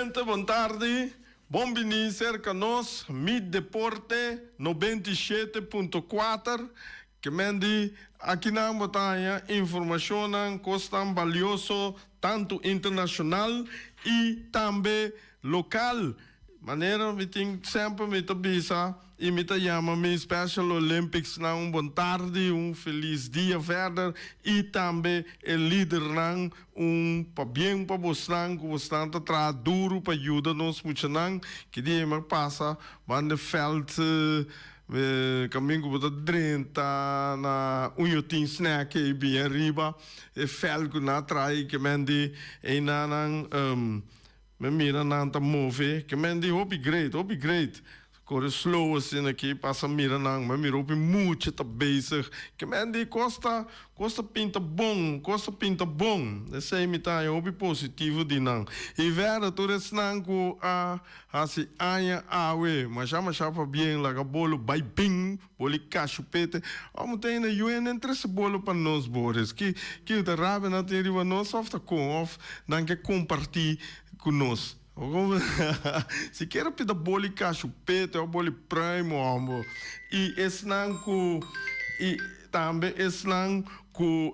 Gente, bon tardi. Bon bini cerca nos, Mi Deporte 97.4. Ke men di, akinan bo ta haña informashonnan, kosnan balioso, tantu internashonal i tambe lokal. Manera mi tin semper mi ta bisa i mi ta yama mi Special Olympics nan un bon tardi, un felis dia verder i tambe e lidernan un pabien pa bosnan ku bosnan ta traha duru pa yuda nos muchanan. Ki dia mi a pasa banda e veld kaminda ku bo ta drenta na un yotin snack ei bien ariba e veld ku nan a traha ei ke men di einanan. Mi mira nan ta move, ke men di hopi great, hopi great. Kore slow asina aki, pasa mira nan, mi mira hopi mucha ta bezig. Ke men di kos ta, kos ta pinta bon, kos ta pinta bon. Esei mi ta haña hopi positivo di nan. I verder tur esnan ku a hasi aña awe, masha masha pabien, laga bolo bai bin. Boli kashupete. Amo ta hende yu hende trese bolo pa nos Boris. Ki ki ta rabia nan tin riba nos of ta kon of nan ke komparti ku nos. Sikiera pida boli kashupete of boli pruim hombo. I esnan ku i tambe esnan ku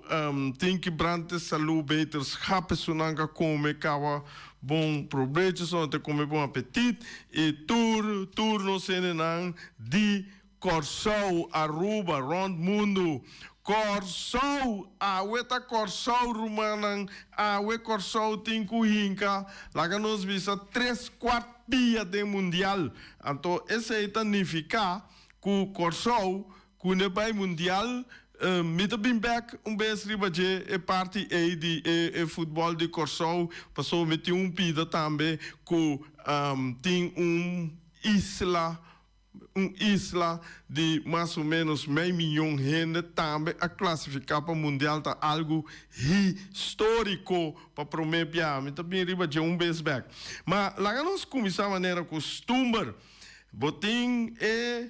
tin kibrante salu beterschap esunnan ka kome kawa bon probecho esunnan ta kome bon apetit i tur tur nos hendenan di Kòrsou, Aruba, rònt mundu. Kòrsou! Awe ta Kòrsou, rumannan. Awe Kòrsou tin ku hinka, laga nos bisa, tres kuart pia den mundial. Anto esei ta nifiká ku Kòrsou ku ne bai mundial. Mi ta bin bèk un bes riba dje e parti ei di e futbòl di Kòrsou, pasobra mi tin un pida tambe ku tin un isla, un isla di mas o menos mei miyon hende tambe a klasifiká pa mundial ta algu históriko pa promé bia. Mi ta bin riba dje un bes bèk. Ma laga nos kuminsá manera kustumber. Bo tin e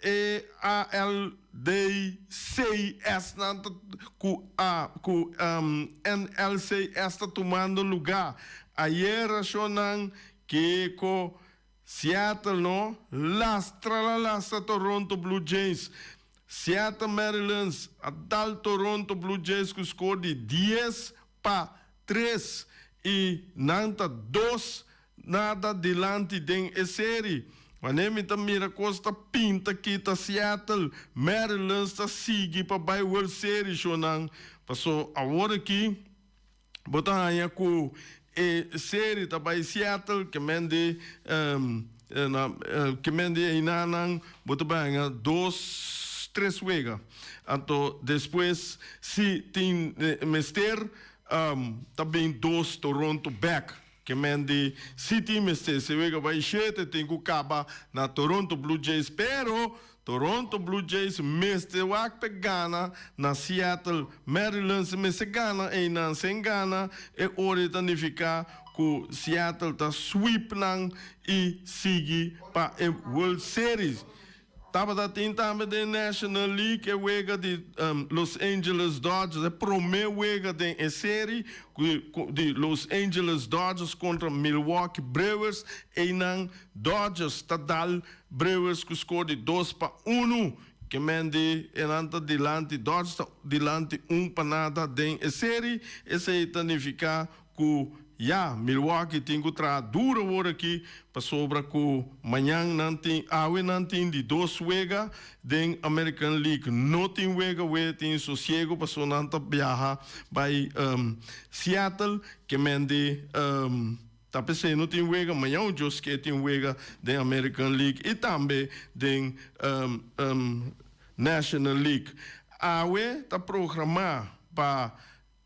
E A L D C S nan ta ku a ku N L C S ta tumando lugá. Ayera shonnan kiko Seattle no lastra la lastra Toronto Blue Jays. Seattle Mariners a dal Toronto Blue Jays ku skor di 10-3 i nan ta 2-0 dilanti den e seri. Wanneer mi ta mira kos ta pinta kita Seattle Mariners ta sigui pa bai World Series shonnan paso awor aki Bo ta haña ku e seri ta bai Seattle, ke men di na ke men di einanan bo ta bai haña dos tres wega. Anto despues si tin mester ta bin dos Toronto bek. Ke men di si tin mester si wega bai shete tin ku kaba na Toronto Blue Jays pero Toronto Blue Jays mester wak p'e gana na Seattle. Maryland si mester gana einan. Sin gana e ora ei ta nifiká ku Seattle ta sweep nan i sigui pa e World Series. Tabata tin tambe den National League e wega di Los Angeles Dodgers, e promé wega den e seri di Los Angeles Dodgers kontra Milwaukee Brewers. Einan Dodgers ta dal Brewers ku skor di 2-1. Ke men di e nan ta dilanti, Dodgers ta dilanti 1-0 den e seri. Esei ta nifiká ku ya Milwaukee tin ku traha duru awor aki pasobra ku mañan nan tin, awe nan tin di dos wega den American League. No tin wega we tin sosiego pasobra nan ta biaha bai Seattle. Ke men di. Ta p'esei no tin wega mañan Dios ke tin wega den American League i tambe den National League. Awe ta programá pa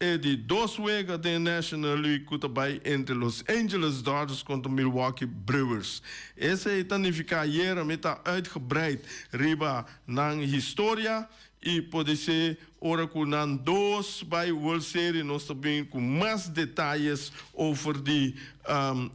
e di dos wega den National League ku ta bai entre Los Angeles Dodgers kontra Milwaukee Brewers. Esei ta nifiká ayera mi ta uitgebreid riba nan historia I podisé ora ku nan dos bai World Series nos ta bin ku mas detayes over di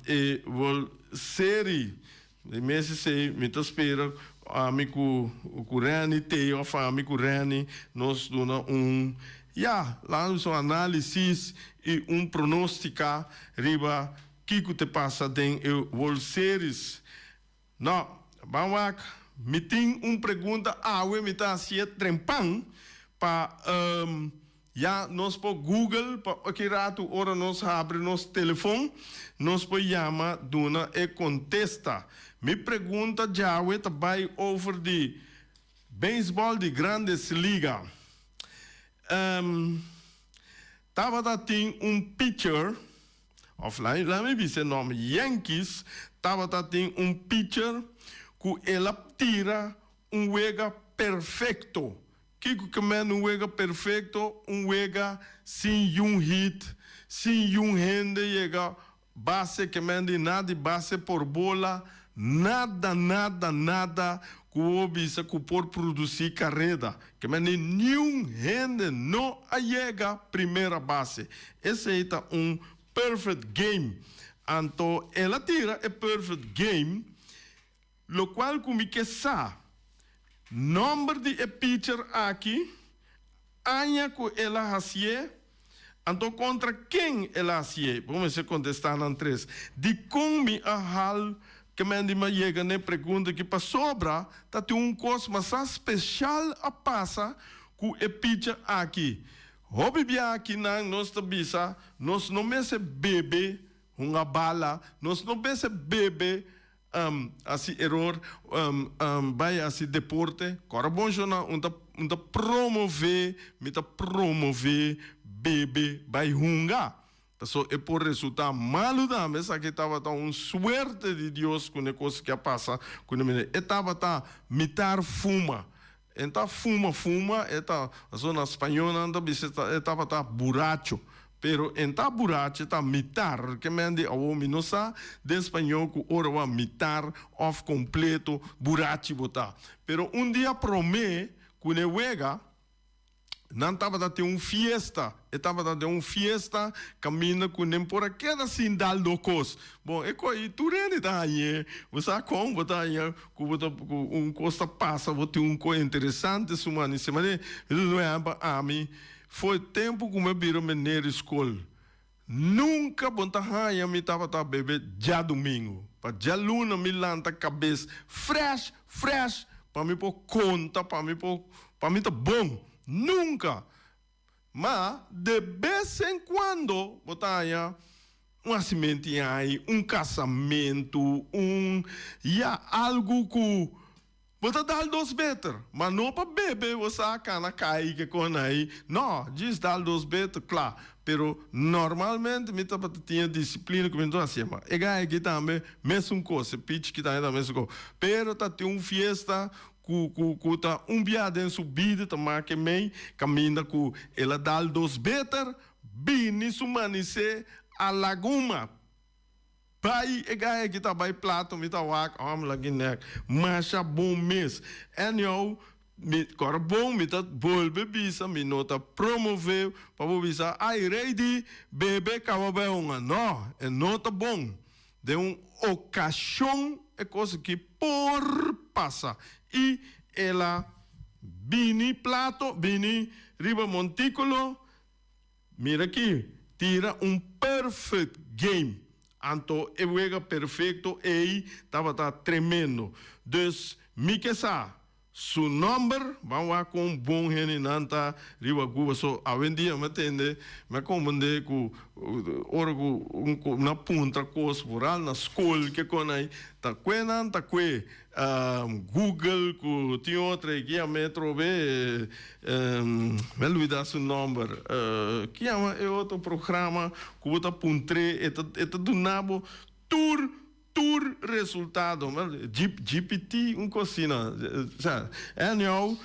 e World Series. Di mes esei mi ta spera ami ku ku Renny, Theo of ami ku Renny nos duna un ya, laat nos bisa un análisis i un pronostika riba. kiko te pasa den e World Series. No, ban wak, mi tin un pregunta awe mi ta hacié trempan pa ya nos por google pa oki ratu ora nos habri nos telefon nos por yama duna e contesta. Mi pregunta djawe ta bay over di beisbol di Grandes Liga. Tabata tin un pitcher. Of laat mi bisa e nòmber, Yankees tabata tin un pitcher ku el a tira un wega perfekto. Kiko ke men un wega perfekto? Un wega sin yun hit, sin yun hende yega base, ke men di nada di base por bola, nada, nada, nada ku bo bisa ku por produsí kareda. Ke men di niun hende no a yega primera base. Esei ta un perfect game. Anto el a tira e perfect game, lokual ku mi ke sa, nòmber di e pitcher aki, aña ku el a hasié, anto kontra ken el a hasié. Bo mester kontestá nan tres. Dikon mi a hal Ke men di mi a yega n'e pregunta ki pasobra ta tin un kos masá speshal a pasa ku e picha aki. Hopi bia akinan nos ta bisa nos no mester bebe hunga bala, nos no mester bebe hasi eror, bai hasi deporte. Kòrda bon shona, un ta un ta promové, mi ta promové bebe bai hunga. Paso e por resultá malu tambe, esaki tabata un suerte di Dios ku ne kos ki a pasa ku ne miner. E tabata mitar fuma. E ta fuma fuma, e ta, paso na spañó nan ta bisa e tabata buracho. Pero e ta buracho, e ta mitar. Ke men di awor mi no sa den spañó ku ora bo a mitar òf kompleto burachi bo ta. Pero un dia promé ku ne wega. Nan tabata tin un fiesta. E tabata den un fiesta kaminda ku nen por a keda sin dal do kos. Bon, e koi tur hende ta hañ'é. Bo sa kon bo ta haña ku bo ta ku un kos ta pasa, bo tin un kos interesante su manisé. Mane, mi ta duna un ehèmpel, ami for e tempu ku mi a bira meneer di skol, nunka bo ta haña mi tabata bebe djadumingu. Pa djaluna mi lanta kabes fresh, fresh, pa mi por konta, pa mi por Pa mi ta bon. Nunca! Ma de bes en cuando bo ta haña un hacimenti ai, un casamentu, un, ya, algu cu bo ta dal dos beter. Ma no pa bebe bo sa cana cay ke con ai. No, djis dal dos beter, cla. Pero normalmente mi tabata tin e disciplina cu mi ta hacié. Ma e gay aki tambe mesun cos, e pichi ki tambe ta mesun cos. Pero ta tin un fiesta Ku ku ku ta un bia den su bida ta make mei kaminda ku el a dal dos beter bini su manisé a laguma bai e gaya ki ta bai plato mi ta wak hòm laki nèk masha bon mes anyhow mi kòrda bon mi ta bolbe bisa mi no ta promové pa bo bisa ay rei di bebe kaba bai hunga no e no ta bon. Den un okashon e kos aki por pasa i el a bini plato, bini riba montíkulo, mira aki, tira un perfect game. Anto e wega perfecto ei tabata tremendo. Dus mi ke sa Su nomber, ban wak kon bon hendenan ta riba Cuba. So awendia mi a tende, mi a comprende cu ora cu un na puntra cos vooral na scol ke con ay, ta cue nan ta cue Google cu tin otro ey ki yama e atrobe mi a lubida su nomber, ki yama e otro programa cu bo ta puntre e ta e ta duna bo tur Tur resultado, GPT un cos asina, osea, anyhow,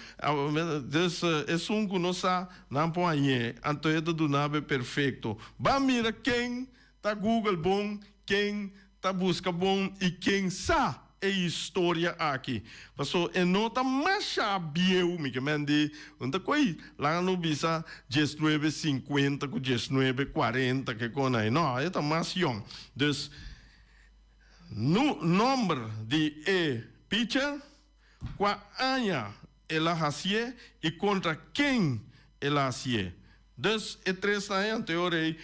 dus esun cu no sa nan por hañ'é, anto e ta duna bo e perfecto. Ban mira ken ta google bon, ken ta busca bon y ken sa e historia aki. Paso e no ta masha bieu, mi ke men di, un ta koe laga no bisa diesnuebe sinkuenta ku diesnuebe kuarenta ke kon ai, no, e ta mas yong. Dus. Nu nomber di e pitcher, kua aña el a hasié i kontra ken el a hasié. Dus e tresnan ei anterior ei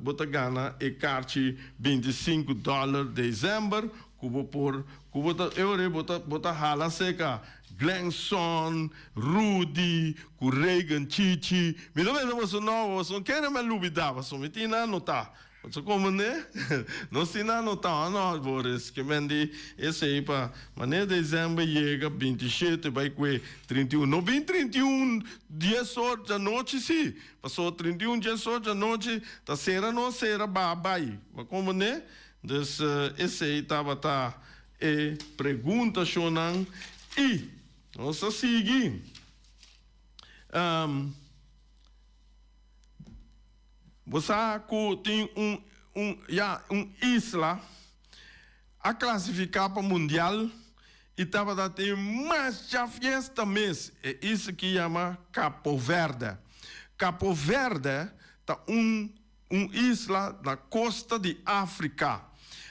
bo ta gana e karchi 25 dòler desèmber ku bo por ku bo ta e ora ei bo ta bo ta hala seka Glenson, Rudy ku Reagan Chichi. Mi ta pensa boso no boso no kere mi a lubidá pasobra mi tin nan anotá. Boso komprendé? Nos tin nan anotá no Boris ke men di esei pa manera desèmber yega 27 bai kue 31. No bin 31 diesor djanochi si, pasobra 31 diesor djanochi ta sera nos sera baha bai. Bo komprendé? Dus esei tabata e pregunta shonnan i nos ta sigui. Bo sa ku tin un un ya un isla a klasifiká pa mundial i tabata tin masha fiesta mes. E isla ki yama Kapo Verde. Kapo Verde ta un Un isla na kosta di Afrika.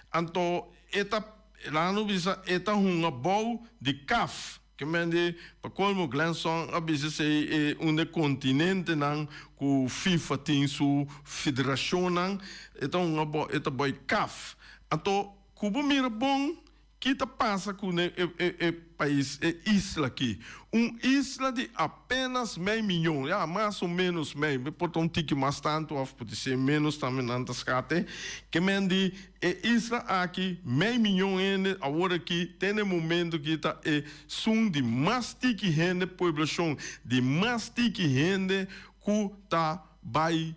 Anto e ta, laga nos bisa, e ta hunga bou di CAF. Ke men di, pa kolmo Glenson a bisa esei e un de kontinentenan ku FIFA tin su federashonnan, e ta hunga bou, e ta bou CAF. Anto ku bo mira bon, Ki ta pasa ku e e pais, e isla aki? Un isla di apenas mei miyon, ya, mas o menos mei, por ta un tiki mas tantu of por ser menos tambe nan ta skate. Ke men di e isla aki, mei miyon hende, awor aki, te na e momento aki ta esun di mas tiki hende, pueblashon di mas tiki hende ku ta bai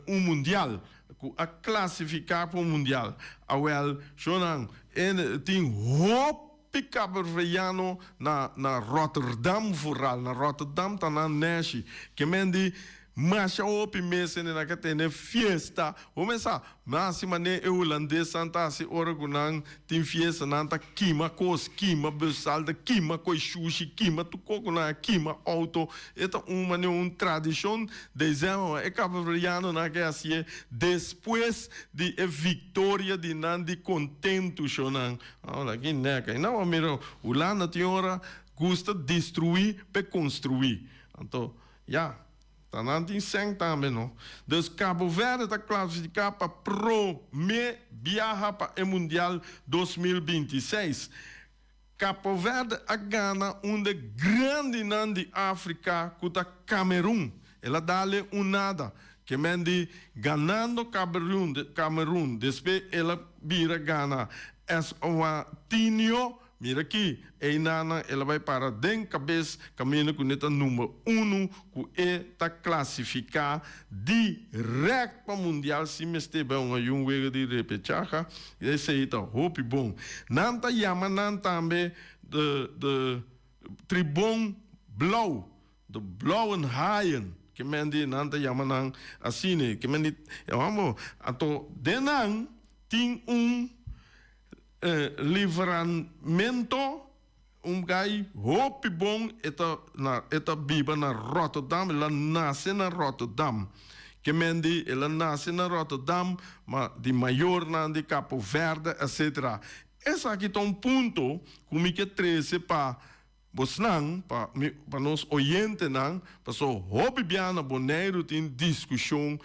un mundial, ku a klasifiká pa un mundial. Awèl, shownan, e tin hopi kaberveyano na na Rotterdam vooral. Na Rotterdam ta nan nèshi. Ke men di masha hopi mes hende nan ke tene fiesta. Bo mes sa, nan hasi manera e hulandesnan ta hasi ora ku nan tin fiesta, nan ta kima kos, kima bussalda, kima koi shushi, kima tur kos ku nan a kima outo. E ta un manera un tradishon dezèmber, e kaboverdianonan ke hasié despues di e viktoria di nan di kontentu shonnan. Ora ki nèk ai nan a mira Hulanda tin ora gusta destruí p'e konstruí. Anto ya, ta nan tin sèn tambe no. Dus Cabo Verde ta klasifiká pa promé biaha pa e Mundial 2026. Capo Verde a gana un de grandinan di Africa cu ta Camerun. El a dale un nada. Ke men di ganando Camerun, Camerun despe el a bira gana Eswatinio. Mira aki, einanan el a bai para den cabes caminda cu ne ta number uno cu e ta clasifica direct pa mundial si mester bai un ayun wega di repechaha. Esei ta hopi bon. Nan ta yama nan tambe de de tribon blou, de blauwen haaien. Ke men di nan ta yama nan asina. Ke men di, amo, anto den nan tin un livramento, un gai hopi bon, e ta na e ta biba na Rotterdam, el a nase na Rotterdam. Ke men di el a nase na Rotterdam, ma di mayornan di Capo Verde etcetera. Esaki ta un punto ku mi ke trese pa bosnan, pa mi, pa nos oyentenan, paso hopi bia na Boneiru tin diskushon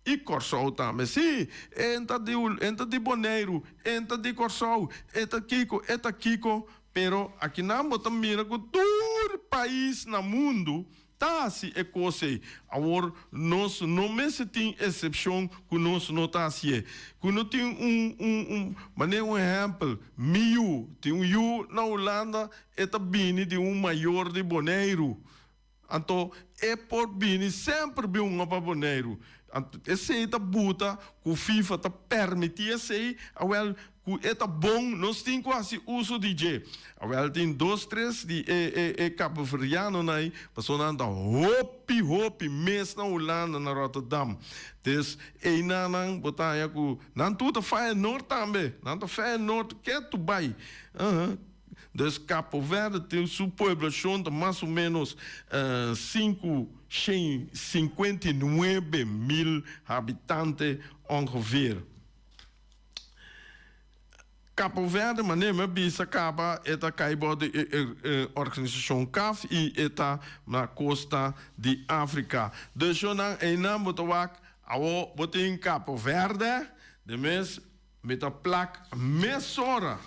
i Kòrsou tambe. Sí, e ta di e ta di Boneiru, e ta di Kòrsou, e ta kiko, e ta kiko, pero akinan bo ta mira ku tur pais na mundu ta hasi e kos ei. Awor, nos no mester tin eksepshon ku nos no ta hasié. Ku no tin un, un, un, manera un ehèmpel, mi yu, tin un yu na Hulanda, e ta bini di un mayor di Boneiru. Anto e por bini semper bin hunga pa Boneiru. Anto esei ta buta ku FIFA ta permití esei, awèl ku e ta bon nos tin ku hasi uso di dje. Awèl tin dos tres di e e e kapoverdianonan ei pasobra nan ta hopi hopi mes na Hulanda na Rotterdam. Des einan nan bo ta haña ku nan tur ta Feyenoord tambe. Nan ta Feyenoord ketu bai. Dus Capo Verde tin su pueblashon ta mas o menos 559 mil habitante ongeveer. Capo Verde, manera mi a bisa caba, e ta cay bou di e organisacion CAF y e ta na costa di Africa. Dus yonan eynan bo ta wak, awo bo tin Capo Verde, de mes mi ta plak mesora,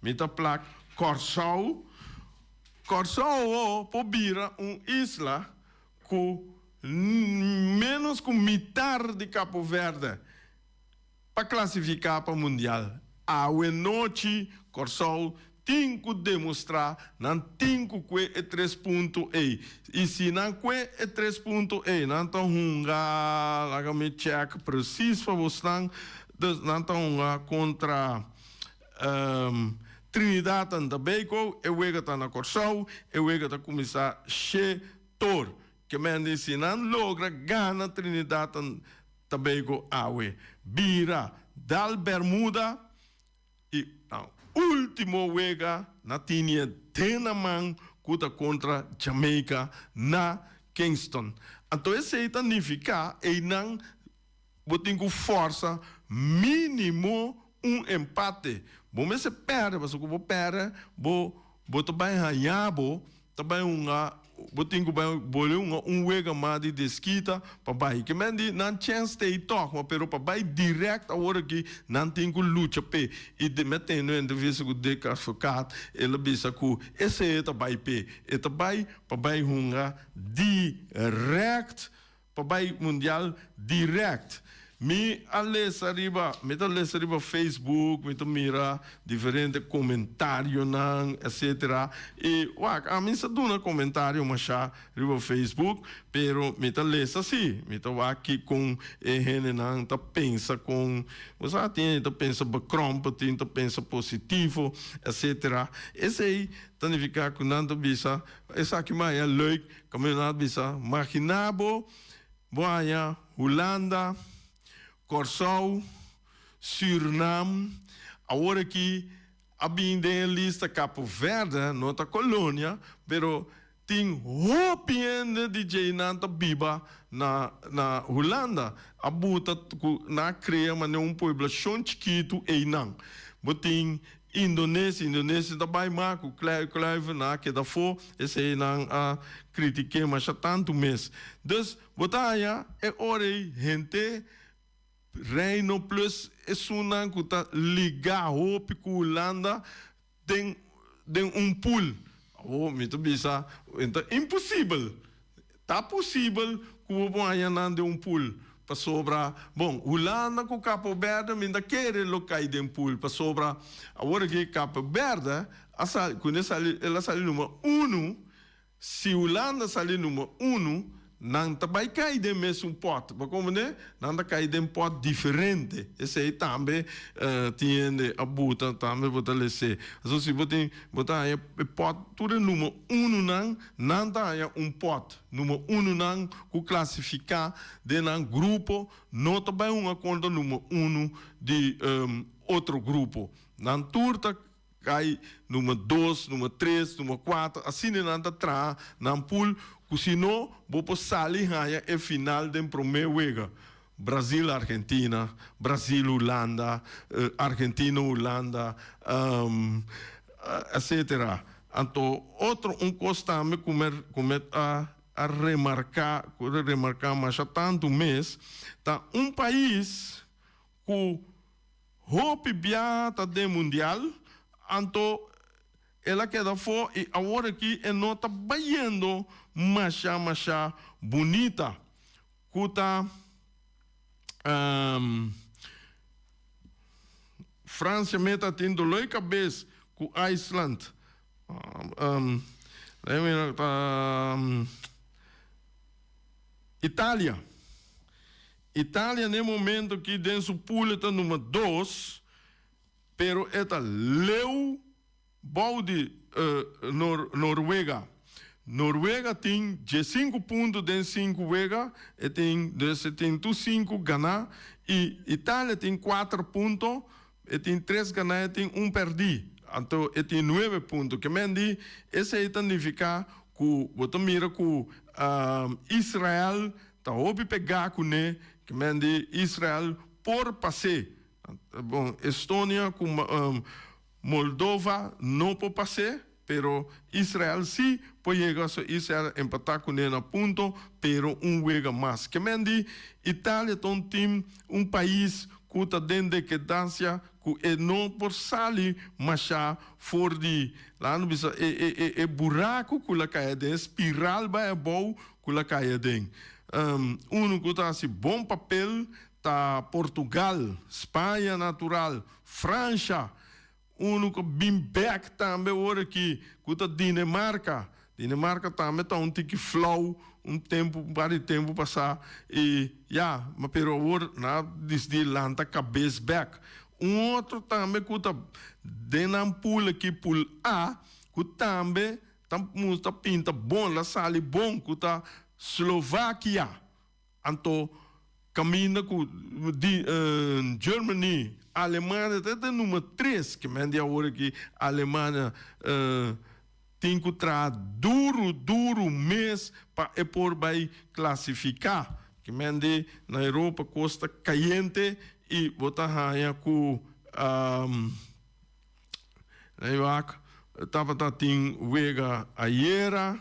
mi ta plak Corsou. Corsou awo por bira un isla cu menos cu mitar di Capo Verde. Pa klasifiká pa Mundial awe nochi, Kòrsou tin ku demostrá nan tin ku kue e tres punto ei. I si nan kue e tres punto ei, nan ta hunga, laga mi chèk presis pa bosnan, dus nan ta hunga kontra Trinidad and Tobago, e wega ta na Kòrsou, e wega ta kuminsá she tor. Ke men di si nan logra gana Trinidad and Tobago awe bira dal Bermuda y nan ultimo wega na tinie den nan man cu ta contra Jamaica na Kingston. Anto esey ta nifica eynan bo tin cu forsa minimo un empate. Bo mester perde pasobra cu bo perde bo bo ta bay haya bo Ta bai hunga, bo tin ku bai bole hunga un wega mas di deskita pa bai. Ke men di nan chèns ta ei tòg, ma pero pa bai dirèkt awor aki nan tin ku lucha p'e. I de mi a tende un entrevista ku Dick Advocaat, el a bisa ku esei e ta bai p'e. E ta bai pa bai hunga dirèkt. Pa bai mundial direct. Mi a lesa riba, mi ta lesa riba Facebook, mi ta mira diferente comentarionan etcetera y wak ami sa duna comentario masha riba Facebook pero mi ta lesa si, mi ta wak ki con e hendenan ta pensa con, bo sa tin hende ta pensa bekrompen, tin ta pensa positivo etcetera. Esey ta nifica cu nan ta bisa esaki maya leuk. Kaminda nan bisa, Maginá bo, bo haña Hulanda, Kòrsou, Sürnam, awor aki a bin den e lista Kapo Verde, no ta kolonia, pero tin hopi hende di djei nan ta biba na na Hulanda. A buta ku nan a krea manera un pueblashon chikitu einan. Bo tin Indonesia, Indonesia ta bai mas ku Kluivert nan a keda afó, esei nan a kritik'é masha tantu mes. Dus bo ta haña e ora ei hende Reino plus esunnan ku ta ligá hopi ku Hulanda den den un pool. Awor mi ta bisa e ta imposibel. Ta posibel ku bo por haña nan den un pool pasobra, bon, Hulanda ku Kapo Berde mi ta kere lo kai den pool pasobra awor aki Kapo Berde a sali, ku ne sali el a sali number uno, si Hulanda sali number uno nan ta bai kai den mesun pòt, bo komprende? Nan ta kai den pòt diferente, esei tambe tin hende a buta tambe bo ta les'é. Pasobra si bo tin bo ta haña e pòt tur e number unonan Nan ta haña un pòt number ununan ku klasifiká den nan grupo no ta bai hunga kontra number unu di otro grupo. Nan tur ta kai number dos, number tres, number kuater, asina nan ta traha nan pool ku si no bo por sali haña e final den promé wega. Brazil Argentina, Brazil Hulanda, Argentina Hulanda, etcetera. Anto otro un kos tambe ku mi ku mi a a remarká ku a remarká masha tantu mes ta un pais ku hopi biaha ta den mundial anto el a keda afó i awor aki e no ta bayendo masha masha bunita ku ta Francia meta tin doloi kabes ku IJsland. Italia. Italia na e momento aki den su pool ta number dos, pero e ta leu Bou di Noruega. Noruega tin diesinku punto den sinku wega, e tin dus e tin tur sinku ganá i Italia tin kuater punto, e tin tres ganá e tin un pèrdí, anto e tin nuebe punto. Ke men di esei ta nifiká ku bo ta mira ku Israel ta hopi pegá kuné, ke men di Israel por pas'é. Bon, Estonia ku. Moldova no por pas'é, pero Israel sí por yega, so Israel a empatá kuné na punto, pero un wega mas. Ke men di, Italia ta un tim, un pais ku ta den dekedansia ku e no por sali mashá for di, laga nos bisa, e e e e buraku ku la kai aden, e spiral bai abou ku la kai aden. Unu ku ta hasi bon papel ta Portugal, Spaña natural, Fransha, unu ku bin bek tambe ora aki ku ta Dinemarka. Dinemarka tambe ta un tiki flou un tempu, un par di tempu pasá i ya, ma pero awor nan a disidí lanta kabes bek. Un otro tambe ku ta den nan pool aki, pool A, ku tambe ta mustra pinta bon, la sali bon, ku ta Slovakia. Anto caminda cu di Germany, Alemania ta den numero tres, ke men di awor aki Alemania tin cu traha duro duro mes pa e por bay clasifica. Ke men di na Europa cos ta cayente y bo ta haya cu Wak tabata tin wega ayera.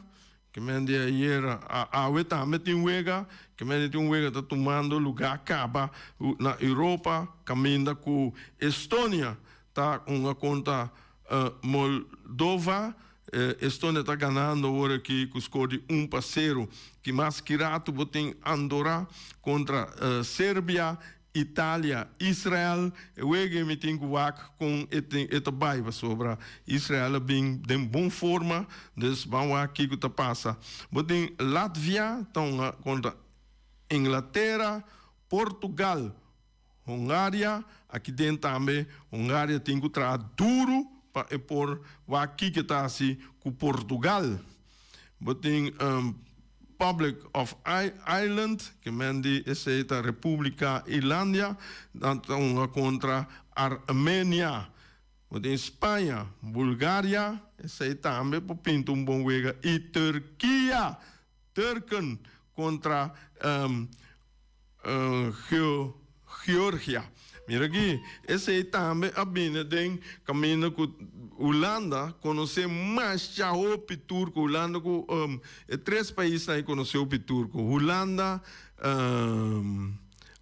Ke men di ayera, awe tambe tin wega, ke men di tin un wega ta tumando lugá kaba na Europa kaminda ku Estonia ta hunga kontra Moldova. Estonia ta ganando awor aki ku skor di 1-0. Ki mas ki ratu bo tin Andorra kontra Serbia Italia, Israel, e wega mi tin ku wak kon e tin e ta bai pasobra Israel a bin den bon forma, dus ban wak kiko ta pasa. Bo tin Latvia ta hunga kontra Inglatera, Portugal, Hungaria, aki den tambe Hungaria tin ku traha duru pa e por wak kiko e ta hasi ku Portugal. Bo tin Public of Ireland, ke men di esei ta Republika Irlandia, nan ta hunga kontra Armenia. Bo tin Spaña, Bulgaria, esei tambe por pinta un bon wega, i Turkia, Turken, kontra Georgia. Mira aki, esei tambe a bini den kaminda ku Hulanda konosé masha hopi turko. Hulanda ku e tres paisnan ei konosé hopi turko, Hulanda,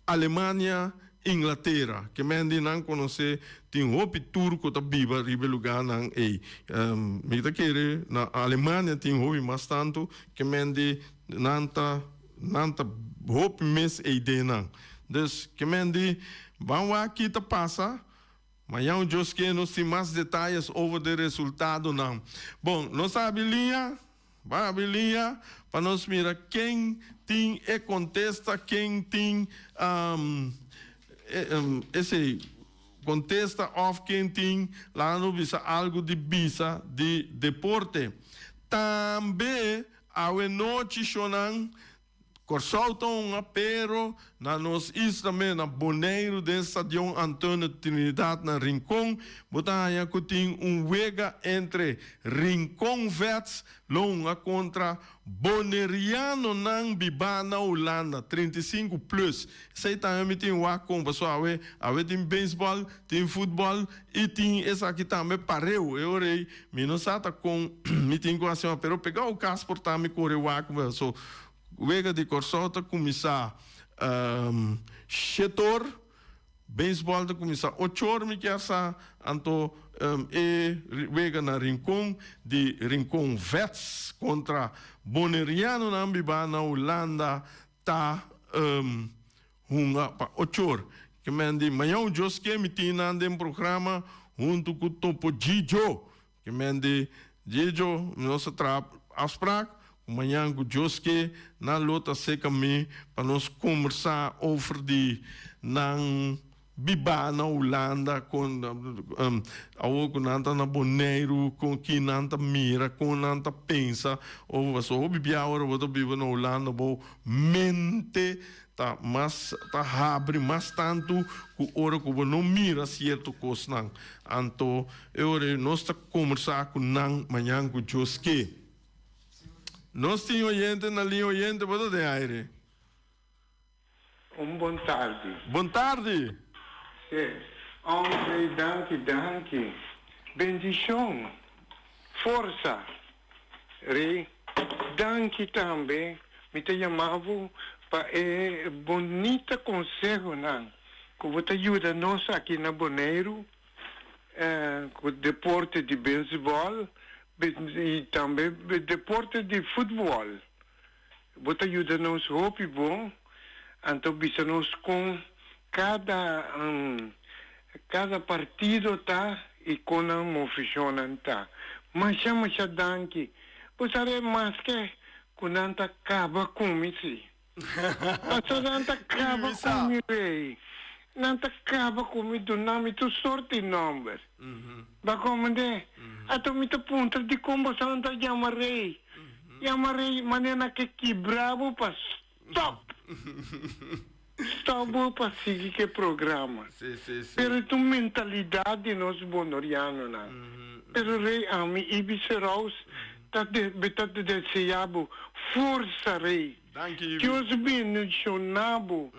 Alemania, Inglatera. Ke men di nan konosé tin hopi turko ta biba riba e lugánan ei. Mi ta kere na Alemania tin hopi mas tantu ke men di nan ta. Nan ta hopi mes e ideanan. Dus, ke men di, Ban wak ki ta pasa. Mañan un Dios ke nos tin mas detayes over de resultadonan. Bon, nos a habri liña, ban habri liña pa nos mira ken tin e kontesta, ken tin esei kontesta òf ken tin, laga nos bisa algu di bisa di deporte. Tambe Awe nochi shownan Kòrsou ta un apero na nos isla mes, na Boneiru den Stadion Antonio Trinidad na Rincon. Bo ta haña ku tin un wega entre Rincon Vets lo hunga kontra Bonerianonan bibá na Hulanda, 35 plus. Esei tambe mi tin wak kon pasobra awe awe tin beisbòl, tin futbòl i tin esaki tambe pareu. E ora ei Mi no sa ta kon mi tin ku hasi pero pega un kas por ta mi kore wak so wega di Kòrsou ta kuminsá shetor beisbòl ta kuminsá ochor mi kier sa anto e wega na Rincon di Rincon Vets kontra Bonerianonan biba na Hulanda ta Hunga pa ochor. Ke men di mañan Dios ke mi tin nan den programa huntu ku Topo Djidjo. Ke men di Djidjo nos a traha afspraak ku mañan ku Dios ke nan lo ta seka mi pa nos kombersá over di nan bibá na Hulanda kon awor ku nan ta na Boneiru kon ki nan ta mira kon nan ta pensa over pasobra hopi bia ora bo ta biba na Hulanda bo mente ta mas ta habri mas tantu ku ora ku bo no mira sierto kosnan. Anto e ora ei nos ta kombersá ku nan mañan ku Dios ke. Nos tin oyente na liña oyente bo ta den aire. Un bon tardi. Bon tardi. Sí. Andre danki danki. Bendishon, forsa. Rey, danki tambe. Mi ta yama bo pa e bonita konsehonan ku bo ta yuda nos aki na Boneiru ku deporte di beisbòl i tambe deporte di futbòl. Bo ta yuda nos hopi bon, anto bisa nos kon kada kada partido ta i kon nan movishonnan ta. Masha masha danki. Bo sa re maske ku nan ta kaba ku mi si. Paso nan ta kaba ku mi rei. Nan ta kaba ku mi duna mi tur sorti nomber. Ba komende? Ato mi ta puntra dikon boso ta yama rei. Yama rei manera nan ke kibra bo pa stop. Stop bo pa sigui ke programa. Pero ta un mentalidat di nos bonorianonan. Pero rei ami Ibis Rouse ta ta desea bo forsa rei. Dios bendiciona bo.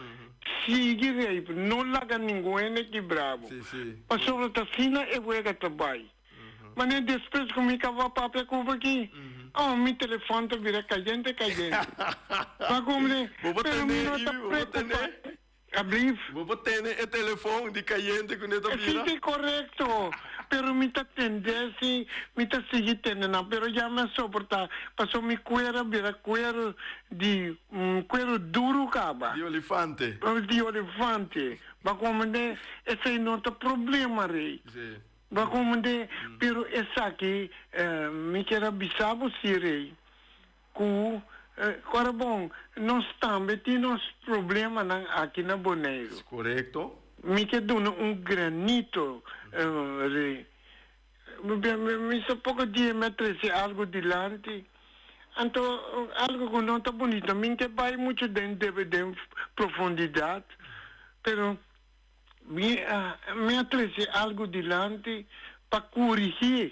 Sigui rei no laga ningun hende kibra bo. Pasobra ta asina e wega ta bai. Mane despues ku mi kaba papia ku bo aki, oh mi telefòn ta bira kayente kayente. Ba komprende? Bo por Pero mi tene, no ta Ivy, bo por tene? preokupa. Ablief? Bo por tene e telefòn di kayente ku ne ta Si, bira? si, korekto. Pero mi ta tende si, mi ta sigui tende nan. Pero ya mi a soportá, pasobra mi kuer a bira kuer di, kueru duru kaba. Di olifante. Di olifante. Ba komprende? Esei no ta problema, Rey. Si. Bo komprendé? Pero esaki mi kier a bisa bo si, Rey, ku ora bon, nos tambe tin nos problemanan aki na Boneiru. Korekto. Mi ke duna un granito, Rey. Mi sa poko dia mi a trese algu dilanti, anto algu ku no ta bunita. Mi no ke bai muchu den den profundidat, pero. Mi a mi a trece algo dilanti pa corigi,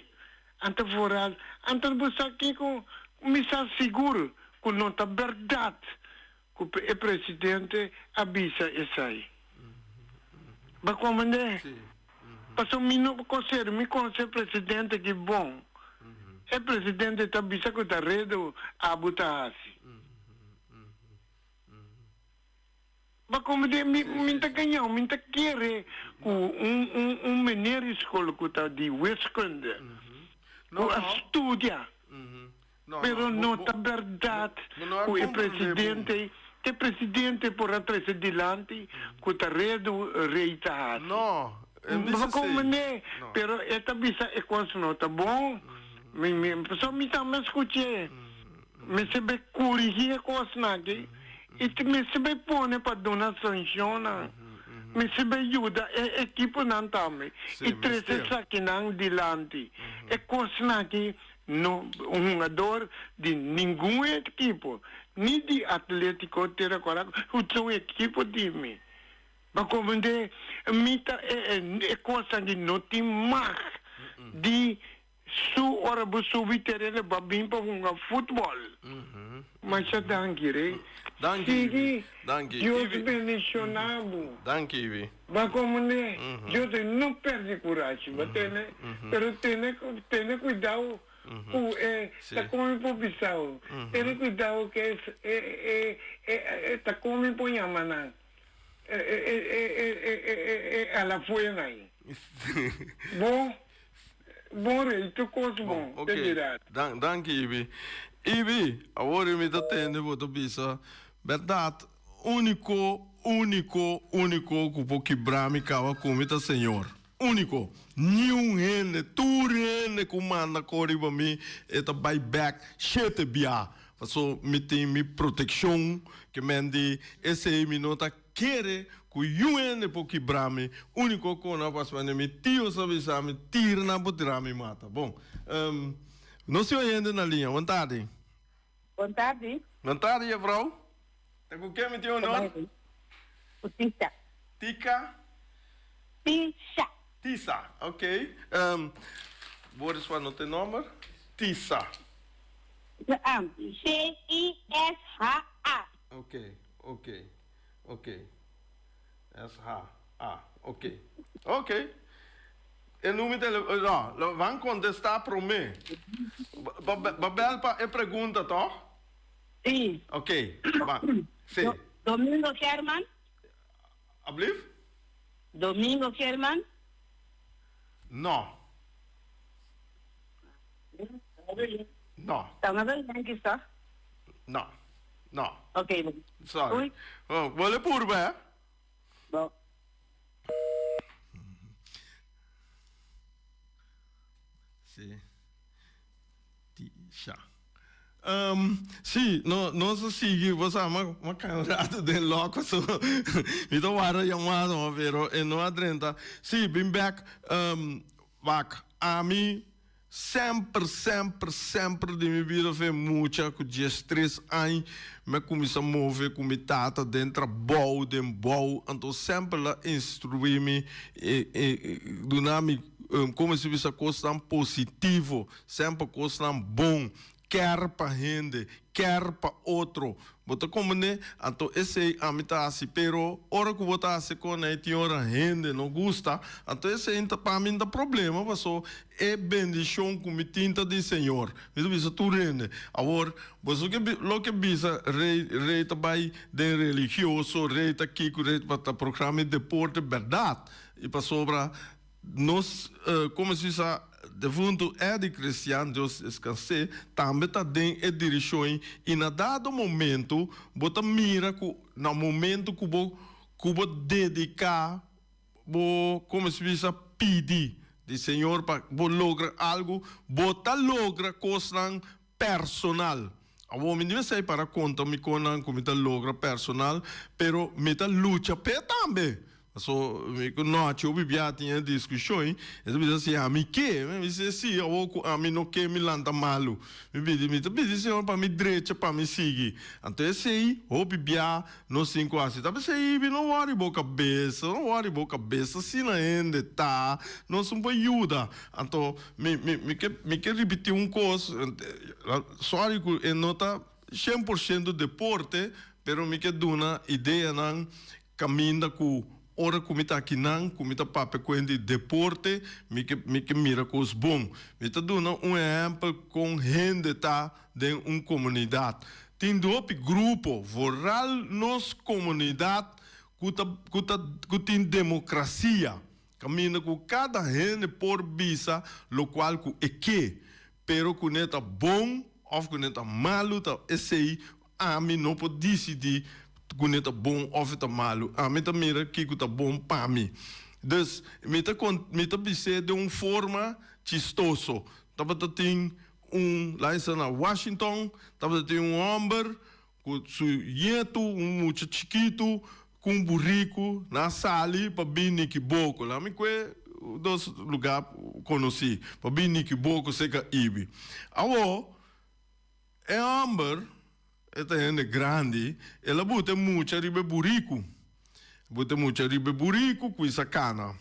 anto vooral, anto bo sa kico? Mi sa sigur cu no ta berdad cu e presidente a bisa esai. Bo comprende? Pasobra mi no conoce, mi conoce e presidente aki bon. E presidente ta bisa cu ta redo abo ta haci. Ma como di mi mi ta gañao, mi ta kere cu un un un meneer di school cu ta di wiskunde cu a studia, pero no ta berdad cu e presidente e presidente por a trece dilanti cu ta redu rey ta haci. Ma como ne, pero e ta bisa e cos no ta bon, mi mi pasobra mi tambe a scuche. Mester bay corigi e cosnan aki y mester bay pone pa duna sancionnan. Mester bay yuda e equiponan tambe y trece esakinan dilanti. E cosnan aki no un hungador di ningun equipo, ni di Atletico Tera Cora cu ta un equipo di mi. Pa comprende mi ta e cosnan aki no tin mag di Su ora bo subi tereno bo a bin pa hunga futbol. Masha danki rey. Danki Ivi. Sigui Danki Dios Ivi. bendiciona bo. Danki Ivi. Ba komende Dios e no perdi curashi ba tene pero tene tene cuidao cu e ta come por bisao tene cuidao ke e e e e ta come por yama nan e e e e e e alafuena ayi bo Bon rey, tur cos bon, Bon, te ok. bira. Dan, danki Ibi. Ibi, awor mi ta tende bo ta bisa, berdad, unico, unico, unico cu por kibra mi caba cu mi ta Señor. Unico. Niun hende, tur hende cu manda cor riba mi, e ta bay bek shete bia. Paso mi tin mi proteccion, ke men di esey mi no ta Kere ku yu hende por kibra mi, uniko kon a pas mane mi tio sa bisa mi tira nan por tira mi mata. Bon, nos tin oyente na liña. Bon tardi. Bon tardi. Bon tardi jefrouw. Ta ku ken mi tin honor? Ku Tisha. Tika? Tisha. Tisa, ok. Boris pa nota e nomber. Tisa. T-I-S-H-A. Ok, ok. Ok. S-H-A. Ok. Ok. E numero tele no, lo van contesta prome. Ba ba bel pa e pregunta toch? Si. Ok, ba. Si. Domingo Herman? Ablief? Domingo Herman? No. No. Ta Mabel Yankees toch? No. No. Ok. Sorry. Oh, bo le purba, hè? Bo. Sí. Tisha. Um, sí, no, nos a sigui, bo sa, m'a, m'a kai un rato den loko, so mi ta warda yamada, ma pero e no a drenta. Sí, bin bek, um, wak, ami Semper, semper, semper di mi bida fe mucha ku diestres añ mi a kuminsá move ku mi tata den trabou, den bou, anto semper el a instruí mi i duna mi, komo si bisa, kosnan positivo, semper kosnan bon. Ker pa hende, ker pa otro. Bo ta komprendé? Anto esei ami ta hasi. Pero ora ku bo ta hasi kon ei tin ora hende no gusta, anto esei ta pa mi ta problema paso e bendishon ku mi tin ta di Señor. Mi ta bisa tur hende. Awor, boso ke loke bisa rei, rei ta bai den religioso, rei ta kiko, rei ta programa di deporte, bèrdat. I pasobra Nos, como si sa defunto Eddie Christian, Dios descans'é, tambe ta den e dirishon i na dado momento bo ta mira ku na momento ku bo ku bo dediká bo como si bisa pidi di Señor pa bo logra algu, bo ta logra kosnan personal. Awor mi debe esei para konta mi konan ku mi ta logra personal, pero mi ta lucha p'e tambe. Paso mi ku nochi hopi bia tin e diskushon, e ta bisa si ami ke, mi bisa si, awor ku ami no ke mi lanta malu. Mi pidi, mi ta pidi Señor pa mi drecha pa mi sigui. Anto esei hopi bia nos tin ku hasi. Ta p'esei mi no wòri bo kabesa, no wòri bo kabesa, asina hende ta, nos un por yuda. Anto mi mi mi ke mi ke ripití un kos, sorry ku e no ta 100% deporte, pero mi ke duna ideanan Kaminda ku ora ku mi ta akinan, ku mi ta papia ku hende di deporte, mi ke mi ke mira kos bon. Mi ta duna un ehèmpel kon hende ta den un komunidat. Tin hopi grupo, vooral nos komunidat ku ta ku ta ku tin demokrasia, kaminda ku kada hende por bisa lokual ku e ke, pero ku ne ta bon òf ku ne ta malu ta esei Ami no por disidí ku ne ta bon òf e ta malu. Ami ta mira kiko ta bon pa mi. Dus, mi ta kon, mi ta bis'é den un forma chistoso. Tabata tin un, laat sa na Washington, tabata tin un hòmber ku su ñetu, un mucha chikitu, ku un buriku na sali pa bin Nikiboko. Laat mi kue dos lugá konosí, pa bin Nikiboko serka Ibi. Awor. E hòmber, e ta hende grandi, el a buta e mucha riba e buriku. Buta e mucha riba e buriku kuinsa kana.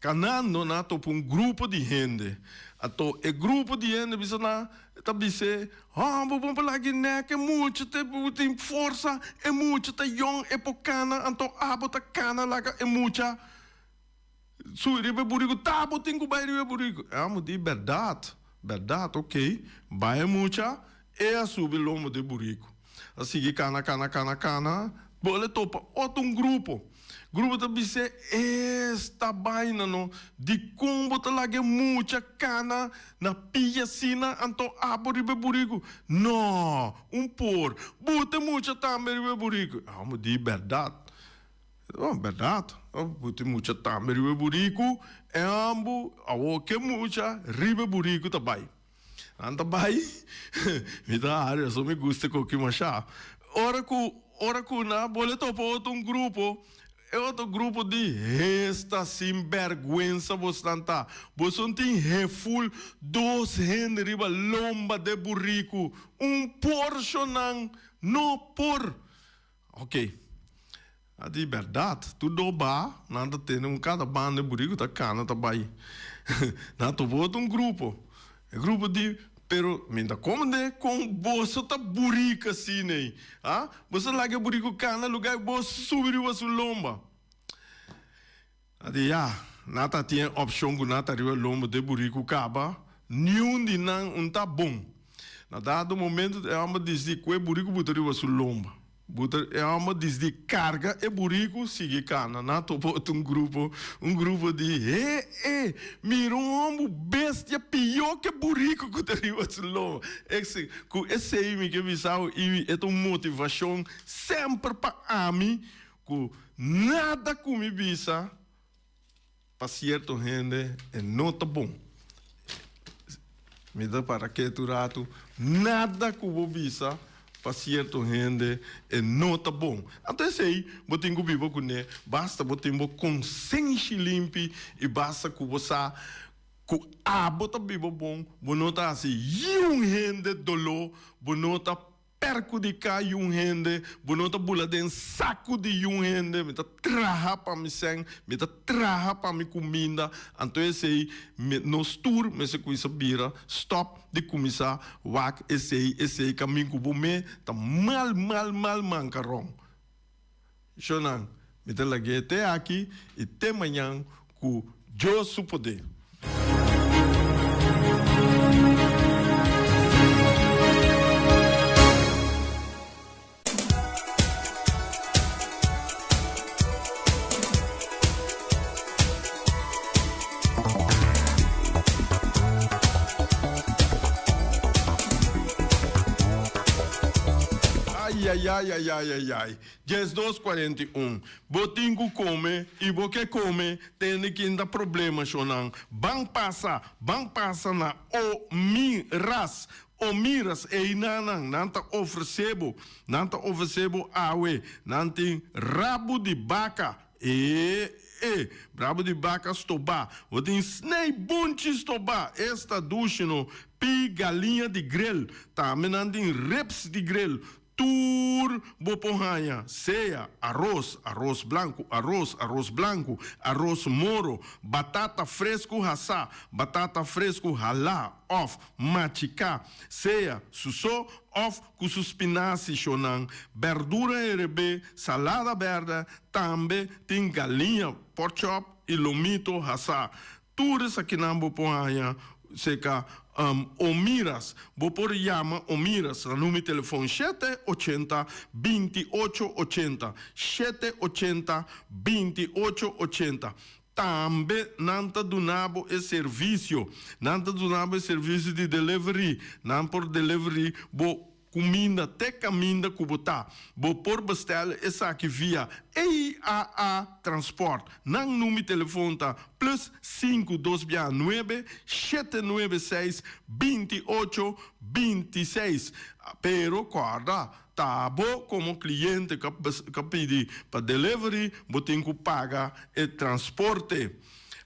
Kanando nan a topa un grupo di hende. Anto e grupo di hende bisa nan, ta bis'é, Hòmber, bo por laga e nèk, e mucha ta tin forsa, e mucha ta yòn, e por kana, anto abo ta kana laga e mucha Subi riba e buriku, ta bo tin ku bai riba e buriku. E amo di, Bèrdat, bèrdat, ok. Bai e mucha, e a subi lombo di e buriku. A sigui kana, kana, kana, kana, bo el a topa otro un grupo. Grupo ta bis'é, Esta baina no, dikon bo ta laga e mucha kana na pia asina anto abo riba e buriku? No, un por, buta e mucha tambe riba e buriku. E amo di, Bèrdat. Oh, bèrdat. Bo tin mucha tambe riba e buriku, e ambu awor ke mucha riba e buriku ta bai. Nan ta bai, mi ta hari, aso mi gusta koki masha. Ora ku, ora ku nan bole topa otro un grupo, e otro grupo di, Hesta sinbèrgwensa bosnan ta. Boso tin heful dos hende riba lomba de buriku, un porshonan no por. Ok. A di bèrdat, tur do ba, nan ta tene un kada banda e buriku ta kana ta bai. Nan topa otro un grupo. E grupo di, pero mi ta komende kon boso ta buriku asina ei? Ha? Boso laga e buriku kana lugá i bo subi riba su lomba. A di, ya. Nan ta tin e opshon ku nan ta riba lomba de buriku kaba, niun di nan un ta bon. Na dado momento e hòmber disidi ku e buriku buta riba su lomba. Buta e hòmber disidi karga e buriku sigui kana. Nan topa otro un grupo, un grupo di he e, mira un hòmber bestia pió ke buriku ku ta riba su lomba. Esei, ku esei mi ke bisa bo i e ta un motivashon semper pa ami ku nada ku mi bisa Pa cierto hende e no ta bon. Mi ta para ketu ratu, nada cu bo bisa pa cierto hende e no ta bon. Anto esey bo tin cu biba cune, basta bo tin bo consenshi limpi y basta cu bo sa cu abo ta biba bon, bo no ta haci yiun hende dolo, bo no ta Perkudiká yun hende, bo no ta bula den saku di yun hende, mi ta traha pa mi sèn, mi ta traha pa mi kuminda, anto esei mi nos tur mester kuminsá bira stòp di kuminsá wak esei, esei kamin ku bo me ta mal mal mal mankaron. Shonnan, mi ta lag'é te aki i te mañan ku Dios su poder. Ayayayayayay. 12 41 Bo tin ku kome i bo ke kome tende kin ta problema shonnan ban pasa ban pasa na o mi ras o miras einanan nan ta ofrese bo nan ta ofrese bo awe nan tin rabu di baka e e rabu di baka stobá bo tin snei bunchi stobá esta dushi no pi galiña di grel tambe nan tin ribs di grel Tur bo por haña, sea aros, aros blanku, aros, aros blanku, aros moro, batata fresku hasá, batata fresku halá òf machiká, sea su so òf ku su spinasi shonnan, bèrdura herebé, salada bèrdè, tambe tin galiña porkchòp i lomito hasá. Tur esakinan bo por haña serka Omiras. Bo por yama Omiras na numero di telefon shete ochenta binti ocho ochenta, shete ochenta binti ocho ochenta. Tambe nan ta duna bo e servisio, nan ta duna bo e servisio di delivery. Nan por delivery bo Kuminda te kaminda ku bo ta. Bo por bestèl esaki via EAA Transport. Nan number telefon ta plus sinku dos bia nuebe shete nuebe seis binti ocho binti seis. Pero kòrda, ta abo komo kliente ku a pidi pa delivery bo tin ku paga e transporte.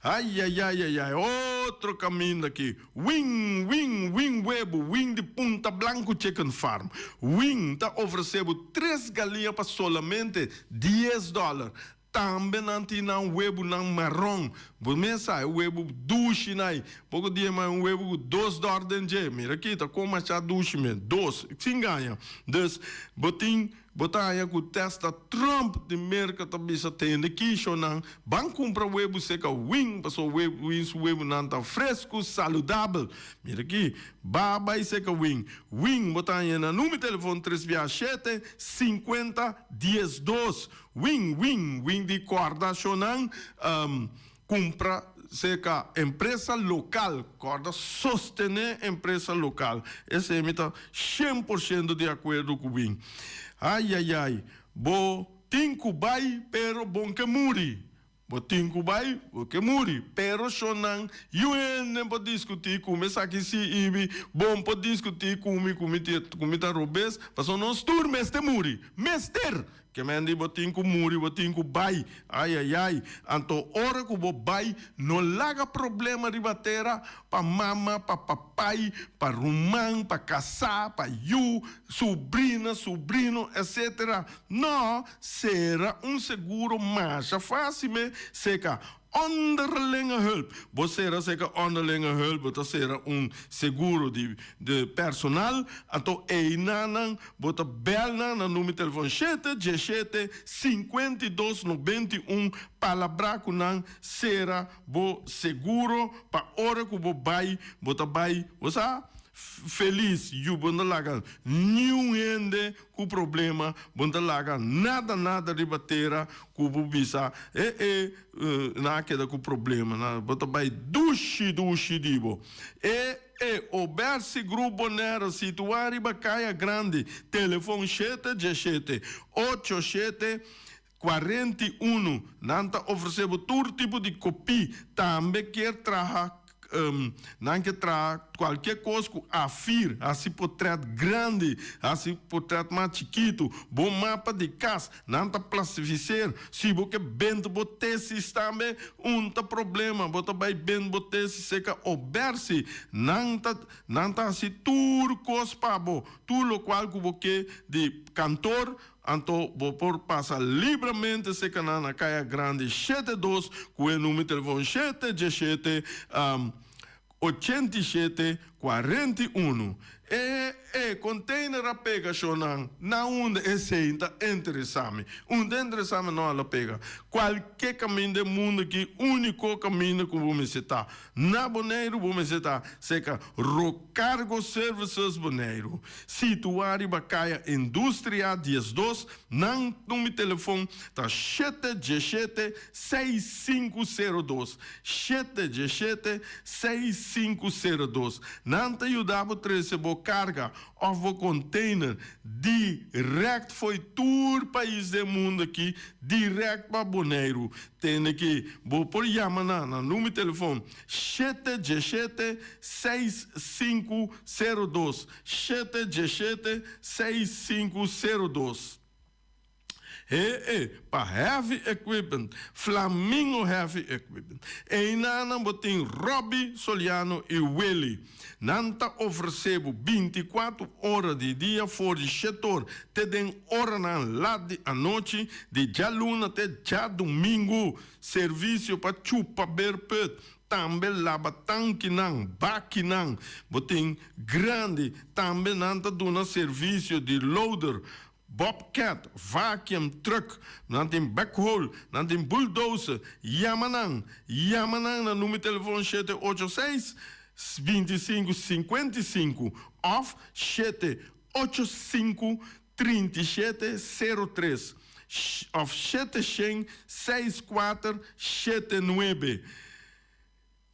Ayayayayay otro caminda aki Wing wing wing webu wing di Punta Blanco Chicken Farm Wing ta ofrece bo tres galinha pa solamente dies dollar Tambe nan tin nan webunan maron Bo mes sa e webu dushi nai Poco dia mai un webu cu dos dor den dje Mira aki ta con masha dushi mes dos sin gaña Dus bo tin Bo ta haña ku testa Trump di Merka ta bisa tende kishonan ban kumpra webu seka win paso win su webunan ta fresku saludabel. Mira aki, ba bai seka win. Win bo ta haña na numero telefon tres bia shete, sinkuenta, diesdos. Win, win, win di kòrda shonan kumpra seka empresa lokal. Kòrda sostené empresa lokal. Esei mi ta shen por shento di akuerdo ku win. Ayayay, bo tin ku bai pero bon ke muri. Bo tin ku bai, bo ke muri. Pero shonnan, yu hende por diskutí ku mi esaki si i mi bon por diskutí ku mi ku mi ku mi ta robes, pasobra nos tur mester muri. Mester! Ke men di bo tin ku muri, bo tin ku bai. Ai, ai, ai. Anto ora ku bo bai, no laga problema riba tera pa mama, pa papai, pa ruman, pa kasá, pa yu, subrina, subrino, etsetera. No, sera un seguro masha fásil me seka. Onderlinge hulp. Bo sera seka onderlinge hulp, bo ta sera un seguro di di personal, anto einanan bo ta bel nan na numero telefon shete diesshete 52 91 palabrá ku nan sera bo seguro pa ora ku bo bai bo ta bai bo sa felis yu bo no ta laga niun hende ku problema bo no ta laga nada nada riba tera ku bo bisa e e nan a keda ku problema nan bo ta bai dushi dushi di bo e e Obersi Group Bonaire situá riba Kaya Grandi telefon shete diesshete ocho shete 41 nan ta ofresé bo tur tipo di kopí tambe kier traha nan ke traha kualke kos ku afir hasi potret grandi hasi potret mas chikitu bo mapa di kas nan ta plastifiseer si bo ke bent bo tesis tambe un ta problema bo ta bai bent bo tesis seka obersi nan ta nan ta hasi tur kos pa bo tur lokual ku bo ke di kantor. Anto bo por pasa libramente serka nan na Kaya Grandi shete dos ku e numero telefon shete diesshete 87 41. E e container a pega shonnan na unda esei ta interesa mi. Unda interesa mi no a lo pega. Kualke kaminda e mundo aki uniko kaminda ku bo mester ta na Boneiru bo mester ta serka Rocargo Services Boneiru. Situá riba Kaya Industria 12, nan number di telefon ta shete diesshete seis sinku sero dos, shete diesshete seis sinku sero dos. Nan ta yuda bo trese bo karga òf bo konteiner dirèkt fo'i tur pais den mundu aki dirèkt pa Boneiru. Tende ki bo por yama nan na number di telefon Shete diesshete seis sinku sero dos shete diesshete seis sinku sero dos He e pa heavy equipment Flamingo Heavy Equipment Einanan bo tin Robby Soliano i Willy Nan ta ofresé bo 24 ora di dia for di shetor te den oranan lat di anochi di djaluna te djadumingu Servisio pa chupa berput, tambe laba tankinan, bakinan. Bo tin grandi, tambe nan ta duna servisio di loader, bobcat, vacuum truck, nan tin backhoe, nan tin bulldozer. Yama nan, yama nan na numero telefon shete ocho seis, 25 55 of 785 37 03 of shete shen seis kuater shete nuebe.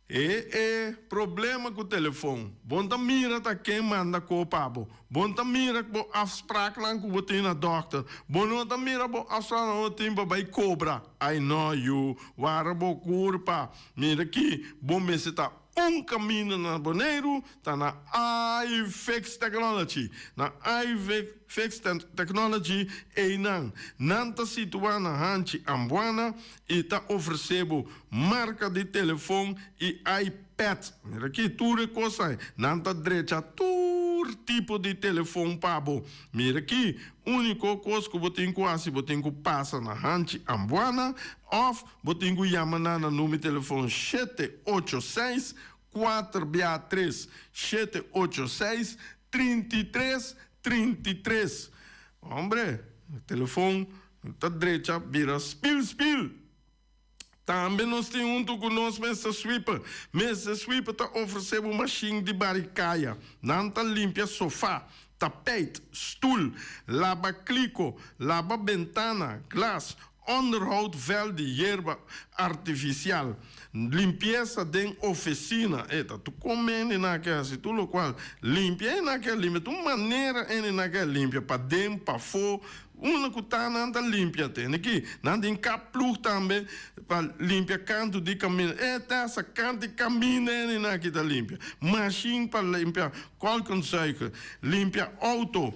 E e problema ku telefon. Bon ta mira ta ken manda ko pa bo. Bon ta mira bo afspraaknan ku bo tin na dokter. Bo no ta mira bo afspraaknan ku bo tin pa bai kobra. Ai no yu, wara bo kurpa. Mira ki bo mester ta Un kaminda na Boneiru ta na iFix Technology. Na iFix Technology einan nan ta situá na Hanchi Ambuana i ta ofresé bo marka di telefon i iPad. Mira aki tur e kos ei. Nan ta drecha tur tipo di telefon pa bo. Mira aki, úniko kos ku bo tin ku hasi bo tin ku pasa na Hanchi Ambuana òf Bo tin ku yama nan na number di telefon shete ocho seis, kuater bia tres, shete ocho seis, 33, 33. Hombre, telefon ta drecha bira spil spil. Tambe nos tin huntu ku nos Mister Sweeper. Mister Sweeper ta ofresé bo mashin di bari kaya. Nan ta limpia sofa, tapijt, stul, laba kliko, laba bentana, glas, Onderhoud veld di yerba artifisial, limpiesa den ofesina, e ta tur come hende na ke hasi tur lokual limpia e na ke limpia tur manera hende na ke limpia paden pafó unda ku ta nan ta limpia tende ki nan tin kap ploeg tambe pa limpia kantu di kaminda e ta sa kantu di kaminda hende na ki ta limpia mashin pa limpia kolkenzuiger limpia outo.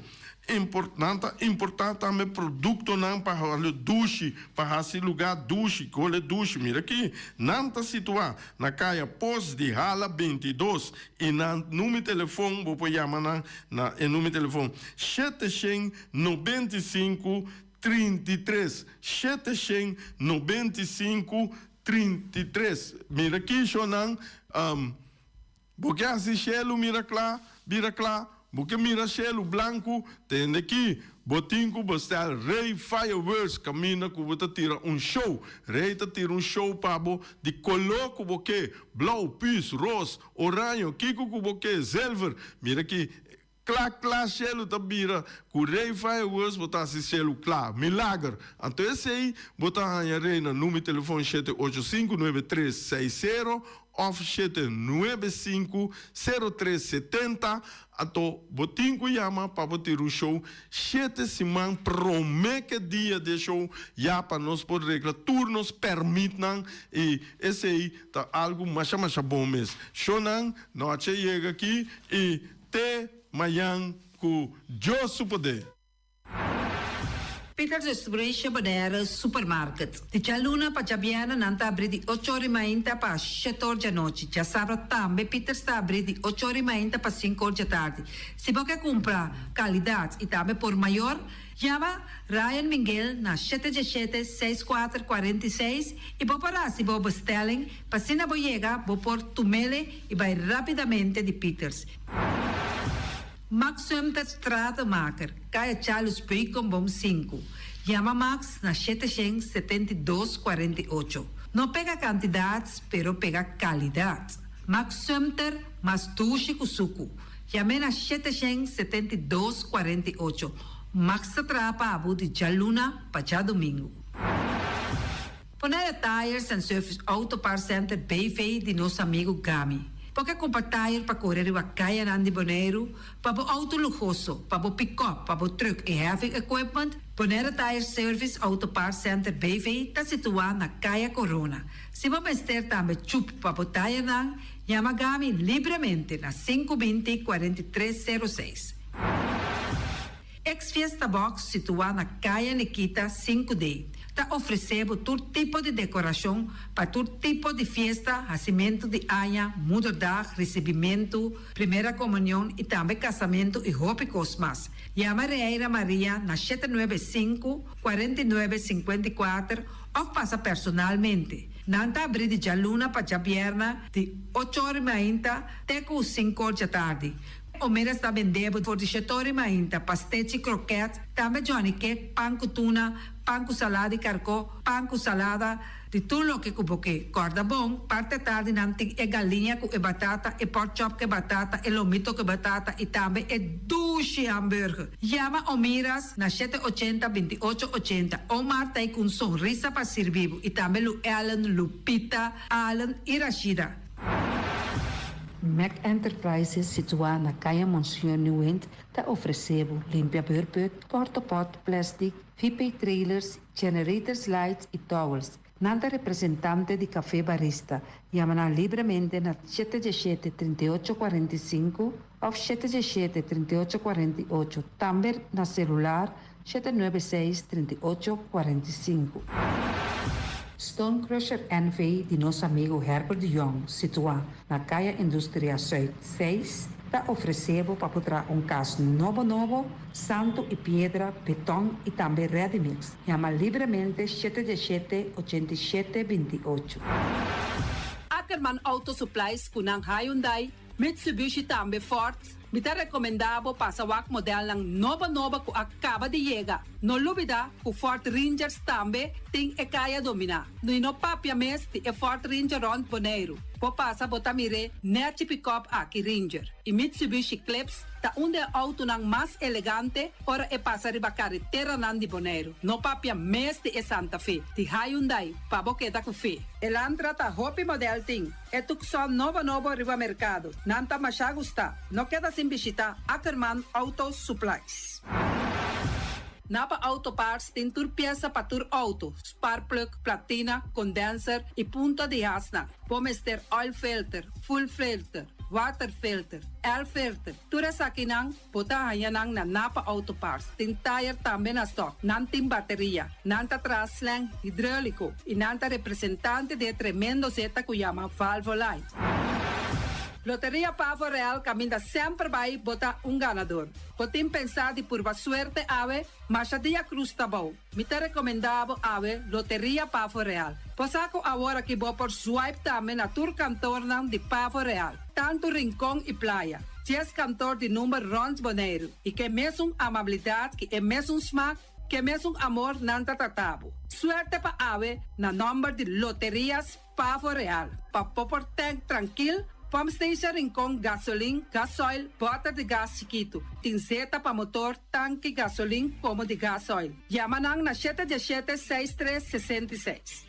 Nan ta importá tambe produktonan pa hole dushi, pa hasi lugá dushi, hole dushi. Mira aki, nan ta situá na Kaya Pos di Hala 22 i nan numero telefon, bo por yama nan na e numero telefon 795 33, 795. 33. Mira aki shownan, bo ke hasi shelu mira kla, bira kla, bo ke mira shelu blanku, tende aki, bo tin ku bestel Rey Fireworks kaminda ku bo ta tira un show. Rey ta tira un show pa bo di kolo ku bo ke, blou, pus, ros, oraño, kiko ku bo ke, zilver. Mira aki, Kla kla shelu ta bira ku Rey Fireworks bo ta hasi shelu kla. Milager! Anto esei bo ta haña Rey na number telefon 7859360 of 7950370. Anto bo tin ku yama pa bo tira un show shete siman prome ke dia di e show ya pa nos por regla tur nos permitnan i esei ta algu masha masha bon mes. Shownan nochi a yega aki i Te mañan ku Dios su poder. Peters Restauration Bonaire Supermarket. Di djaluna pa djabièrnè nan ta abrí di ocho ora i mainta pa shete or djanochi. Djasabra tambe Peters ta abrí di ocho ora i mainta pa sinku or djatardi. Si bo ke kumpra kalidat i tambe por mayor, yama Ryan Minguel na shete djeshete seis kuater 46 i bo por hasi bo bestelling pa asina bo yega bo por tumele i bai rápidamente di Peters. Max Sumter Stratenmaker, Kaya Charles Beukenboom sinku. Yama Max na 772 48. No pega kantidat, pero pega kalidat. Max Sumter mas dushi ku suku. Yam'é na 772 48. Max ta traha pa bo di djaluna pa djadumingu. Bonaire Tires and Service Auto Parts Center BV di nos amigu Gami. Bo ke kumpra tire pa kore riba kayanan di Boneiru, pa bo outo luhoso, pa bo pikòp, pa bo trùk i heavy equipment? Bonaire Tires Service Auto Parts Center BV ta situá na Kaya Corona. Si bo mester tambe chup pa bo tirenan, yama Gami libremente na 520 43 06. Ex Fiesta Box situá na Kaya Nikita 5D ta ofresé bo tur tipo di dekorashon pa tur tipo di fiesta, hasimentu di aña, moederdag, risibimentu, primera komunion i tambe kasamentu i hopi kos mas. Yama Reira Maria na 795, 49, 54 òf pasa personalmente. Nan ta abrí di djaluna pa djabièrnè di ocho ora i mainta te ku sinku or djatardi. Omeras ta bende bo for di shetori mainta, pastechi, kroket, tambe johnny cake, pan ku tuna, pan ku salada di karkó, pan ku salada, di tur loke ku bo ke. Kòrda bon, parti atardi nan tin e galiña ku e batata, e pork chop ku e batata, e lomito ku e batata i tambe e dushi hamburger. Yama Omiras na 780 28 80. Omar ta ei ku un sonrisa pa sirbi bo i tambe Lu Ellen, Lupita, Allen i Rashida. Mac Enterprises situá na Kaya Monseñor Nieuwind ta ofresé bo limpia beurput, portapot, plastic, VP trailers, generators lights i towels. Nan ta representante di Café Barista. Yama nan libremente na 717 38 45 òf 717 38 48, tambe na selular 796 38 45. Stone Crusher NV di nos amigu Herbert de Jong, situá na Kaya Industria Zuid 6, ta ofresé bo pa por traha un kas nobo nobo, santu i piedra, beton i tambe ready mix. Yama libremente 717 87 28. Ackerman Auto Supplies ku nan Hyundai, Mitsubishi tambe Ford. Mi ta rekomendá bo pasa wak modelnan nobo nobo ku a kaba di yega. No lubidá ku Ford Rangers tambe tin e kaya dominá. I no papia mes di e Ford Ranger rònt Boneiru. Bo pasa bo ta mir'é nèchi pikòp aki Ranger. I Mitsubishi Eclipse ta un di e outonan mas elegante ora e pasa riba kareteranan di Boneiru. No papia mes di e Santa Fe di Hyundai pa bo keda ku fe. Elantra ta hopi modèl tin. E Tucson nobo nobo riba merkado. Nan ta masha gustá. No keda sin bishitá Ackerman Auto Supplies. Napa Auto Parts tin tur piesa pa tur outo, spark plug, platina, condenser i punta di hasnan. Bo mester oil filter, fuel filter, water filter, air filter. Tur esakinan Bo ta haña nan na Napa Auto Parts. Tin tayer tambe na stock. Nan tin bateria. Nan ta traha slang hidreulico y nan ta representante di e tremendo zeta cu yama Valvoline. Loteria Pavo Real kaminda semper bai bo ta un ganador. Bo tin pensá di purba suerte awe? Masha dia krus ta bou. Mi ta rekomendá bo awe Loteria Pavo Real. Bo sa ku awor aki bo por swipe tambe na tur kantornan di Pavo Real, tantu Rincon i Playa. Dies kantor di number rònt Boneiru i ke mesun amabilidat ki e mesun smak, ke mesun amor nan ta trata bo. Suerte pa awe na nòmber di Loterias Pavo Real, pa bo por tank trankil, pump station Rincon, gasolin, gasoil, bòter di gas chikitu, tin zeta pa motor, tanki gasolin komo di gasoil. Yama nan na shete diesshete seis tres 66.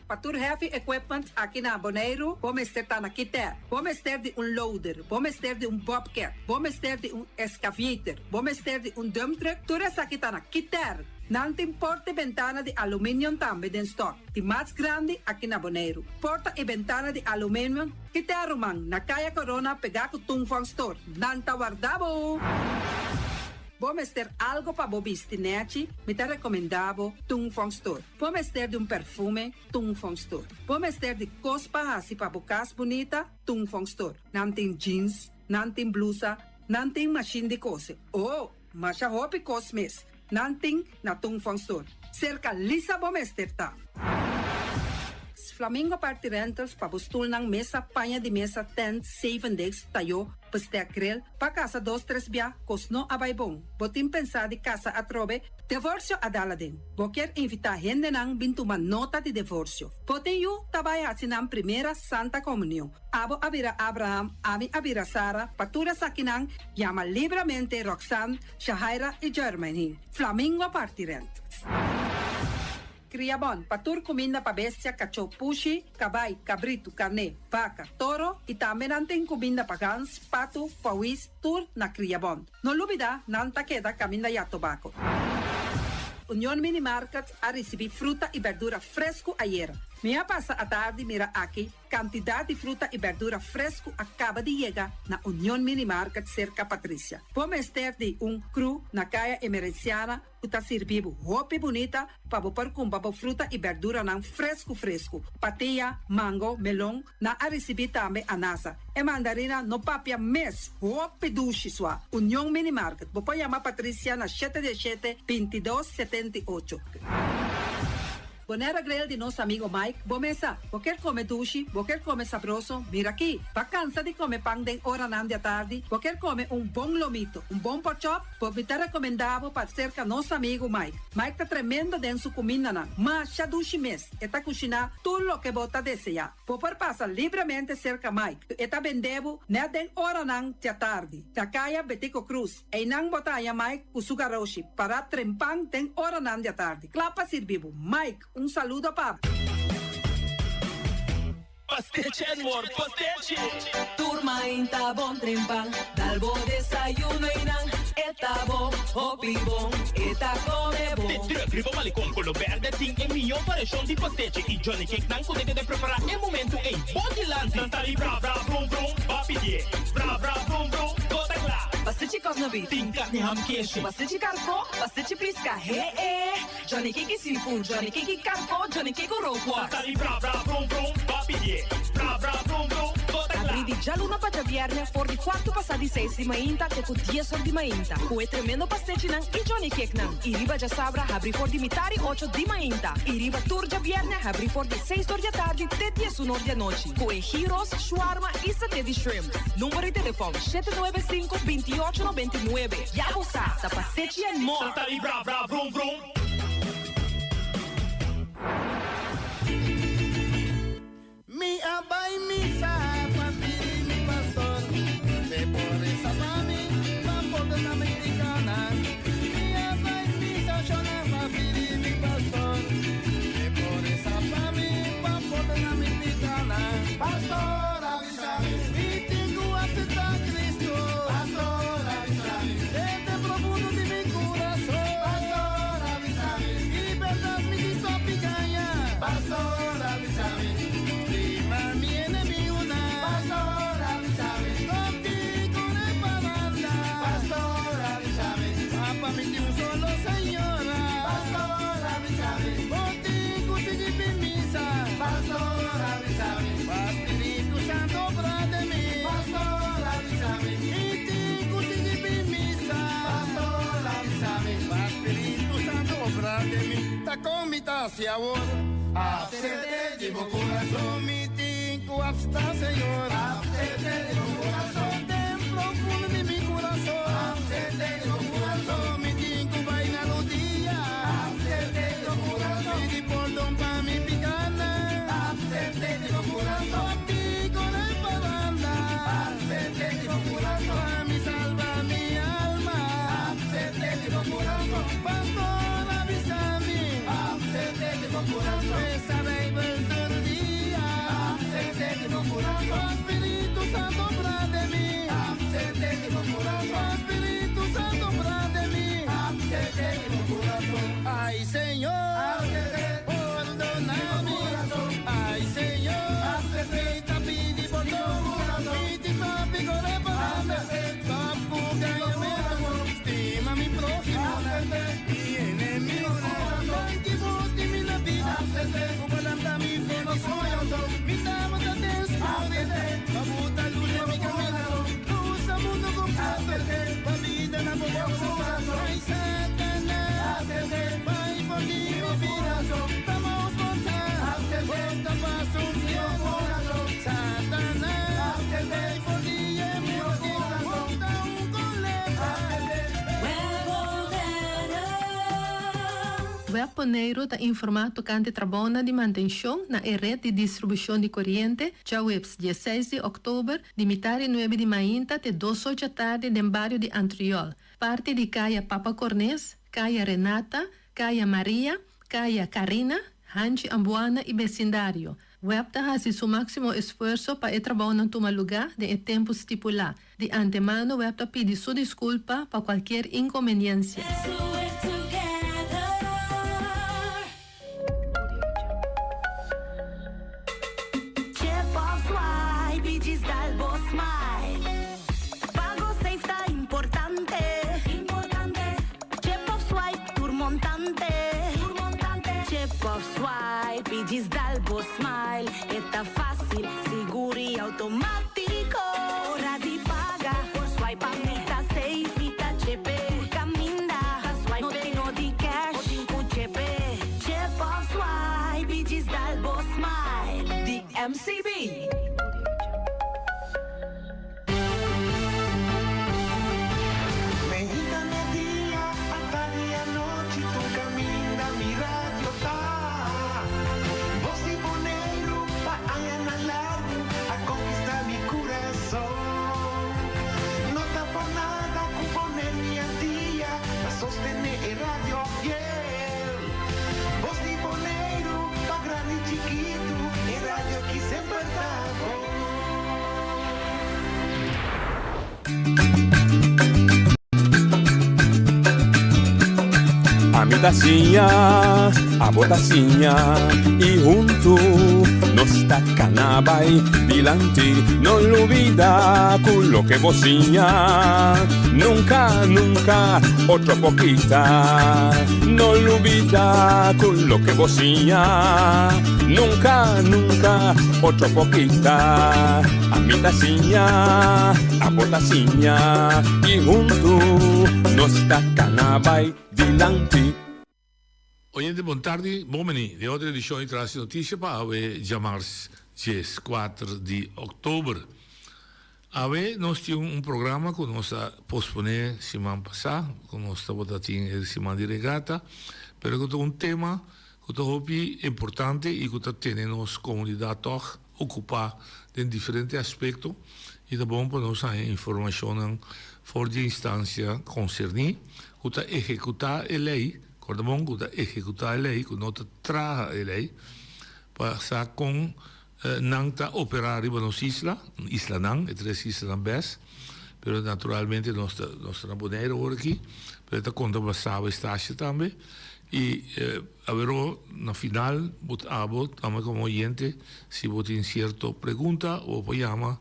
Pa tur heavy equipment aki na Boneiru, bo mester ta na Kiter. Bo mester di un loader, bo mester di un bobcat, bo mester di un excavator, bo mester di un dump truck, tur esaki ta na Kiter. Nan tin porta i bentana di aluminium tambe den stock, di mas grandi aki na Boneiru. Porta i bentana di aluminium Kiter ruman, na Kaya Corona pegá ku Tung Fong Store. Nan ta warda bo! Bo mester algo pa bo bisti nèchi? Mi ta rekomendá bo Tung Fong Store. Bo mester di un perfume? Tung Fong Store. Bo mester di kos pa hasi pa bo kas bunita? Tung Fong Store. Nan tin jeans, nan tin blusa, nan tin mashin di kose. Oh! Masha hopi kos mes. Nan tin na Tung Fong Store. Serka Lisa bo mester ta. Flamingo Party Rentals pa bo stulnan, mesa, paña di mesa, tent, zeven degs, tayó, bestek, grill, pa kasa dos tres bia, kos no a bai bon. Bo tin pensá di kasa atrobe? Devorsio a dal aden. Bo kier invitá hendenan bin tuma nota di devorsio. Bo tin yu ta bai hasi nan primera Santa Komunion. Abo a bira Abraham, ami a bira Sara, pa tur esakinan yama libramente Roxanne, Shahaira i Jermaine. Flamingo parti rent. Kria bon pa tur kuminda pa bestia, kachó, pushi, kabai, kabritu, karné, baka, toro i tambe nan tin kuminda pa gans, patu, pawis, tur na Kria Bon. No lubida nan ta keda kaminda ya tobako. Union Mini Market a risibí fruta i berdura fresku ayera. Mi a pasa atardi mira aki Kantidat di fruta i bèrdura fresku a kaba di yega na Union Mini Market serka Patricia. Bo mester di un kru na Kaya Emerenciana ku ta sirbi bo hopi bunita pa bo por kumpra bo fruta i bèrduranan fresku fresku. Patia, mango, melon, nan a risibí tambe anasa. E mandarina no papia mes, hopi dushi sua. Union Mini Market, bo por yama Patricia na shete diesshete, 22, 78. Bonaire Grill di nos amigo Mike, bo mesa. Bo kier come dushi, bo kier come sabroso, mira aki. Bo cansa di come pan den oranan di atardi, bo kier come un bon lomito, un bon porkchop, bo mi ta recomenda bo pa cerca nos amigo Mike. Mike ta tremendo den su cumindanan, masha dushi mes, e ta cushina tur loke bo ta desea. Bo por pasa libremente cerca Mike, e ta bende bo net den oranan di atardi, na caya Betico Croes. Einan bo ta haña Mike ku su garoshi pará trempan den oranan di atardi, kla pa sirbi bo. Mike, un saludo pa bo. Pastechi and more pastechi! Tur mainta bon trempan, dal bo desayuno einan, e ta bo hopi bon, e ta come bon. De truck riba Malecon Colo Berde tin e mihó variashon di pastechi y Johnny Cake nan ku ta keda prepará e momentu ei bo dilanti. Nan ta di bra bra brum brum, ba pidié bra bra brum brum. Bo ta kla. Pastechi kòsnabí. Tin karni ham keshi. Pastechi karkó, pastechi piska, he e. Johnny Cake seafood, Johnny Cake karkó, Johnny Cake rookworst. Ta di bra bra brum brum, bo a pidié bra bra brum brum, bo ta kla. Abrí di djaluna pa djabièrnè for di kuartu pasá di seis di mainta te ku dies or di mainta ku e tremendo pastechinan i Johnny Cakenan. I riba djasabra habrí for di mitar i ocho di mainta i riba tur djabièrnè habrí for di seis or di atardi te diesun or di anochi ku e gyros, shawarma i saté di shrimp. Number di telefòn, 795 28 99. Ya bo sa, ta Pasechi and More! Santa di vra vra vrum vrum. Mi a bai misa pa pidi mi pastor p'e por resa pa mi pa pordona mi picanan. Mi a bai misa shona pa pidi mi pastor p'e por resa pa mi pa pordona mi picanan. Pastor a bisa mi, mi tin cu acepta Cristo. Pastor a bisa mi, desde profundo di mi curason. Pastor a bisa. ta hasi awor? Acept'é di bo kurason. Mi tin ku aceptá Señor. Acept'é di bo kurason. Den profundo di mi kurason. Acept'é di bo kurason. Mi tin ku bai na rudia. Acept'é di bo kurason. Pidi pordon pa mi pikánan. Acept'é di bo kurason. Pakiko den paranda. Acept'é di bo kurason. Pa mi salba mi alma. Acept'é di bo kurason. Pastor a bisa mi. Acept'é di bo kurason. Lesa Bijbel tur dia. Acept'é di bo kurason. Spiritu Santo obra den mi. Acept'é di bo kurason. Spiritu Santo obra den mi. Acept'é di bo kurason. Ai Señor. Acept'é. Pordona mi. Ai Señor. Acept'é. Mi ta pidi pordon. Mi tin papi kore pa banda. Stop ku gañamentu. Stima mi próhimo. Mi enemigunan. Danki bo tin mi na bida. Ku bo lanta mi for di soño. Mi tabata den skuridat. Ma bo ta lus den mi kaminda. Lusa mundu kompleto. Pa bida na bo boka. Ai Satanas. Bai for di mi bida. Ta maus bo ta. Bo ta pasa un tiempo. Satanas. Bai for di e mundu. Bo ta un kolebra. Web Boneiru ta informá tokante trabounan di mantenshon na e ret di distribushon di koriente djaweps dieseis di òktober di mitar di nuebe di mainta te dos or djatardi den bario di Antriol, parti di Kaya Papa Cornes, Kaya Renata, Kaya Maria, Kaya Carina, Hanchi Ambuana i besindario. Web ta hasi su máksimo esfuerso pa e trabounan tuma lugá den e tempu stipulá. Di antemano web ta pidi su diskulpa pa kualkier inkonbeniensia. Meinta media, atardi anochi, tur caminda mi radio ta. Bos di Boneiru pa añanan largu a conquista mi curason. No ta por nada cu Bonaire mi Antia ta sostene e radio fiel. Bos di Boneiru pa grandi chikitu, e radio ki semper ta bon. Ami ta siña, abo ta siña y huntu nos ta cana bay dilanti. No lubida cu loke bo siña nunca, nunca otro por kita. No lubida cu loke bo siña nunca, nunca otro por kita. Ami ta siña, abo ta siña y huntu nos ta cana bay dilanti. Oyente bon tardi, bon bini den otro edicion di Tras di Noticia pa awe djamars 14 di october. Awe nos tin un programa cu nos a pospone siman pasa, cu nos tabata tin e siman di regata, pero cu ta un tema cu ta hopi importante y cu ta tene nos comunidad tog ocupa den diferente aspecto y ta bon pa nos haña informacionnan for di e instancia concerni cu ta ehecuta e ley, corda bon cu ta ehecuta e ley, cu no ta traha e ley, pa sa con Nan ta operá riba nos isla, islanan, e tres islanan bes, pero naturalmente nos ta nos ta na Boneiru awor aki, pero e ta konta pa Saba i Stasia tambe. I aweró na final bo ta abo tambe komo oyente si bo tin sierto pregunta bo por yama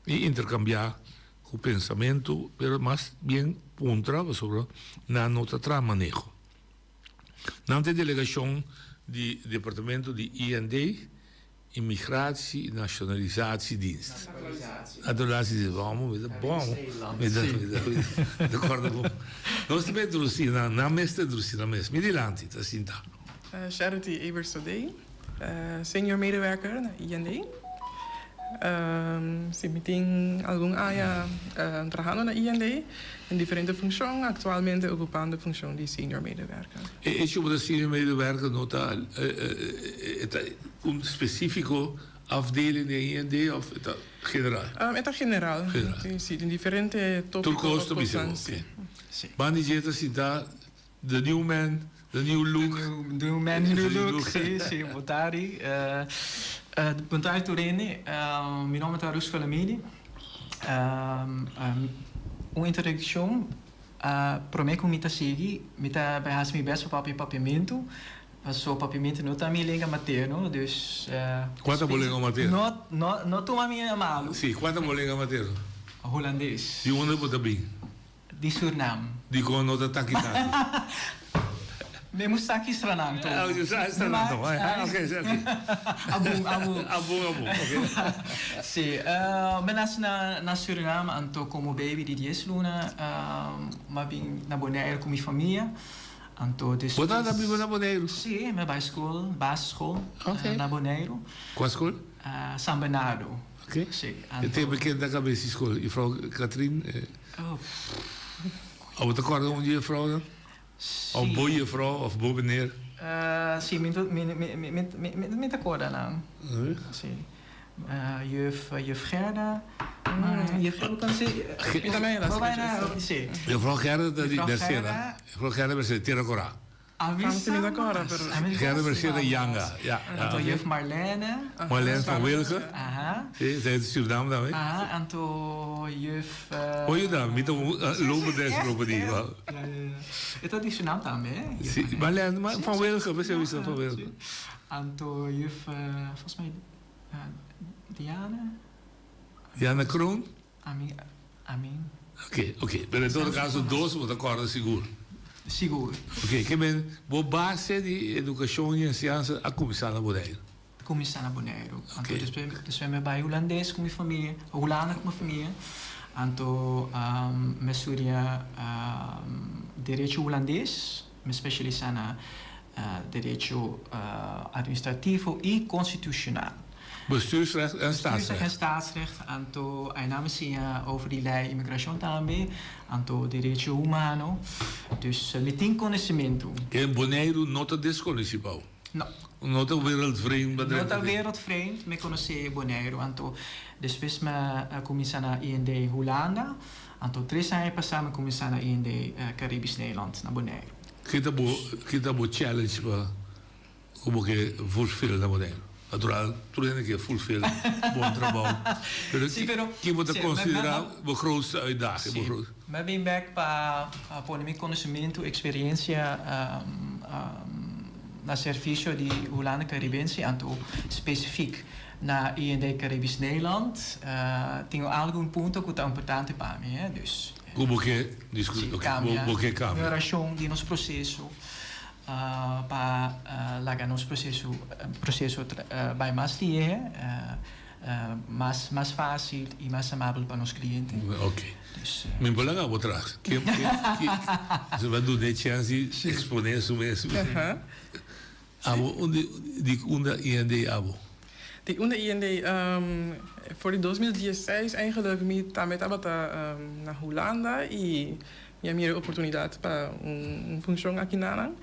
i interkambiá ku pensamentu, pero mas bien puntra pasobra nan no ta traha maneho. Nan ta e delegashon di departamento di IND, Immigratie en Nationalisatiedienst. Naturalisatiedienst. Bon, mi ta bon. Mi ta, mi ta, mi ta kòrda bon. Nos ta introdusi nan, nan mes ta introdusi nan mes. Mi dilanti ta sinta. Charity Eberstodé, senior medewerker na IND. Si, mi tin algun aña trahando na IND den diferente funcion, actualmente ocupando funcion di senior medewerker. E hecho bo ta senior medewerker no ta e ta un specifico afdeling den IND of e ta general? E ta general. General. Si, den diferente Tur topico cos of ta bisa cosnan, bo. si. Ok. Banda dje ta sinta The new man, the new look. The new man, the new look. Si, si, bon tardi. Bon tardi tur hende. Mi nomber ta Rusko Lamidi. Un introdukshon, prome ku mi ta sigui, mi ta bai hasi mi bes pa papia papiamentu, paso papiamentu no ta mi lenga materno, dus. Kua ta bo lenga materno? No, no, no tuma mi a malu. Si, kua ta bo lenga materno? Hulandes. Di unda bo ta bin? Di Surnam. Dikon no ta taki taki? Mi musta taki Sranang to. Oh, you sa Sranang to. Oké, oké. Abun, abun. Abun, abun, oké. Si, mi nase na na Surinam, anto komo baby di dies luna mi a bin na Boneiru ku mi famia. Anto despues. Bo tabata biba na Boneiru? Si, mi a bai skol, basisschool, na Boneiru. Kua skol? San Bernardo. Oké. Si, E tempu ken ta kabes di skol? Juffrouw Katrien? Abo ta kòrda un juffrouwnan? Of bo juffrouw of bo meneer? Si, mi mi ta kòrda nan. Si. Juf juf Gerda. Juf Gerda bo konosé? Mi tambe a skucha. Si. Juffrouw Gerda ta di Mercera. Juffrouw Gerda Mercera, Tierra Corá. Gerda Mercera Yanga, ja. Anto juf Marlene. Marlene van Wilgen. Aha. Si, zij is Suriname tambe. Aha, anto juf. Por yuda, mi ta un lobo des lobo di. Ja, ja, ja. E ta di Suriname tambe, hè? Si, Marlene van Wilgen, we zeggen van Wilgen. Anto juf, volgens mij Diana. Diana Kroon? Ami, ami. Oké, oké. Pero en todo caso dos bo ta corda sigur. Sigur. Oké, ke men bo base di educacion y enseñansa a cuminsa na Boneiru? Cuminsa na Boneiru. Anto despues, despues mi a bay Hulandes cu mi famia, Hulanda cu mi famia. Anto mi a studia Derecho Hulandes, mi a specialisa na Derecho Administrativo y Constitucional. Bestuursrecht en Bestuursrecht staatsrecht. en staatsrecht. Anto aynan mi siña over di lei immigracion tambe, anto derecho humano. Dus mi tin conocimentu. E Boneiru no ta desconoci pa bo? No. No ta wereldvreemd pa No drenta ta aki? wereldvreemd. Mi conoce Boneiru. Anto despues mi a cuminsa na IND Hulanda. Anto tres aña pasa mi cuminsa na IND Caribisch Nederland na Boneiru. Ki ta bo, ki ta bo challenge pa Ku bo ke fulfill na Boneiru? Natural, tur hende ke fulfill bon trabou. Pero Sí, pero ki bo ta sí, konsiderá mi, mi, bo grootste uitdaging? Bo Sí, groot. mi a bin bek pa pone mi konosementu, eksperensia na servisio di Hulanda Karibense, anto spesifik na IND Caribisch Nederland. Tin algun punto ku ta importante pa mi, hè, dus. Ku bo ke diskutí? Sí, Oké, kambia bo ke kambia. Mehorashon di nos proseso. Pa laga nos proceso proceso bai mas lihe, mas mas facil y mas amabel pa nos cliente. Ok. Mi por laga bo tras. Ke ke ke se ba duna e chance di expone su mes. Abo unda di unda IND abo? Di unda IND for di 2016 eigenlijk mi tambe tabata na Hulanda y Mi a mira e oportunidat pa un funshon aki nanan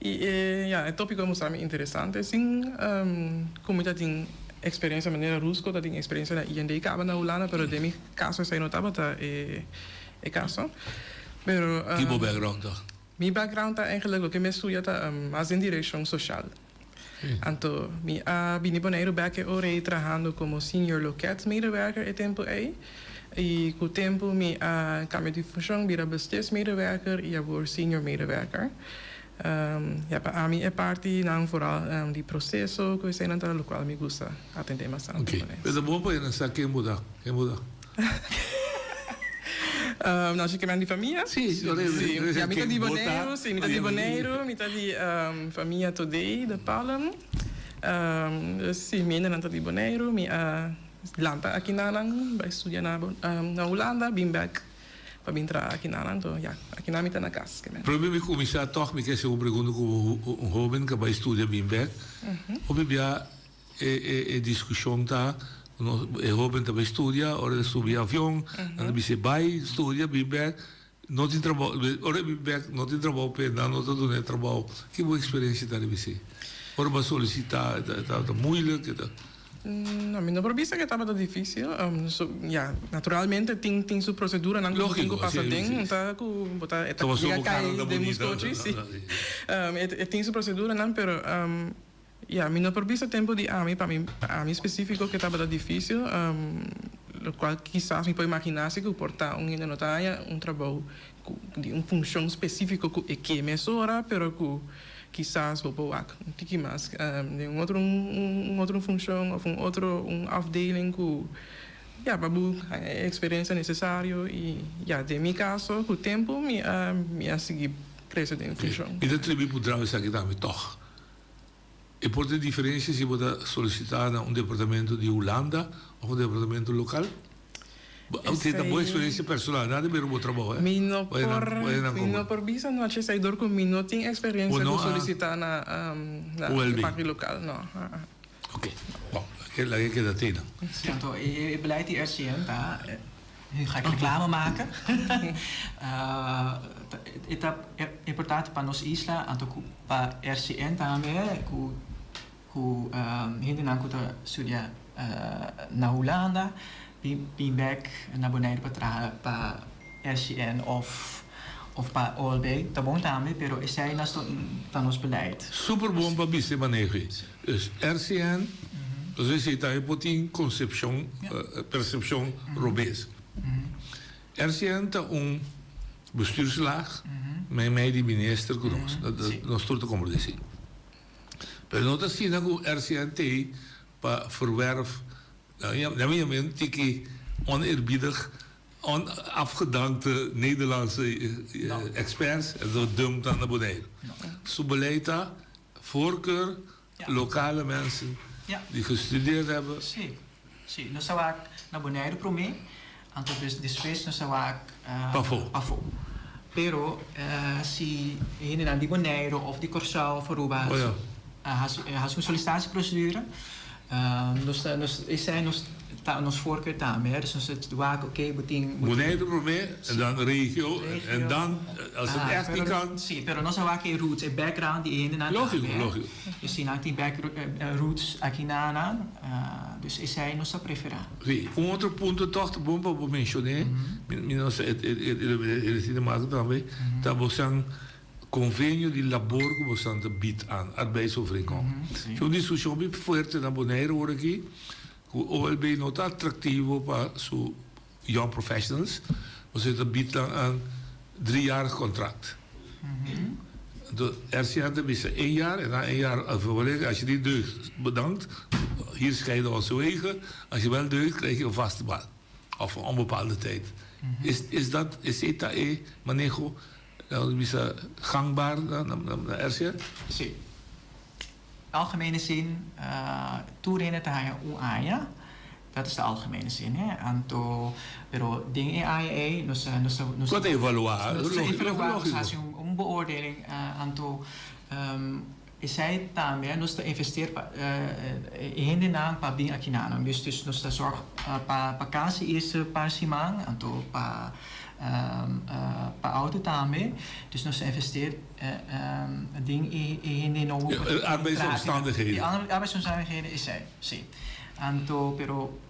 i e ya e topiko a mustra mi interesante sin ku mi ta tin eksperensia manera Rusko ta tin eksperensia na IND kaba na Hulanda pero den mi kaso esei no tabata e kaso pero Ki bo background ta? Mi background ta eigenlijk loke mi a studia ta mas den direkshon soshal anto mi a bini Boneiru bek e ora ei trahando komo senior loket medewerker e tempu ei i ku tempu mi a kambia di funshon bira bestuursmedewerker i awor senior medewerker. Ya pa ami e partinan vooral di proseso ku eseinan ta lokual mi gusta atendé mas tantu Oké, kuné. pero ta bon pa nan sa ken bo ta, ken bo ta. No, si ke men di famia? Sí, Sí, ya mi ta di Boneiru, sí, mi ta di Boneiru, mi ta di famia Todé de Palm. Dus sí, mi hendenan ta di Boneiru, mi a lanta aki nanan, bai studia na na Hulanda, bin bek. Pa bin traha aki nan, anto ya, aki nan mi ta na kas. Prome mi kuminsá tòg mi ke hasi un pregunta ku un hóben ku a bai studia bin bèk. Hopi bia e e diskushon ta e hóben ta bai studia, ora el subi avion nan ta bis'é bai studia bin bèk no tin trabou, ora e bin bèk no tin trabou p'e nan no ta dun'é trabou. Ki bo eksperensia ta riba esei? Ora bo a solisitá ta muilik? No, mi no por bisa ke tabata dificil. Ya, naturalmente tin tin su proceduranan ku bo tin ku pasa den, ta ku bo ta e ta yega kai den muskochi, si. E tin su proceduranan, pero ya, mi no por bisa tempo di ami, pa mi, pa ami specifico ke tabata dificil, lokual kisas mi por imagina si ku por ta un hende no ta haña un trabou ku di un funcion specifico ku e ke mesora, pero ku Kisas bo por wak un tiki mas den un otro un otro funcion of un otro un afdeling cu ya pa bo haña e experiencia necesario y ya den mi caso cu tempo mi a mi a sigui crece den funcion. Mi ta tribi por drau esaki tambe tog. E por tin diferencia si bo ta solicita na un departamento di Hulanda of un departamento local? Esei ta bo experiencia personal, nada di ber ku bo trabou, eh? Mi no por, mi no por bisa nochi esei dor ku mi no tin experiencia ku solicita na na e parti local, no. Ok, bon, laga e keda tei dan. Sí, anto e beleid di RCN ta, nu ga ik reclame maken, e ta importante pa nos isla, anto ku pa RCN tambe ku Ku hendenan ku ta studia na Hulanda bin bek na Boneiru pa traha pa RCN of pa OLB ta bon tambe pero esei nos ta nos beleid. Super bon pa bisa e maneho ei. Dus RCN, nos esei tambe por tin konsepshon, persepshon robes. RCN ta un bestuurslaag meimei di minister ku nos. Nos tur ta komprende esei. Pero no ta asina ku RCN t'ei pa verwerf, na mi yama un tiki oneerbiedig, onafgedankte Nederlandse experts en zo dump nan na Boneiru. Su beleid ta voorkeur lokale mensen die gestudeerd hebben. Sí, sí. Nos ta wak na Boneiru promé, anto despues nos ta wak Pafó. pafó. Pero si hendenan di Boneiru of di Kòrsou of Aruba hasi hasi un solicitatieprocedure, nos ta nos esei nos ta nos voorkeur tambe, dus nos ta wak oke bo tin. Boneiru promé en dan regio en dan als het echt niet kan. Sí, pero nos a wak e roots, e background di e hendenan tambe. Lógiko, lógiko. Dus si nan tin back roots aki na nan, dus esei nos ta preferá. Sí, un otro punto tòg ta bon pa bo menshoné, mi no sa, e tin te maka tambe, ta bosan konvenio di labor ku bosan ta bid aan, arbeidsovereenkomst. Si un diskushon hopi fuerte na Boneiru ora aki, ku OLB no ta atraktivo pa su young professionals, boso ta bid nan aan driejarig kontrakt. Anto RCN ta bisa één jaar en na één jaar als je niet deugt, bedankt, hier scheiden onze wegen, als je wel deugt krijg je een vaste baan of een onbepaalde tijd. Is is dat esei ta e maneho laten we bisa gangbaar na na RCN? Sí. Algemene zin, tur hende ta haña un aña, dat is de algemene zin hè, anto pero den e aña ei nos ta nos ta nos ta evaluá, nos ta evaluá, nos ta hasi un beoordeling, anto esei tambe nos ta investeer pa e hendenan pa bin aki nan, dus dus nos ta zorg pa pa kas e eerste paar siman, anto pa pa auto tambe, dus nos ta investeer. Den e hende nobo ku ta Arbeidsomstandigheden. E arbeidsomstandigheden esei, si. Anto, pero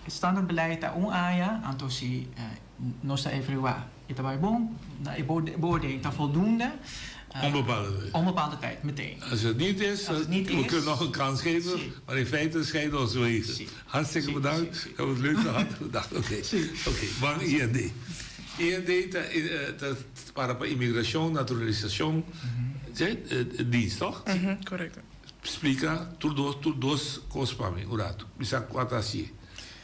standaardbeleid ta un aña, anto si nos ta evaluá e ta bai bon, e beoordeling ta voldoende. Onbepaalde tijd. Onbepaalde tijd, meteen. Als het niet is, we kunnen nog een kans geven, maar in feite scheiden onze wegen. Hartstikke bedankt, ik heb het leuk gehad. Dag, oké. Oké, ban IND. IND ta ta para pa Imigrashon, Naturalisashon, dienst, toch? Korekto. Splika tur dos tur dos kos pa mi un ratu. Mi sa kua ta hasié.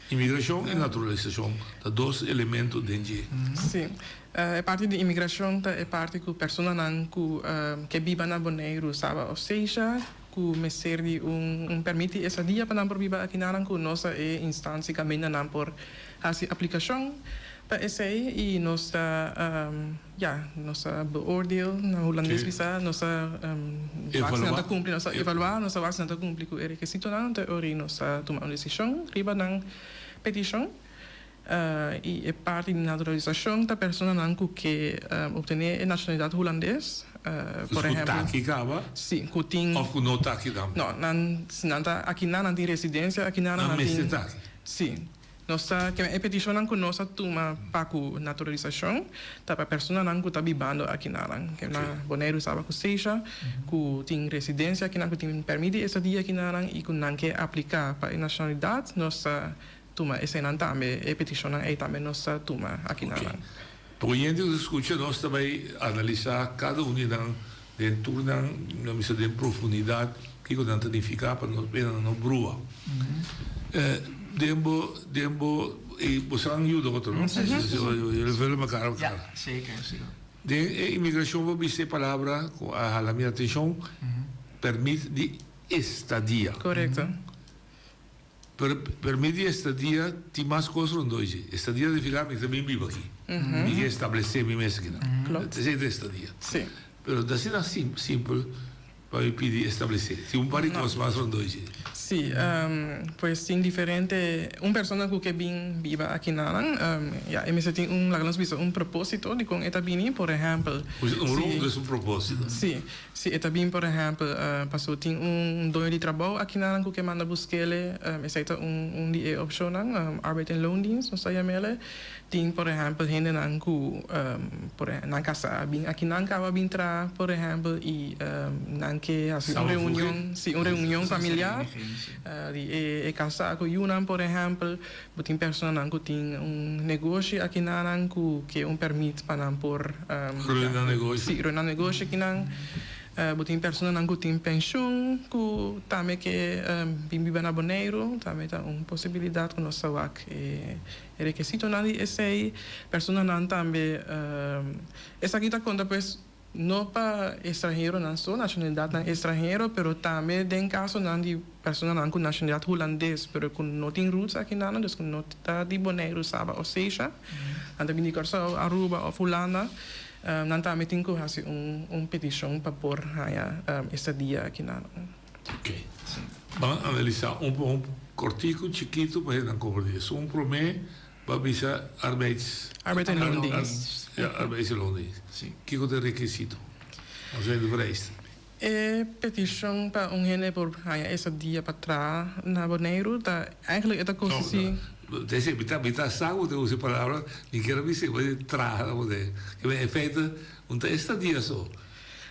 Imigrashon i naturalisashon ta dos elemento den dje. Sí. E parti di imigrashon ta e parti ku personanan ku ke biba na Boneiru, Saba òf Seisha ku mester di un pèrmit di estadia pa nan por biba aki nanan ku nos ta e instansia kaminda nan por hasi aplikashon. Pa esei i nos ta ya nos ta beoordeel na hulandes bisa nos ta wak si nan ta kumpli nos ta evaluá nos ta wak si nan ta kumpli ku e rekisitonan te ora nos ta tuma un desishon riba nan petishon i e parti di naturalisashon ta personanan ku ke optené e nashonalidat hulandes por Dus ku ehèmpel ta aki kaba si ku tin òf ku no ta aki tambe? No nan si nan ta akinan nan tin residensia akinan Nan nan mester tin ta aki? Si. Nos ta kende e petishonnan ku nos a tuma pa ku naturalisashon ta pa personanan ku ta bibando akinanan, ke na Boneiru, Saba ku Seisha, ku tin residensia akinan, ku tin pèrmit di estadia akinanan i ku nan ke apliká pa e nashonalidat, nos ta tuma eseinan tambe, e petishonnan ei tambe nos ta tuma akinanan. Pa oyente ku ta skucha nos ta bai analisá kada un di nan den tur nan, nan bisa den profundidat kiko nan ta nifiká pa nos pena nan no brua. Den bo, den bo, i boso nan yuda otro no? Jullie vullen mekaar elkaar. Ja, zeker, zeker. Den e imigrashon bo bisa e palabra ku a hala mi atenshon, pèrmit di estadia. Korekto. Pero permit di estadia tin mas kos rondó dje. Estadia significa mi ta bin biba aki. Mi ke establece mi mes akinan. Esei ta estadia. Pero no ta asina simpel pa mi pidi establece. Tin un par di kos mas rondó dje. Sí, pues tin diferente, un persona ku ke bin biba akinanan, ya e mester tin un, laga nos bisa un proposito dikon e ta bini. Por ehèmpel, Un rumbo es un proposito. Sí. Si e ta bin por ehèmpel paso tin un doño di trabou akinanan ku ke manda busk'ele, esei ta un un di e opshonnan, arbeid en loondienst nos ta yam'ele. Tin por ehèmpel hendenan ku por nan kasa a bin akinan kaba bin traha por ehèmpel i nan ke hasi un reunion, si un reunion familiar di e kasa ku yunan por ehèmpel. Bo tin personanan ku tin un negoshi akinanan ku ke un pèrmit pa nan por Run nan negoshi. Sí, run nan negoshi akinan. Bo tin personanan ku tin penshun ku tambe ke bin biba na Boneiru, tambe ta un posibilidat ku nos ta wak e rekisitonan di esei. Personanan tambe esaki ta konta pues No pa estranheronan so, nashonalidatnan estranhero, pero tambe den kasonan di personanan ku nashonalidat hulandes pero ku no tin roots akinan, dus ku no ta di Boneiru, Saba òf Seisha, nan ta bini di Kòrsou, Aruba òf Hulanda, nan tambe tin ku hasi un petishon pa por haña estadia akinan. Oké. Ban analisá un pa un kòrtiku, chikitu, pa hende nan komprendé. Esun promé Bo a bisa arbeids. Arbeid en loondienst. Ja, arbeids en loondienst. Si. Kiko ta e rekisito? Wat zijn de vereisten? E petishon pa un hende por haña estadia pa traha na Boneiru ta eigenlijk e ta konsistí. No, no. Mi ta mi ta sa ku bo ta usa e palabra, mi kier a bisa bo di traha na Boneiru. In feite, un ta estadia so.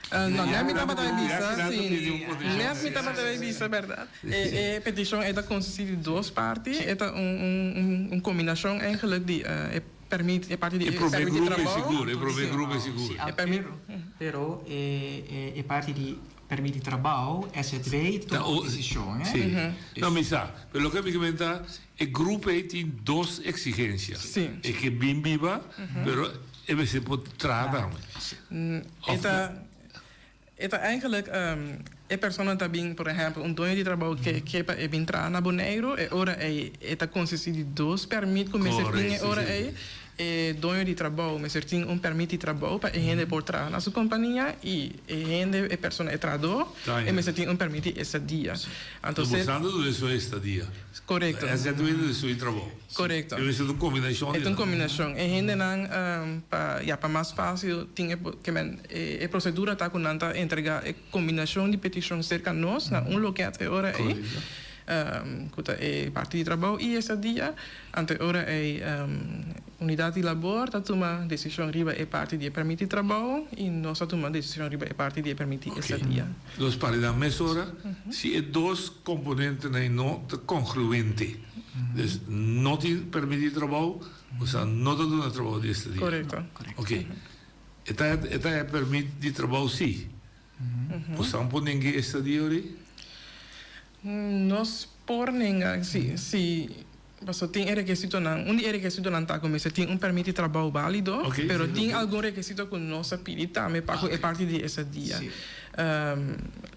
No, net mi tabata bay bisa, si. Net mi tabata bay bisa, berdad. E peticion ei ta consisti di dos parti. E ta un un combinacion eigenlijk di e permit, e parti di e permit di E prome grupo trabou. e sigur, e prome grupo e sigur. Si, pero, pero e e parti di permit di trabou, SZW, ta tuma un decision, eh. Si. No, mi sa. Pero loke mi ke menta, e grupo ei tin dos exigencia. Si. E ke bin biba, pero E mester por traha tambe. E ta e ta eigenlijk e persona ta bin por ehempel un doño di trabou ke ke pa e bin traha na Boneiru e ora ei e ta konsistí di dos pèrmit ku mester tin e ora ei. E doño di trabou mester tin un pèrmit di trabou pa e hende por traha na su kompania i e hende e persona e trahadó e mester tin un pèrmit di estadia. Anto Bo sa no duna su estadia. Korekto. Esei ta duna su trabou. Korekto. E mester ta un kombinashon di nan. E ta un kombinashon. E hendenan pa ya pa mas fásil tin e ke men e prosedura ta ku nan ta entregá e kombinashon di petishon serka nos na un lokèt e ora ei ku ta e parti di trabou i estadia. Anto e ora ei unidat di labor ta tuma desishon riba e parti di e pèrmit di trabou i nos ta tuma desishon riba e parti di e pèrmit di estadia. Nos parti nan mesora si e dos komponentenan ei no ta kongruente. Dus no tin permit di trabou, osea no ta duna trabou di estadia. Korekto. Ok. E ta e ta e permit di trabou si. Boso por nenga e estadia ori? Nos por nenga si si pasobra tin e rekesitonan. Un di e rekesitonan ta ku mester tin un permit di trabou bálido, pero tin algun rekesito ku nos a pidi tambe pa ku e parti di estadia.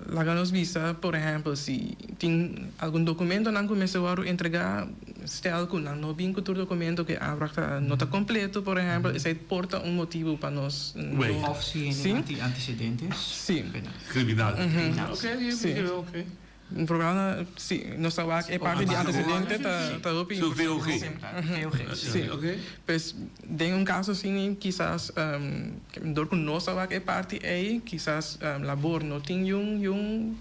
Laga nos bisa, por ehèmpel, si tin algun dokumentonan ku mester wòrdu entregá. Stel ku nan no bin ku tur dokumento ku e aanvraag ta no ta kompleto, por ehèmpel, esei por ta un motibu pa nos no. Òf si hende tin antecedentes penal. Kriminal. Oke, oke. Un programa, si, nos ta wak e parti di antecedente ta ta hopi Su VOG. VOG, si. Pues den un kaso asina kisas dor ku nos ta wak e parti ei kisas labor no tin yun yun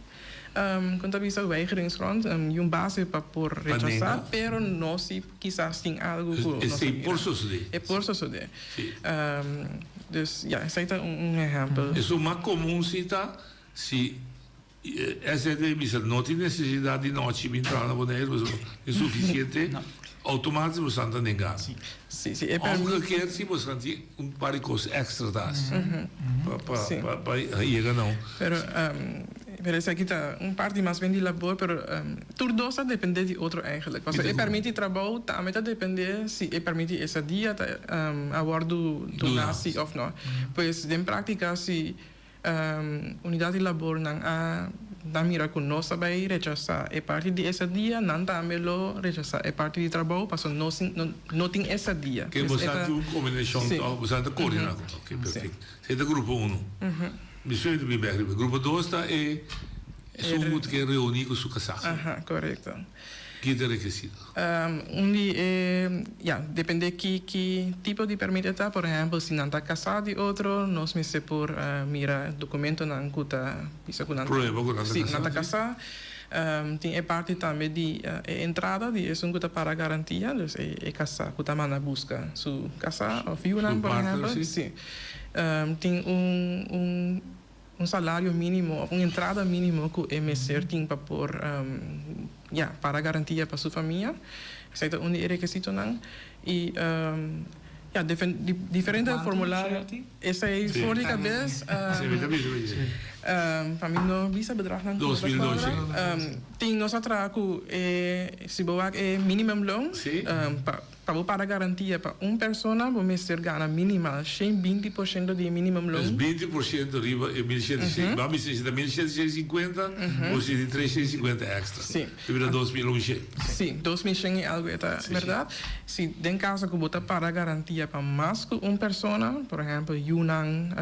Kon ta bisa weigeringsgrond, y un base pa por rechasá, pero no si kisas tin algu ku nos a mira. Esei por sosodé. E por sosodé. Dus ya, esei ta un ehèmpel. Esun mas komun si ta si SZW bisa no tin nesesidat di nochi bin traha na Boneiru pasobra tin sufisiente, outomatisch bo san ta nengá. Si, si e permiti. Omgekeerd si bo san tin un par di kos èkstra ta hasi pa pa yega na un. Pero pero esaki ta un parti mas bien di labor pero tur dos ta depende di otro eigenlijk. Pasobra e permit di trabou tambe ta depende si e permit di estadia ta a wordu duna si of no. Pues den práktika si Unidat di Labor nan a nan mira ku nos ta bai rechasá e parti di estadia, nan tambe lo rechasá e parti di trabou pasobra nos no tin estadia. Ke bo sa tin un kombinashon tòg, bo sa ta koordiná ku ok perfekto. Esei ta grupo uno. Mi sueño ta bin bèk riba. Grupo dos ta e esun ku ta ke reuní ku su kasá. Aha, korekto. Ki ta e rekisito? Un di e, ya, depende ki ki tipo di permit e ta. Por ehempel, si nan ta kasá di otro, nos mester por mira dokumentonan ku ta bisa ku nan ta, Prueba ku nan ta si, kasá, nan ta si. kasá. Tin e parti tambe di e entrada di esun ku ta para garantia, dus e e kasá ku ta manda buska su kasá òf yunan, Su por partner, ehempel. si. Si. Tin un un. Un salario mínimo òf un entrada mínimo ku e mester tin pa por, ya, para garantia pa su famia. Esei ta un di e rekisitonan. I, ya, diferente formulario. Esei for di kabes, pa mi no bisa bedragnan ku ta kuadra. Tin nos a traha ku e, si bo wak e minimumloon, pa. Pa bo para garantia pa un persona bo mester gana minimal 120 por shento di e minimum loon. Dus 20 por shento riba e mil shete i Ba bisa si ta mil shete i sinkuenta bo si tin tres shete i sinkuenta extra. Si. Ta bira 2100. Si, 2100 i algu e ta berdad. Si den kaso ku bo ta para garantia pa mas ku un persona, por ehempel yunan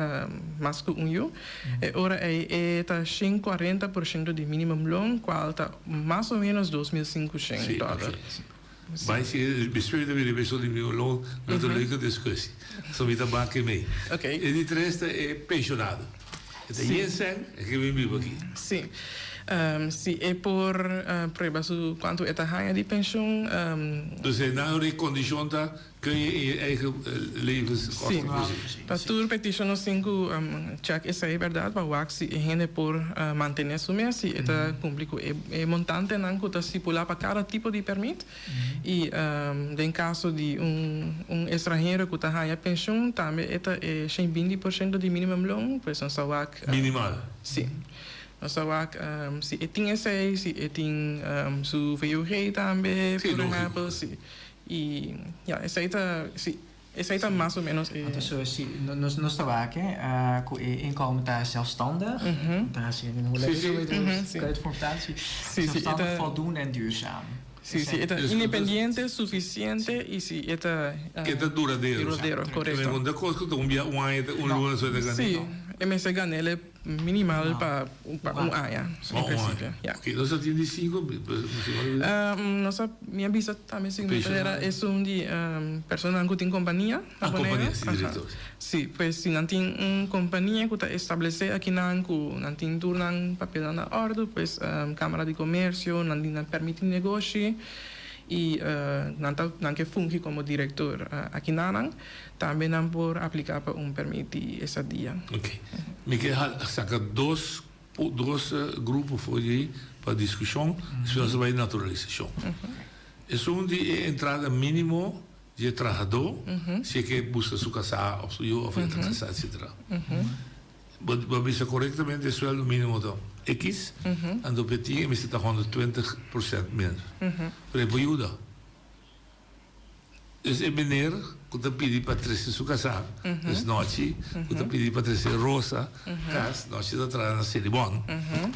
mas ku un yu, e ora ei e ta 140 por shento di minimum loon kual ta mas o menos 2500 dòler. Bai si e bespreek ta bira beso di mi oló, lo ta leuke discussie. So mi ta baki mei. E di tres ta e pensionado. E ta yen sèn, e ke bin biba aki. Si. Si e por prueba su kuantu e ta haña di penshun. Dus e nan rekondishon ta Kun je in je eigen levenskosten voorzien? Sí. Pa tur petishon nos tin ku chèk esei bèrdat pa wak si e hende por mantené su mes, si e ta kumpli ku e montantenan ku ta stipulá pa kada tipo di pèrmit. I den kaso di un estranhero ku ta haña penshun tambe e ta e 120 por shento di minimumloon, pues nos ta wak. Minimal. Sí. Nos ta wak si e tin esei, si e tin su VOG tambe, por ehèmpel, si. Y ya, esey ta, si, esey ta mas o menos e. Anto so si nos nos ta wak cu e inkomen ta zelfstandig, ta haci den holandés Sí, sí. kan je het voor vertalen? Sí, sí, e Zelfstandig, ta. voldoende en duurzaam. Sí, sí, e ta independiente, suficiente y si e ta. E ta duradero. Duradero, corecto. No ta cos cu ta un bia un aña un luna so e ta gana. Sí, e mester gan'el Minimal pa un aña, en principio. Ya. Oké, nos a tin di sinku, Nos a, mi a bisa tambe si no ta era esun di personanan ku tin kompania na Boneiru. Ah, kompania, si, direktor. Si, pues si nan tin un kompania ku ta establesé akinan, ku nan tin tur nan papelnan na òrdu, pues Kámara di Komersio, nan tin nan pèrmit di negoshi i nan ta, nan ke fungi komo direktor akinanan. Tambe nan por apliká pa un pèrmit di estadia. Ok. Mi ke saka dos dos grupo for di ei pa diskushon, despues nos ta bai naturalisashon. Esun di e entrada mínimo di e trahadó, si e ke buska su kasá òf su yu òf e ta kasá etsetera. Bo bo a bisa korektamente e suèldo mínimo ta ekis, anto pa e tin e mester ta 120 por sènt minder. Pero e por yuda. Dus e meneer ku ta pidi pa trese su kasá, dus Nochi, ku ta pidi pa trese Rosa kas, Nochi ta traha na Selibon,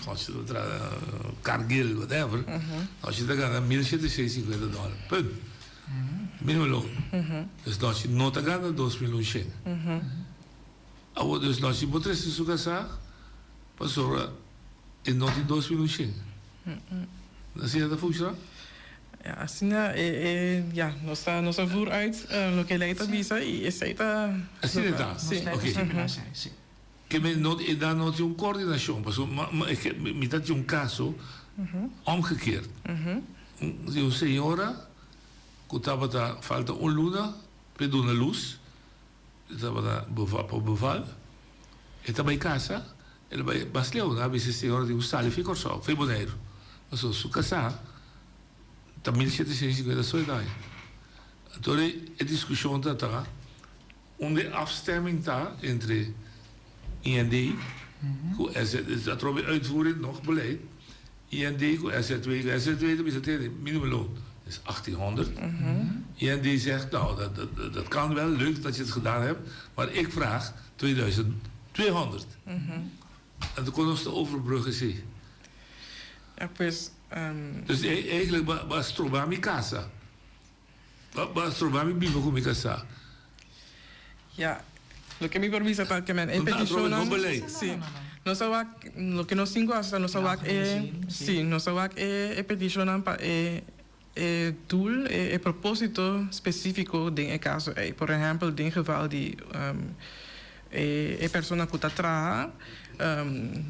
Nochi ta traha na Cargill, whatever, Nochi ta gana 1750 dòler, punt. Minimumloon. Dus Nochi no ta gana 2100. Awor dus Nochi por trese su kasá pasobra e no tin 2100. Asina ta funciona? Ja, asina e, e, ja, nos ta, nos ta voer uit loke ley ta bisa y esey ta. Asina ta? Si. Oké. Ke men no, e dan no tin un coordinacion, pasobra ma, ma, mi ta tin un caso omgekeerd. Un, di un señora cu tabata falta un luna p'e duna luz, E tabata beva pa beval. E ta bai casa, el a bai mas leu. Nan a bisa e señora di ku sali fi Kòrsou, fi Boneiru. Pasobra su kasá ta 1750 so e daño. Anto e diskushon ta ta unda e afstemming ta entre IND ku SZW. Atrobe uitvoering nog beleid. IND ku SZW. Ku SZW ta bisa tene minimumloon is 1800. IND zegt nou dat dat dat kan wel, leuk dat je het gedaan hebt, maar ik vraag 2200. En toen kon ons te overbruggen zie. Ja, pues. Dus eigenlijk ba ba stroba mi casa. Ba ba stroba mi biba ku mi kasá. Ja, loke mi por bisa ta ke men e petishonnan. No beleid. Si. Nos a wak, loke nos tin ku hasi ta nos a wak e, si, nos a wak e e petishonnan pa e e doel, e e proposito spesifiko den e kaso ei. Por ehèmpel den geval di E e persona ku ta traha,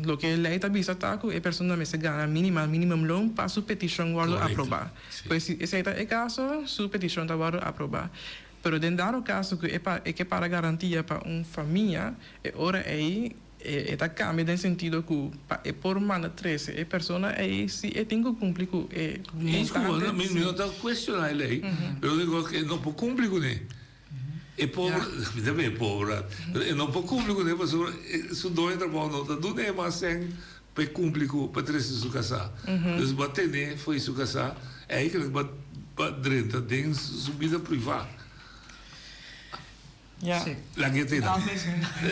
loke e lei ta bisa ta ku e persona mester gana minimal minimumloon pa su petishon wòrdu aprobá. Pues si esei ta e kaso, su petishon ta wòrdu aprobá. Pero den dado kaso ku e pa e ke para garantia pa un famia, e ora ei e ta kambia den sentido ku pa e por manda trese e persona ei si e tin ku kumpli ku e montante. Mi no ta kuestioná e lei, pero lo úniko ku e no por kumpli kuné. E pober, mi ta bay pober, pero e no por cumpli cu ne pasobra su doño trabao no ta dun'e mas cen pa e cumpli cu, pa trece su casa. Dus bo a tene fo'i su casa, eigenlijk bo a drenta den su bida priva. Laga e tene.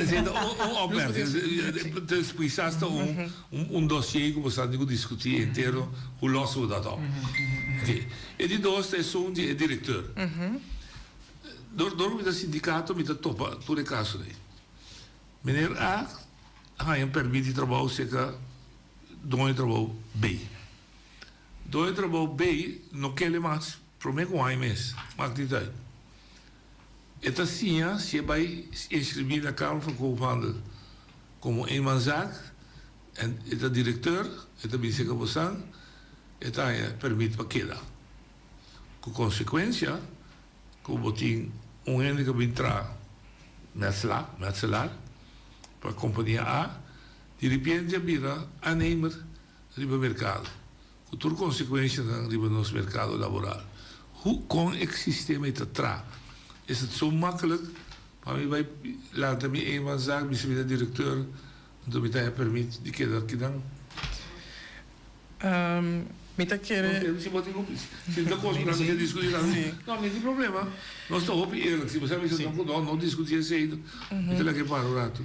Esey ta un opmerking. Dus quizas ta un un dossier cu bo sa tin cu discuti entero hoe lossen we dat op. E di dos ta esun di e directeur. Dor dor ku mi ta sindikato mi ta topa tur e kaso ei. Meneer A haña un pèrmit di trabou serka doño di trabou B. Doño di trabou B no kere mas promé ku un aña mes, mak di tèit. E ta siña si e bai inskribí na Kamer van Koophandel komo eenmanszaak en e ta direkteur, e ta bin serka bosan, e ta haña pèrmit pa keda. Ku konsekuensia ku bo tin un hende ku bin traha metselaar, metselaar, pa kompania A, di ripiente a bira aannemer riba merkado, ku tur konsekuensianan riba nos merkado laboral. Hoe kon e sistema ei ta traha? Is het zo makkelijk pa mi bai lanta mi eenmanszaak, bisa mi ta direkteur, anto mi ta haña permit di keda akinan? Mi ta kere. Si bo tin ku si ta kos ku nan ke diskutí nan no mi tin problema nos ta hopi eerlijk si bo sa bisa no no no diskutí esei mi ta laga e para un ratu.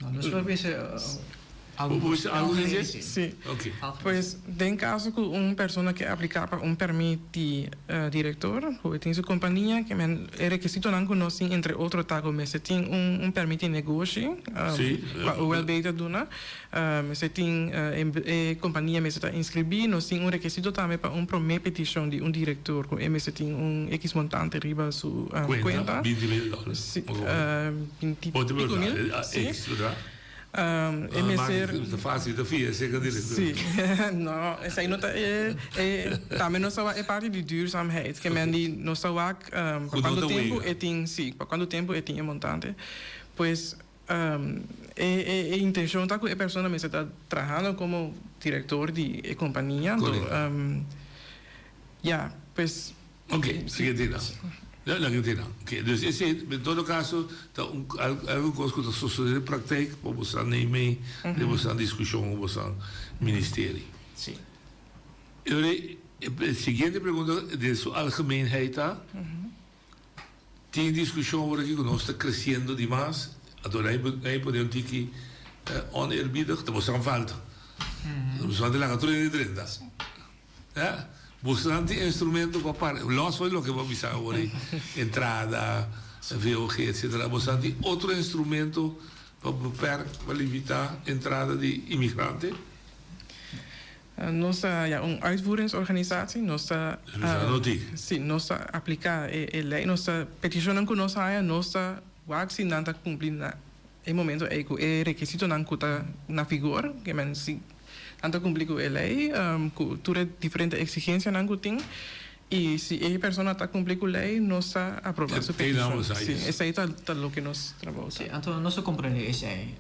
No nos por bisa algu Bo bisa algu di dje? Si. Pues den kaso ku un persona ke apliká pa un pèrmit di direktor ku e tin su kompania ke men e rekisitonan ku nos tin entre otro ta ku mester tin un pèrmit di negoshi pa OLB ta duna. Mester tin e kompania mester ta inskribí. Nos tin un rekisito tambe pa un promé petishon di un direktor ku e mester tin un ekis montante riba su kuenta. Binti mil dòler. Si, binti piku mil. Si. E mester. Ta fásil ta fia serka direktor. Si. No, esei no ta e tambe nos ta wak e parti di duurzaamheid. Ke men di nos ta wak pa kuantu tempu e tin, si, pa kuantu tempu e tin e montante. Pues. E intencion ta cu e persona mester ta trahando como director di e compania, anto ya, pues. Ok, sigue tina. Laga tina. Ok, dus esey en todo caso ta un algo cos cu ta sosode den praktijk pa bo san neimey den bo san discusion cu bo san ministerie. Si. E siguiente pregunta den su algemeenheid ta. Tin diskushon awor aki ku nos ta kresiendo dimas, anto nan a pone un tiki oneerbiedig, ta boso nan falta. Boso nan ta laga tur hende drenta. Ya, boso nan tin instrumento pa para, los for di loke bo a bisa awor ei, entrada, VOG, etcetera, boso nan tin otro instrumento pa beperk, pa limita entrada di imigrante? Nos ta ya un uitvoeringsorganisatie, nos ta si, nos ta apliká e lei, nos ta petishonnan ku nos haya, nos ta wak si nan ta kumpli na e momento ei ku e rekisitonan ku ta na vigor, ke men si nan ta kumpli ku e lei, ku tur e diferente eksigensianan ku tin. I si e persona ta kumpli ku lei, nos ta aprobá su petishon. Sí, esei ta ta loke nos trabou ta. Sí, anto nos ta komprendé esei.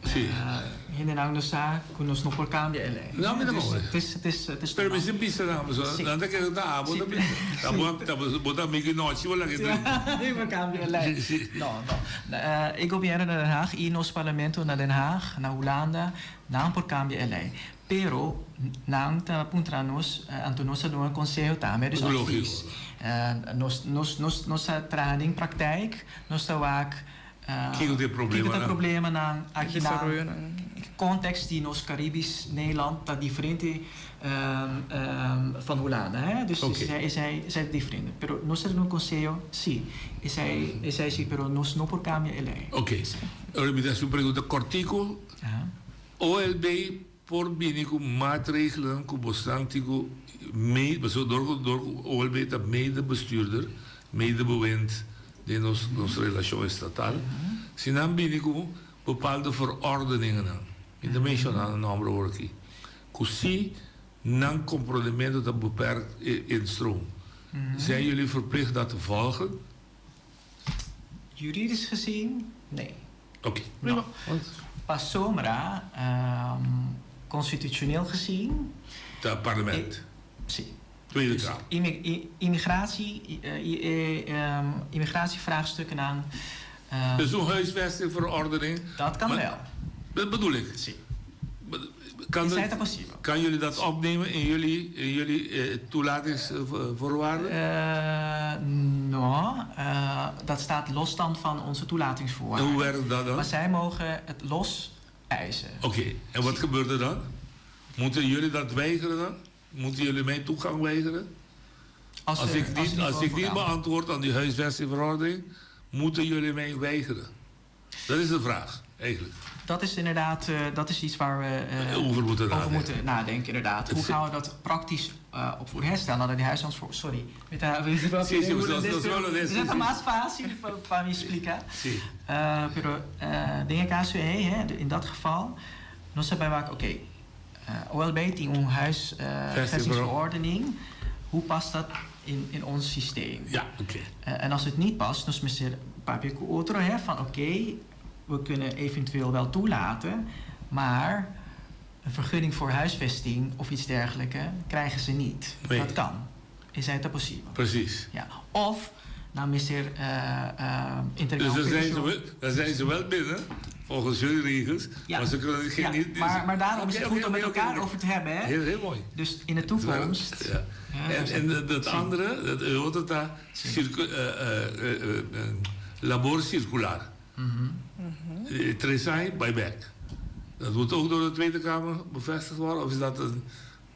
Hendenan no sa ku nos no por kambia e lei. No, mi ta komprendé. Tes, tes, tes Pero mi sin bisa nan, pasobra nan ta kere ku ta abo ta bisa. Ta bo, ta bo ta amigu i nochi bo laga e drenta. Mi por kambia e lei. No, no. E gobièrnu na Den Haag i nos parlamento na Den Haag, na Hulanda, nan por kambia e lei. Pero nan ta puntra nos, anto nos ta duna conseho tambe, dus advies. Nos, nos, nos, nos ta traha den praktijk, nos ta wak Kiko ta e kiko ta e problemanan aki nan. Context di nos Caribisch Nederland ta diferente van Hulanda, hè. Dus esei, esei, esei ta diferente. Pero nos ta duna conseho, si, esei, esei si, pero nos no por cambia e ley. Oké. Ora mi ta haci un pregunta cortico. OLB por bini ku maatregelennan ku bosnan tin ku mee, pasobra dor ku dor ku OLB ta medebestuurder, medebewind den nos nos relashon estatal, si nan bini ku bepaalde verordeningennan, mi ta menshoná nan nòmber awor aki, ku si nan komprondementu ta beperkt e instroom, zijn jullie verplicht dat te volgen? Juridisch gezien, nee. Oké, prima. Pasobra, constitutioneel gezien. Ta parlement. Si. Tweede Kamer. Immigratie, immigratievraagstukken Dus un huisvestingverordening. Dat kan wel. Dat bedoel ik. Si. Kan, Is dat posibel? Kan jullie dat opnemen in jullie, in jullie eh, toelatingsvoorwaarden? Uh, no, uh, dat staat los dan van onze toelatingsvoorwaarden. En hoe werkt dat dan? Maar zij mogen het los eisen. Oké, okay. en wat gebeurt er dan? Moeten jullie dat weigeren dan? Moeten jullie mijn toegang weigeren? Als, als ik niet, als, als ik niet beantwoord aan die huisvestingverordening, moeten jullie mij weigeren? Dat is de vraag, eigenlijk. Dat is inderdaad uh, dat is iets waar we uh, over moeten over nadenken. moeten nadenken inderdaad. Hoe gaan we dat praktisch uh, opvoeren? Hè, stel nou dat die huisarts voor. Sorry. Sí, sí, Dat is mas fácil pa mi explica. Sí. Pero den e caso ei, hè, in dat geval, nos ta bij wak, oké, okay, OLB tin un huisvestingsverordening. Hoe past dat in, in ons systeem? Ja, oké. Okay. En als het niet past, dan mester papia ku otro, hè, van oké, okay, we kunnen eventueel wel toelaten, maar een vergunning voor huisvesting of iets dergelijks krijgen ze niet. Nee. Dat kan. Is dat posibel? Precies. Ja. Of, nou, mester uh, Dus dan zijn, ze, dan zijn ze wel binnen, volgens jullie regels, ja. maar ze kunnen geen... Ja, niet, maar, maar daarom is het okay, goed om met okay, elkaar over te hebben, hè? Heel, heel mooi. Dus in de toekomst... Ja. Ja, en en dat andere, dat hoort het daar, circu, labor circular. Mm -hmm. Tresai, buyback. Dat moet ook door de Tweede Kamer bevestigd worden, of is dat een,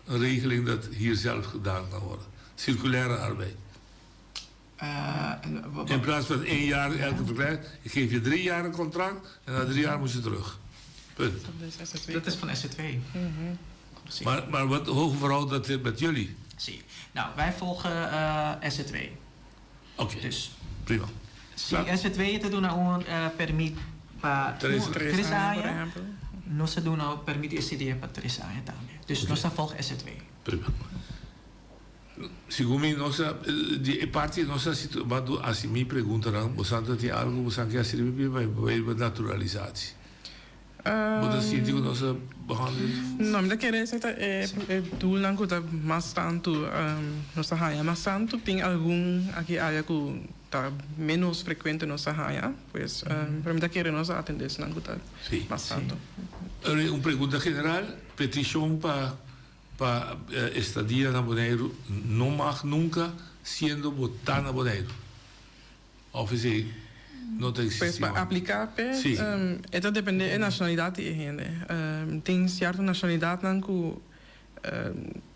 een regeling dat hier zelf gedaan kan worden? Circulaire arbeid. Uh, In plaats van één jaar elke verklaring, ik geef je drie jaar een contract en na drie jaar moet je terug. Punt. Dat is van SC2. Mm -hmm. Maar, maar wat, hoe verhoudt dat met jullie? Zie. Nou, wij volgen uh, SC2. Oké. Okay. Dus. Prima. Si SC2 ta duna un uh, permit pa tres aña, nos ta duna permit di estadia pa tres aña tambe. Dus okay. nos ta volg SC2. Prima. Segun mi nos a di e parti nos a situ ma du hasi mi preguntanan bosan ta tin algo bosan ke hasi riba riba naturalisatie? Bo ta sinti ku nos a behandel? No, mi ta kere esei ta e e doelnan ku ta mas tantu nos ta haña. Mas tantu tin algun aki aya ku ta menos frekuente nos ta haña, pues pero mi ta kere nos a atende esnan ku ta mas tantu. Un pregunta general, petishon pa Pa estadia na Boneiru no mag nunka siendo bo ta na Boneiru. Of esei. No ta Pues existi pa mas. apliká p'e, Sí. e ta dependé e nashonalidat di e hende. Tin sierto nashonalidatnan ku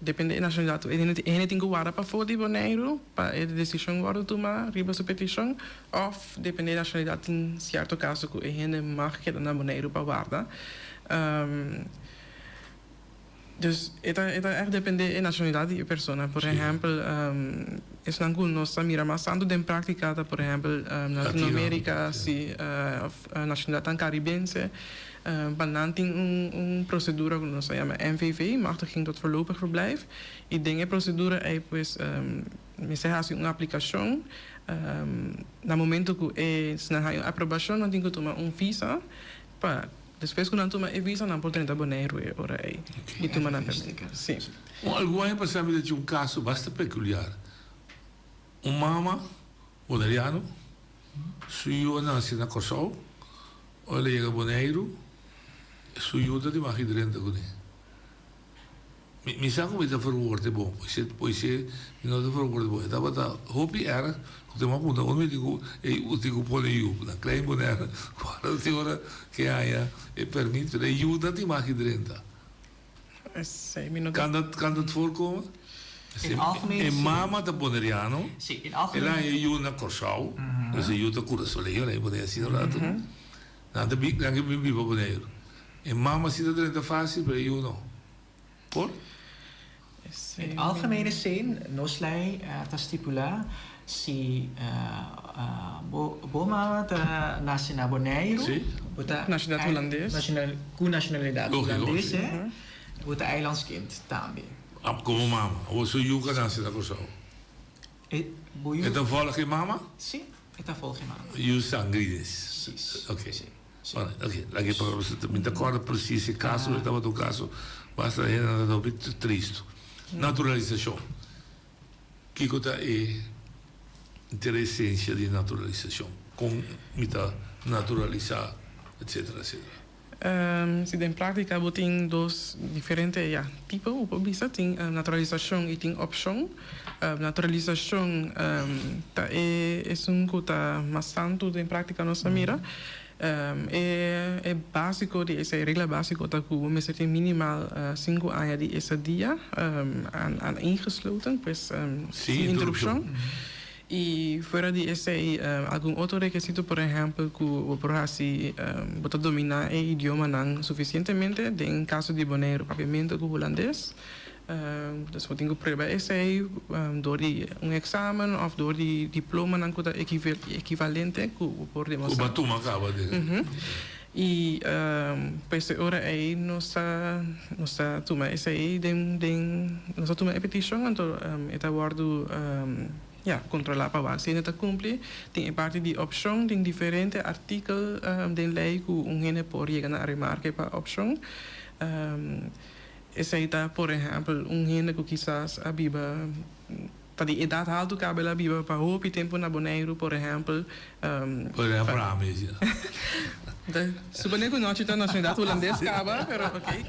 dependé e nashonalidat e hende e hende tin ku warda pafó di Boneiru pa e desishon wòrdu tumá riba su petishon òf dependé e nashonalidat tin sierto kaso ku e hende mag keda na Boneiru pa warda. Dus e ta e ta ègt dependé e nashonalidat di e persona. Por ehèmpel, esnan ku nos ta mira mas tantu den práktika ta por ehèmpel Latinoamérika, si, òf nashonalidatnan karibense. Pa nan tin un un prosedura ku nos ta yama MVV, Machtiging tot Voorlopig Verblijf, i den e prosedura ei pues mester hasi un aplikashon. Na momento ku e si nan haña un aprobashon nan tin ku tuma un visa pa Despues ku nan tuma e visa nan por drenta Boneiru e ora ei i tuma nan permit. Sí. Un algun aña pasá mi ta tin un kaso basta pekuliar. Un mama boneriano, su yu a nase na Kòrsou, ora el a yega Boneiru, su yu ta di maki drenta kuné. Mi mi sa ku mi ta verwoord e bon, poise poise mi no ta verwoord e bon. E tabata hopi erg ku te mi a puntra unda mi tin ku e tin ku pone yu na Klein Bonaire ku ora tin ora ke haña e permit pero e yu ta tin maki drenta. Esei mi no ta. Kan dat kan dat voorkomen? In algemeen E si. mama ta Boneriano, Si, in el a algemeen. haña e yu na Kòrsou, dus e yu ta Kurasoleño, nan e pone asina un ratu. Nan ta bi nan ke bin biba Boneiru. E mama si ta drenta fásil pero e yu no. Por? In algemene zin, nos lei ta stipulá si bo bo mama ta nase na Boneiru, bo ta Nationalidat Hulandes. Ku nationalidat Lógiko, Hulandes, si. bo ta eilandskind tambe. Komo mama? Awor su yu ka nase na Kòrsou? E bo yu. E ta vòlg e mama? Si, e ta vòlg e mama. Yu sangrides. Precies. Oké. Si. Bueno, oké, laga e papia pasobra mi ta kòrda precies e kaso, e tabata un kaso basta hende ta hopi tristu. Naturalisashon. Kiko ta e interesensia di naturalisashon? Kon mi ta naturalisá, etsetera, etsetera. Si den práktika bo tin dos diferente, ya, tipo, bo por bisa, tin naturalisashon i tin opshon. Naturalisashon ta e esun ku ta mas tantu den práktika nos ta mira. E e básiko di esei, regla básiko ta ku bo mester tin minimal sinku aña di estadia aaneengesloten, pues sin interupshon. I fuera di esei algun otro rekisito, por ehèmpel ku bo por hasi bo ta dominá e idiomanan sufisientemente, den kaso di Boneiru papiamentu ku hulandes. Dus bo tin ku prueba esei dor di un eksamen òf dor di diplomanan ku ta ekivalente ku bo por demostrá. Ku bo a tuma kaba den. I pues e ora ei nos ta nos ta tuma esei den den nos ta tuma e petishon anto e ta wòrdu ya kontrolá pa wak si hende ta kumpli. Tin e parti di opshon tin diferente artikel den lei ku un hende por yega na remarke pa opshon. Esei ta por ehèmpel un hende ku kisas a biba ta di edat haltu kaba el a biba pa hopi tempu na Boneiru por ehèmpel. Por ehèmpel ami si. Ta supone ku nochi ta nashonalidat hulandes kaba pero oke.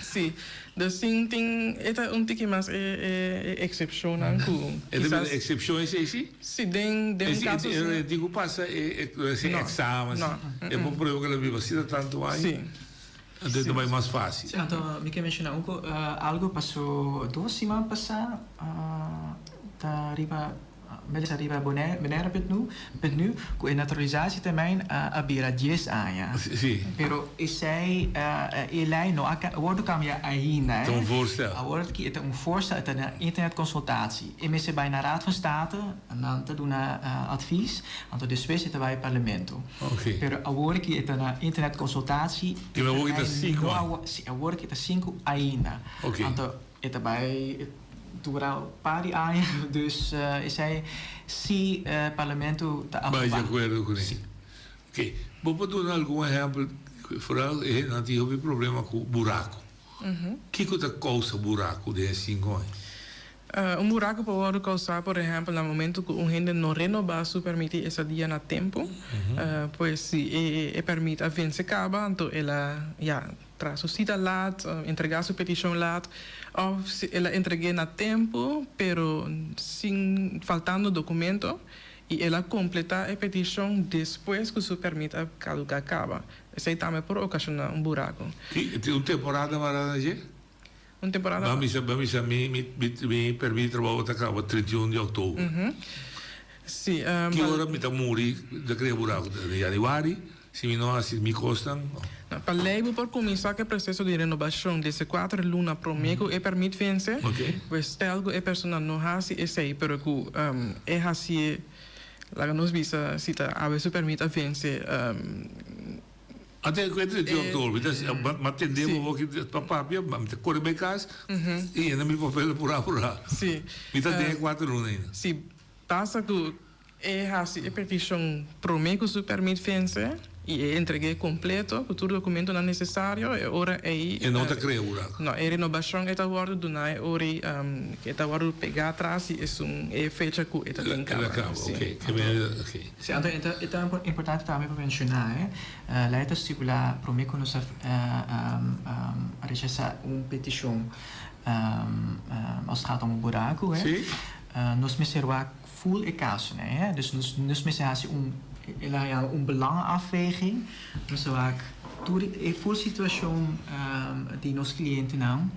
Si dus tin tin e ta un tiki mas e e eksepshonnan ku E ta bira eksepshon esei si? Si den den un kaso si. E tin ku pasa e eksamen e por prueba ku el a biba asina tantu aña. Si. Anto e ta bai mas fácil. Sí, anto mi ke menshoná un ko algo paso dos siman pasá ta riba mi a lesa riba Bonaire punt nu punt nu ku e naturalisatietermijn a bira dies aña. Sí. Pero esei e lei no a wordo kambia ainda. Ta un voorstel. Awor aki e ta un voorstel e ta na internetconsultatie. E mester bai na Raad van State, nan ta duna advies, anto despues e ta bai Parlamento. Oké. Pero awor aki e ta na internetconsultatie. I awor aki ta sinku aña. Si, awor aki ta sinku ainda. Oké. Anto e ta bai dura un par di aña, dus esei si Parlamento ta Bai aproba. di akuerdo kuné. Si. Oké. Bo por duna algun ehèmpel, foral e hendenan tin hopi problema ku buraku. Kiko ta kousa buraku den e sinku aña? Un buraku por wòrdu kousá, por ehèmpel, na momentu ku un hende no renobá su pèrmit di estadia na tempu. Pues si e pèrmit a vense kaba, anto el a, ya, traha su sita lat, entregá su petishon lat, òf si el a entreg'é na tempu, pero sin, faltando dokumento. I el a kompletá e petishon despues ku su pèrmit a kaduká kaba. Esei tambe por okashoná un buraku. Tin un temporada mará na dje? Un temporada. Ban bisa, ban bisa mi mi mi pèrmit di trabou ta kaba 31 di òktober. Si. Ki ora mi ta muri ta krea buraku? Na yanüari? Si mi no hasi mi kosnan. No, pa lei bo por kuminsá ku e proseso di renobashon desde kuater luna promé ku e pèrmit vense. Pues stel ku e persona no hasi esei pero ku e hasié, laga nos bisa si ta awe su pèrmit a vense. Ante ku e 31 di òktober mi ta mi a tende bo hopi pa papia mi ta kore bai kas i yena mi papel purá purá. Mi ta den e kuater luna ainda. Si pasa ku E hasi e petishon promé ku su pèrmit vense i e entreg'é kompleto ku tur dokumentonan nesesario. E ora ei. E no ta krea buraku. No, e renobashon e ta wòrdu duná e ora ei e ta wòrdu pegá tras di esun e fecha ku e ta tin kaba. El a kaba, oke. Ke mester, oke. Si, anto e ta e ta importante tambe pa menshoná e lei ta stipulá promé ku nos a rechasá un petishon als het gaat om un buraku, nos mester wak Full e kasonan, hè. Dus nos nos mester hasi un, e la yama un belangenafweging. Nos a wak tur e full situashon di nos klientenan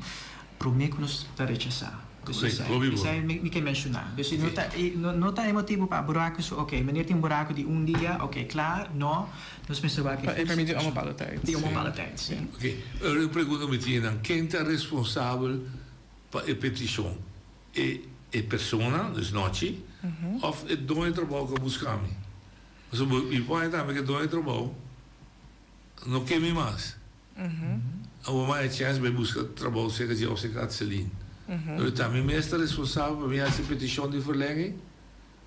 promé ku nos ta rechasá. Dus Oké, esei, hopi bon. esei mi mi ke menshoná. Dus no ta e no no ta e motibu pa buraku so oké, meneer tin buraku di un dia, oké, klaar, no. Nos mester wak e Pa e full permiti un situashon. bepaalde tijd. Di un bepaalde tijd, sí. Oké, un pregunta mi tin nan, ken ta responsabel pa e petishon? E e persona, dus nochi, of e doño di trabou ku a buska mi. Pasobra bo mi por haña tambe ku e doño di trabou no ke mi mas. Awor mi a haña chèns bai buska trabou serka dje of serka Atselin. Pero ta mi mes ta responsabel pa mi hasi petishon di verlenging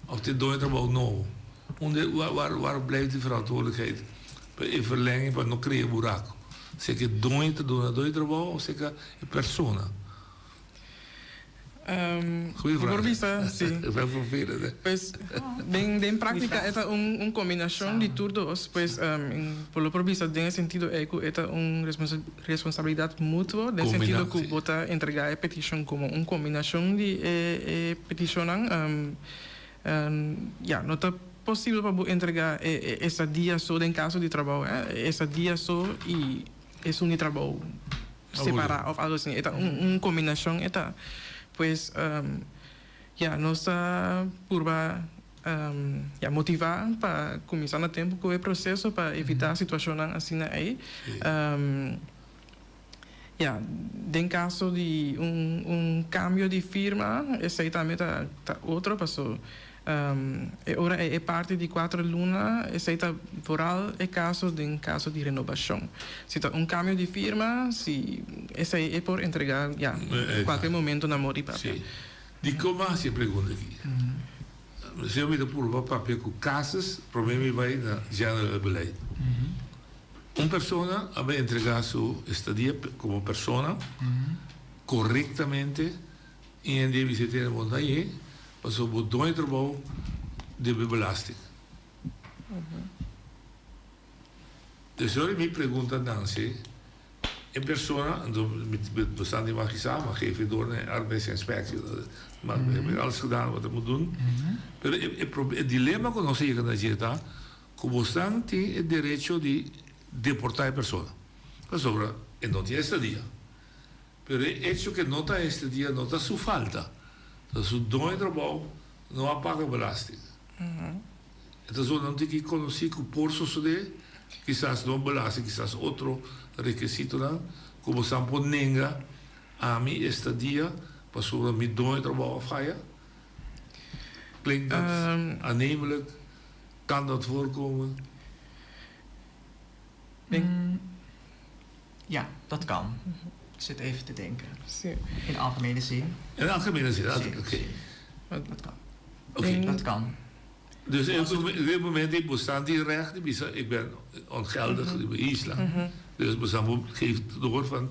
of ta e doño di trabou nobo? Unda waar waar blijft die verantwoordelijkheid pa e verlenging pa no krea buraku? Serka e doño ta duna doño di trabou of serka e persona? Goeie vraag. Por bisa, si. Wel vervelend, hè? Pues, den, den práctica e ta un, un combinacion di tur dos. Pues, por lo por bisa den e sentido ei cu e ta un responsabilidad mutuo, den sentido cu bo ta entrega e peticion como un combinacion di e, e peticionnan. Ya, no ta posibel pa bo entrega e, e estadia so den caso di trabou, hè, e estadia so y esun di trabou. Separá of algo asina. E ta un un kombinashon e ta. Pues ya nos ta purba ya motivá pa kuminsá na tempu ku e proseso pa evitá situashonnan asina ei. Ya den kaso di un un kambio di firma esei tambe ta ta otro paso E ora ei e parti di kuater luna, esei ta vooral e kaso den kaso di renobashon. Si ta un kambio di firma, si esei e por entregá ya kualke momento na mor di papia. Si. Dikon mi a hasi e pregunta aki? Señor mi ta purba papia ku Casas, promé mi bai na General Beleid. Un persona a bai entregá su estadia komo persona korektamente. IND bisa tene bo ta ye pasobra bo doño trabou debe belasting. Dus ora mi pregunta Nancy e persona, anto mi bastante imagisá, ma geef e door na arbeidsinspectie, maar we hebben alles gedaan wat er moet doen. Pero e e dilema ku nos a yega na dje ta ku bosnan tin e derecho di deportá e persona pasobra e no tin estadia. Pero e hecho ke no ta este dia no ta su falta, ta su doño trabou no a paga belasting. E ta zona un tiki konosí ku por sosodé, kisas no belasting, kisas otro rekesitonan ku bosan por nenga ami esta dia pasobra mi doño trabou a faya. Klinkt dat aannemelijk? Kan dat voorkomen? Ja, dat kan. Ik zit even te denken. In algemene zin. In algemene zin, oké. Dat kan. Oké. Dat kan. Dus op dit moment ik bestaan die recht, ik ben ongeldig in Isla. Dus bestaan geeft door van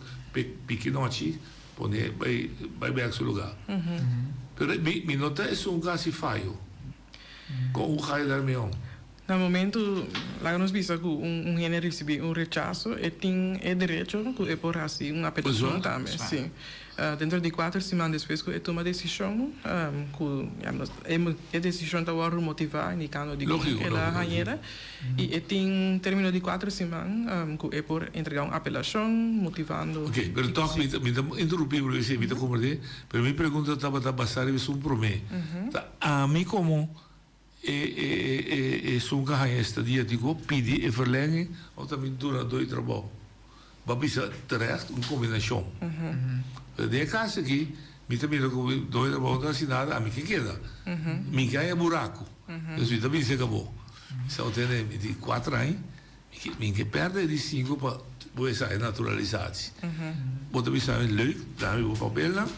Pikinochi, pone bij bij bij su lugar. Pero mi, mi no ta esun casi fallo. Con hoe ga je daarmee om? Na momento, laga nos bisa ku un un hende risibí un rechaso, e tin e derecho ku e por hasi un apelashon tambe, si. Dentro di kuater siman despues ku e tuma desishon, ku ya nos e desishon ta wòrdu motivá indikando dikon el a hañ'é i e tin término di kuater siman ku e por entregá un apelashon motivando. Oké, pero tòg mi ta mi ta interumpí bo esei, mi ta komprendé, pero mi pregunta tabata basá riba esun promé. Ta ami komo e e e esun ku a haña estadia tin ku pidi e verlenging òf ta mi dunadó di trabou? Bo a bisa terecht un kombinashon. Pero den e kaso aki mi ta mira ku mi doño di trabou no ta hasi nada, ami ke keda. Mi ke haña buraku. Dus mi ta bisa ku bo, sa bo tene mi di kuater aña, mi ke pèrdè e di sinku pa bo esaki naturalisatie. Bo ta bisa mi leuk, dami bo papelnan.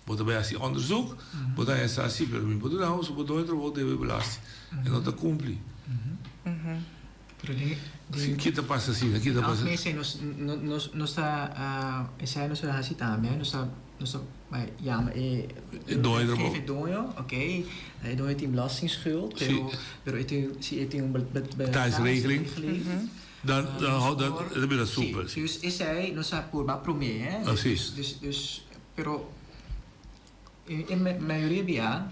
Bo ta bai hasi onderzoek, bo ta haña sa si, pero mi por duna bo, so bo doño trabou debe belasting e no ta cumpli. Pero den, den, Ki ta pasa asina? Ki ta pasa? Algemeen esei nos, nos, nos ta, esei nos ta hasi tambe, nos ta, nos ta bai yama e E doño trabou. E doño, ok, e doño tin belastingschuld, pero, pero e tin, si e tin un betalingsregeling, Dan, dan hou dat, e ta bira super. Si, dus esei nos a purba promé, hè. Precies. Dus, dus, pero in mayoria bia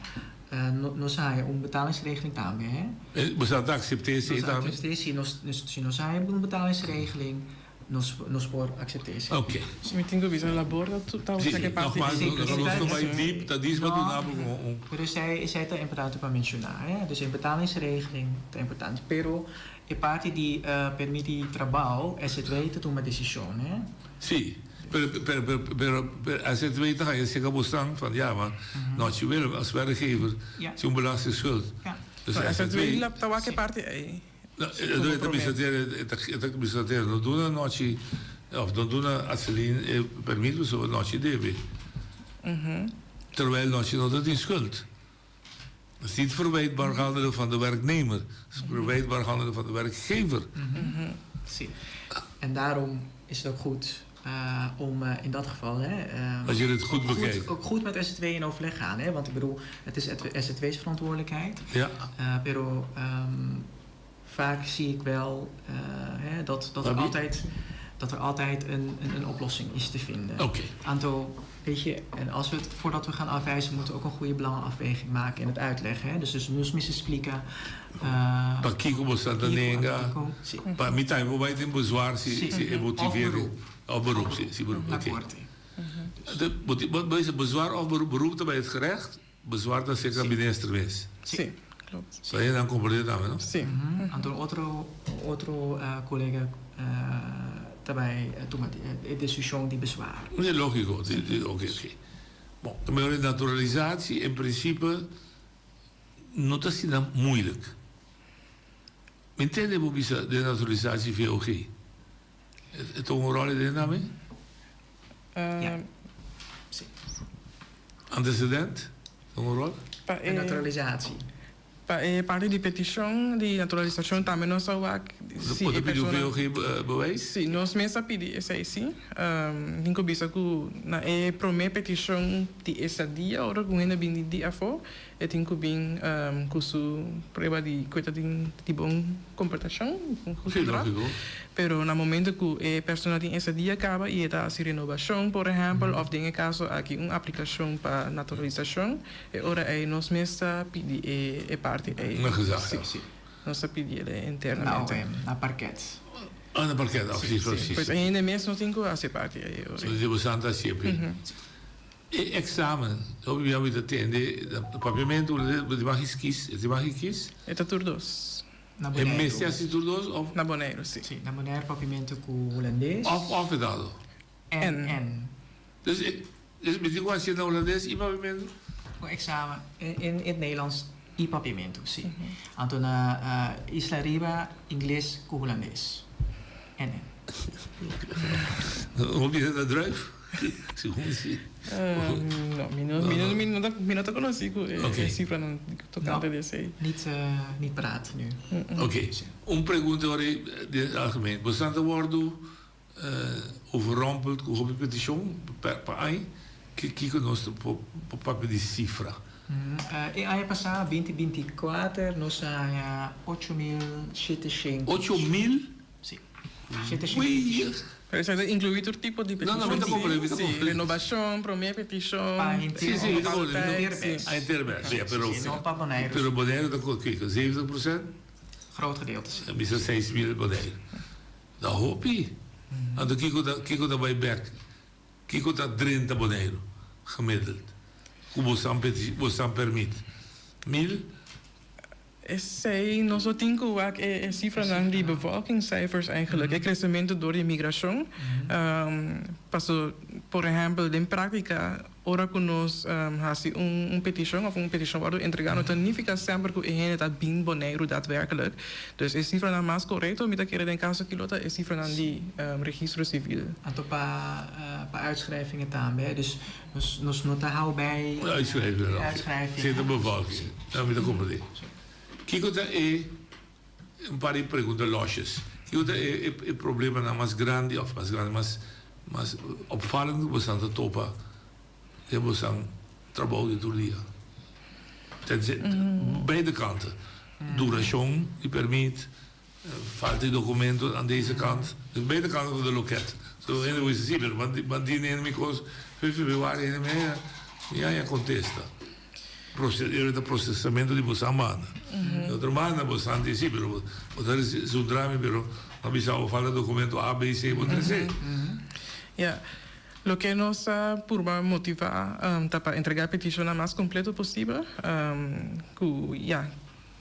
nos a haña un betalingsregeling tambe, hè. Bo sa ta aksept'é esei tambe? Nos a aksept'é, si nos, si nos haña un betalingsregeling, nos, nos por aksept'é esei. Oké. Si mi tin ku bisa labor ta ta Si, ke parti nogmaals, di nos no bai diep, ta dies pa duna bo komo un. Pero esei, esei ta importante pa menshoná, hè. Dus e betalingsregeling ta importante, pero E parti di permit di trabao, SZW ta tuma desishon, hè? Sí, pero pero pero pero SZW ta haña seka bosnan van ja, maar Notje Willem als werkgever tin un belastingschuld. Dus SZW ta wak e parti ei. No, e ta bisa tere, e ta bisa tere, no duna Notje of no duna Aseline e permit pasobra Notje debe. Terwijl Notje no ta tin schuld. Het is niet verwijtbaar handelen van de werknemer. Het is verwijtbaar handelen van de werkgever. Sí. En daarom is het ook goed uh, om uh, in dat geval... Hè, uh, Als je het goed bekijkt. Ook goed met SZW in overleg gaan. Hè? Want ik bedoel, het is SZW's verantwoordelijkheid. Ja. Pero um, vaak zie ik wel hè, dat, dat, er altijd, dat er altijd een, een, een oplossing is te vinden. Oké. Okay. Aantal, weet je, en als we het, voordat we gaan afwijzen, moeten we ook een goede belangenafweging maken en het uitleggen. Hè? Dus, dus nos mester splika. Uh, pa kiko bo sa ta nenga. Pa mi tambe por bai den bezwaar si, si e motivering. Of beroep, si, si beroep. Oké. Okay. Bezwaar of beroep, beroep ta bij het gerecht. Bezwaar ta serka minister mes. Sí, klopt. So e nan komprende tambe, no? Sí. Anto otro otro kolega ta bai tuma e desishon di bezwaar. Sí, lógiko. Oké, oké. Bon, ta mehor e naturalisatie en prinsipe no ta asina moeilijk. Mi ntende bo bisa den naturalisatie VOG. E ta un ròl den tambe? Ja. Sí. Antecedent? Ta un ròl? Pa e naturalisatie. Pa e parti di petishon di naturalisashon tambe nos a wak si e persona. Bo ta pidi un VOG bewijs? Sí, nos mes a pidi esei sí. Tin ku bisa ku na e promé petishon di estadia ora ku un hende bini di afó E tin ku bin ku su prueba di ku e ta tin di bon komportashon, bon gedrag. Pero na momento ku e persona tin estadia kaba i e ta hasi renobashon, por ehèmpel, òf den e kaso aki un aplikashon pa naturalisashon, e ora ei nos mes ta pidi e parti ei. Sí, nos ta pidi el internamente. Na parket. Ah, na parket, sí, sí. Pues e hende mes no tin ku hasi e parti ei. So di bo santa hasié. E examen, hopi bia mi ta tende na papiamentu, bo tin mag kies, e tin mag kies? E ta tur dos. Na E Boneiru. mester hasi tur dos of? Na Boneiru, si. Si, na Boneiru papiamentu ku hulandes. Of of e dado? En, en. Dus e, dus mi tin ku hasié na hulandes i papiamentu? Un examen in in het Nederlands i papiamentu, si. Anto na Isla Riba ingles ku hulandes. En, en. Hopi hende ta druif? Segun si. No, mi no, mi no, mi no ta, mi no ta konosí ku e sifranan tokante di esei. Niet, niet paraat nu. Oké, un pregunta ora den het algemeen. Boso ta wòrdu overrompeld ku hopi petishon pa aña? Kiko nos ta por papia di sifra? E aña pasá, binti 24, nos a haña 8700. 8000? Sí. 700. Pero esaki ta inkluí tur tipo di No, no, mi ta komprendé, mi ta Sí, komprendé. renobashon, promé petishon. Pa henter Sí, sí, mi ta komprendé. Henter bes. Ah, henter bes, ja, pero Sí, no pa Boneiru. Pero Boneiru ta ku kiko, 70%? Groot gedeelte, sí. Bisa 6000 Boneiru. Ta hopi. Anto kiko ta kiko ta bai bek? Kiko ta drenta Boneiru gemiddeld ku bosan peti bosan permit? Mil? Esei nos lo tin ku wak e sifranan di bevolkingscijfers eigenlijk, e kresementu dor di migrashon. Paso, por ehèmpel, den práktika ora ku nos hasi un petishon òf un petishon wòrdu entregá no ta nifiká semper ku e hende ta bin Boneiru daadwerkelijk. Dus e sifranan mas korekto mi ta kere den kaso aki lo ta e sifranan di registro sivil. Anto pa pa uitschrijvingen tambe, dus nos nos no ta hou bij Uitschrijvingen nog. uitschrijvingen. Si ta bevolking. Nou mi ta comprende. Kiko ta e, un par di pregunta losjes. Kiko ta e e problemanan mas grandi of mas grandi mas mas opvallend ku bosan ta topa den bosan trabou di tur dia? Ten beide kanten. Durashon di permit, falta di documento aan deze kant. Dus beide kanten van de loket. So hende bo bisa si, pero ban dien hende mi kos fe februari hende mi haña mi haña kontesta. Proce ta procesamento di bosan banda. Di otro banda bosan di si, pero bo ta zundra mi pero bo a bisa bo falta documento A, B, C, bo trese. Ja. Loke nos a purba motivá ta pa entregá e petishonnan mas kompleto posibel, ku ya,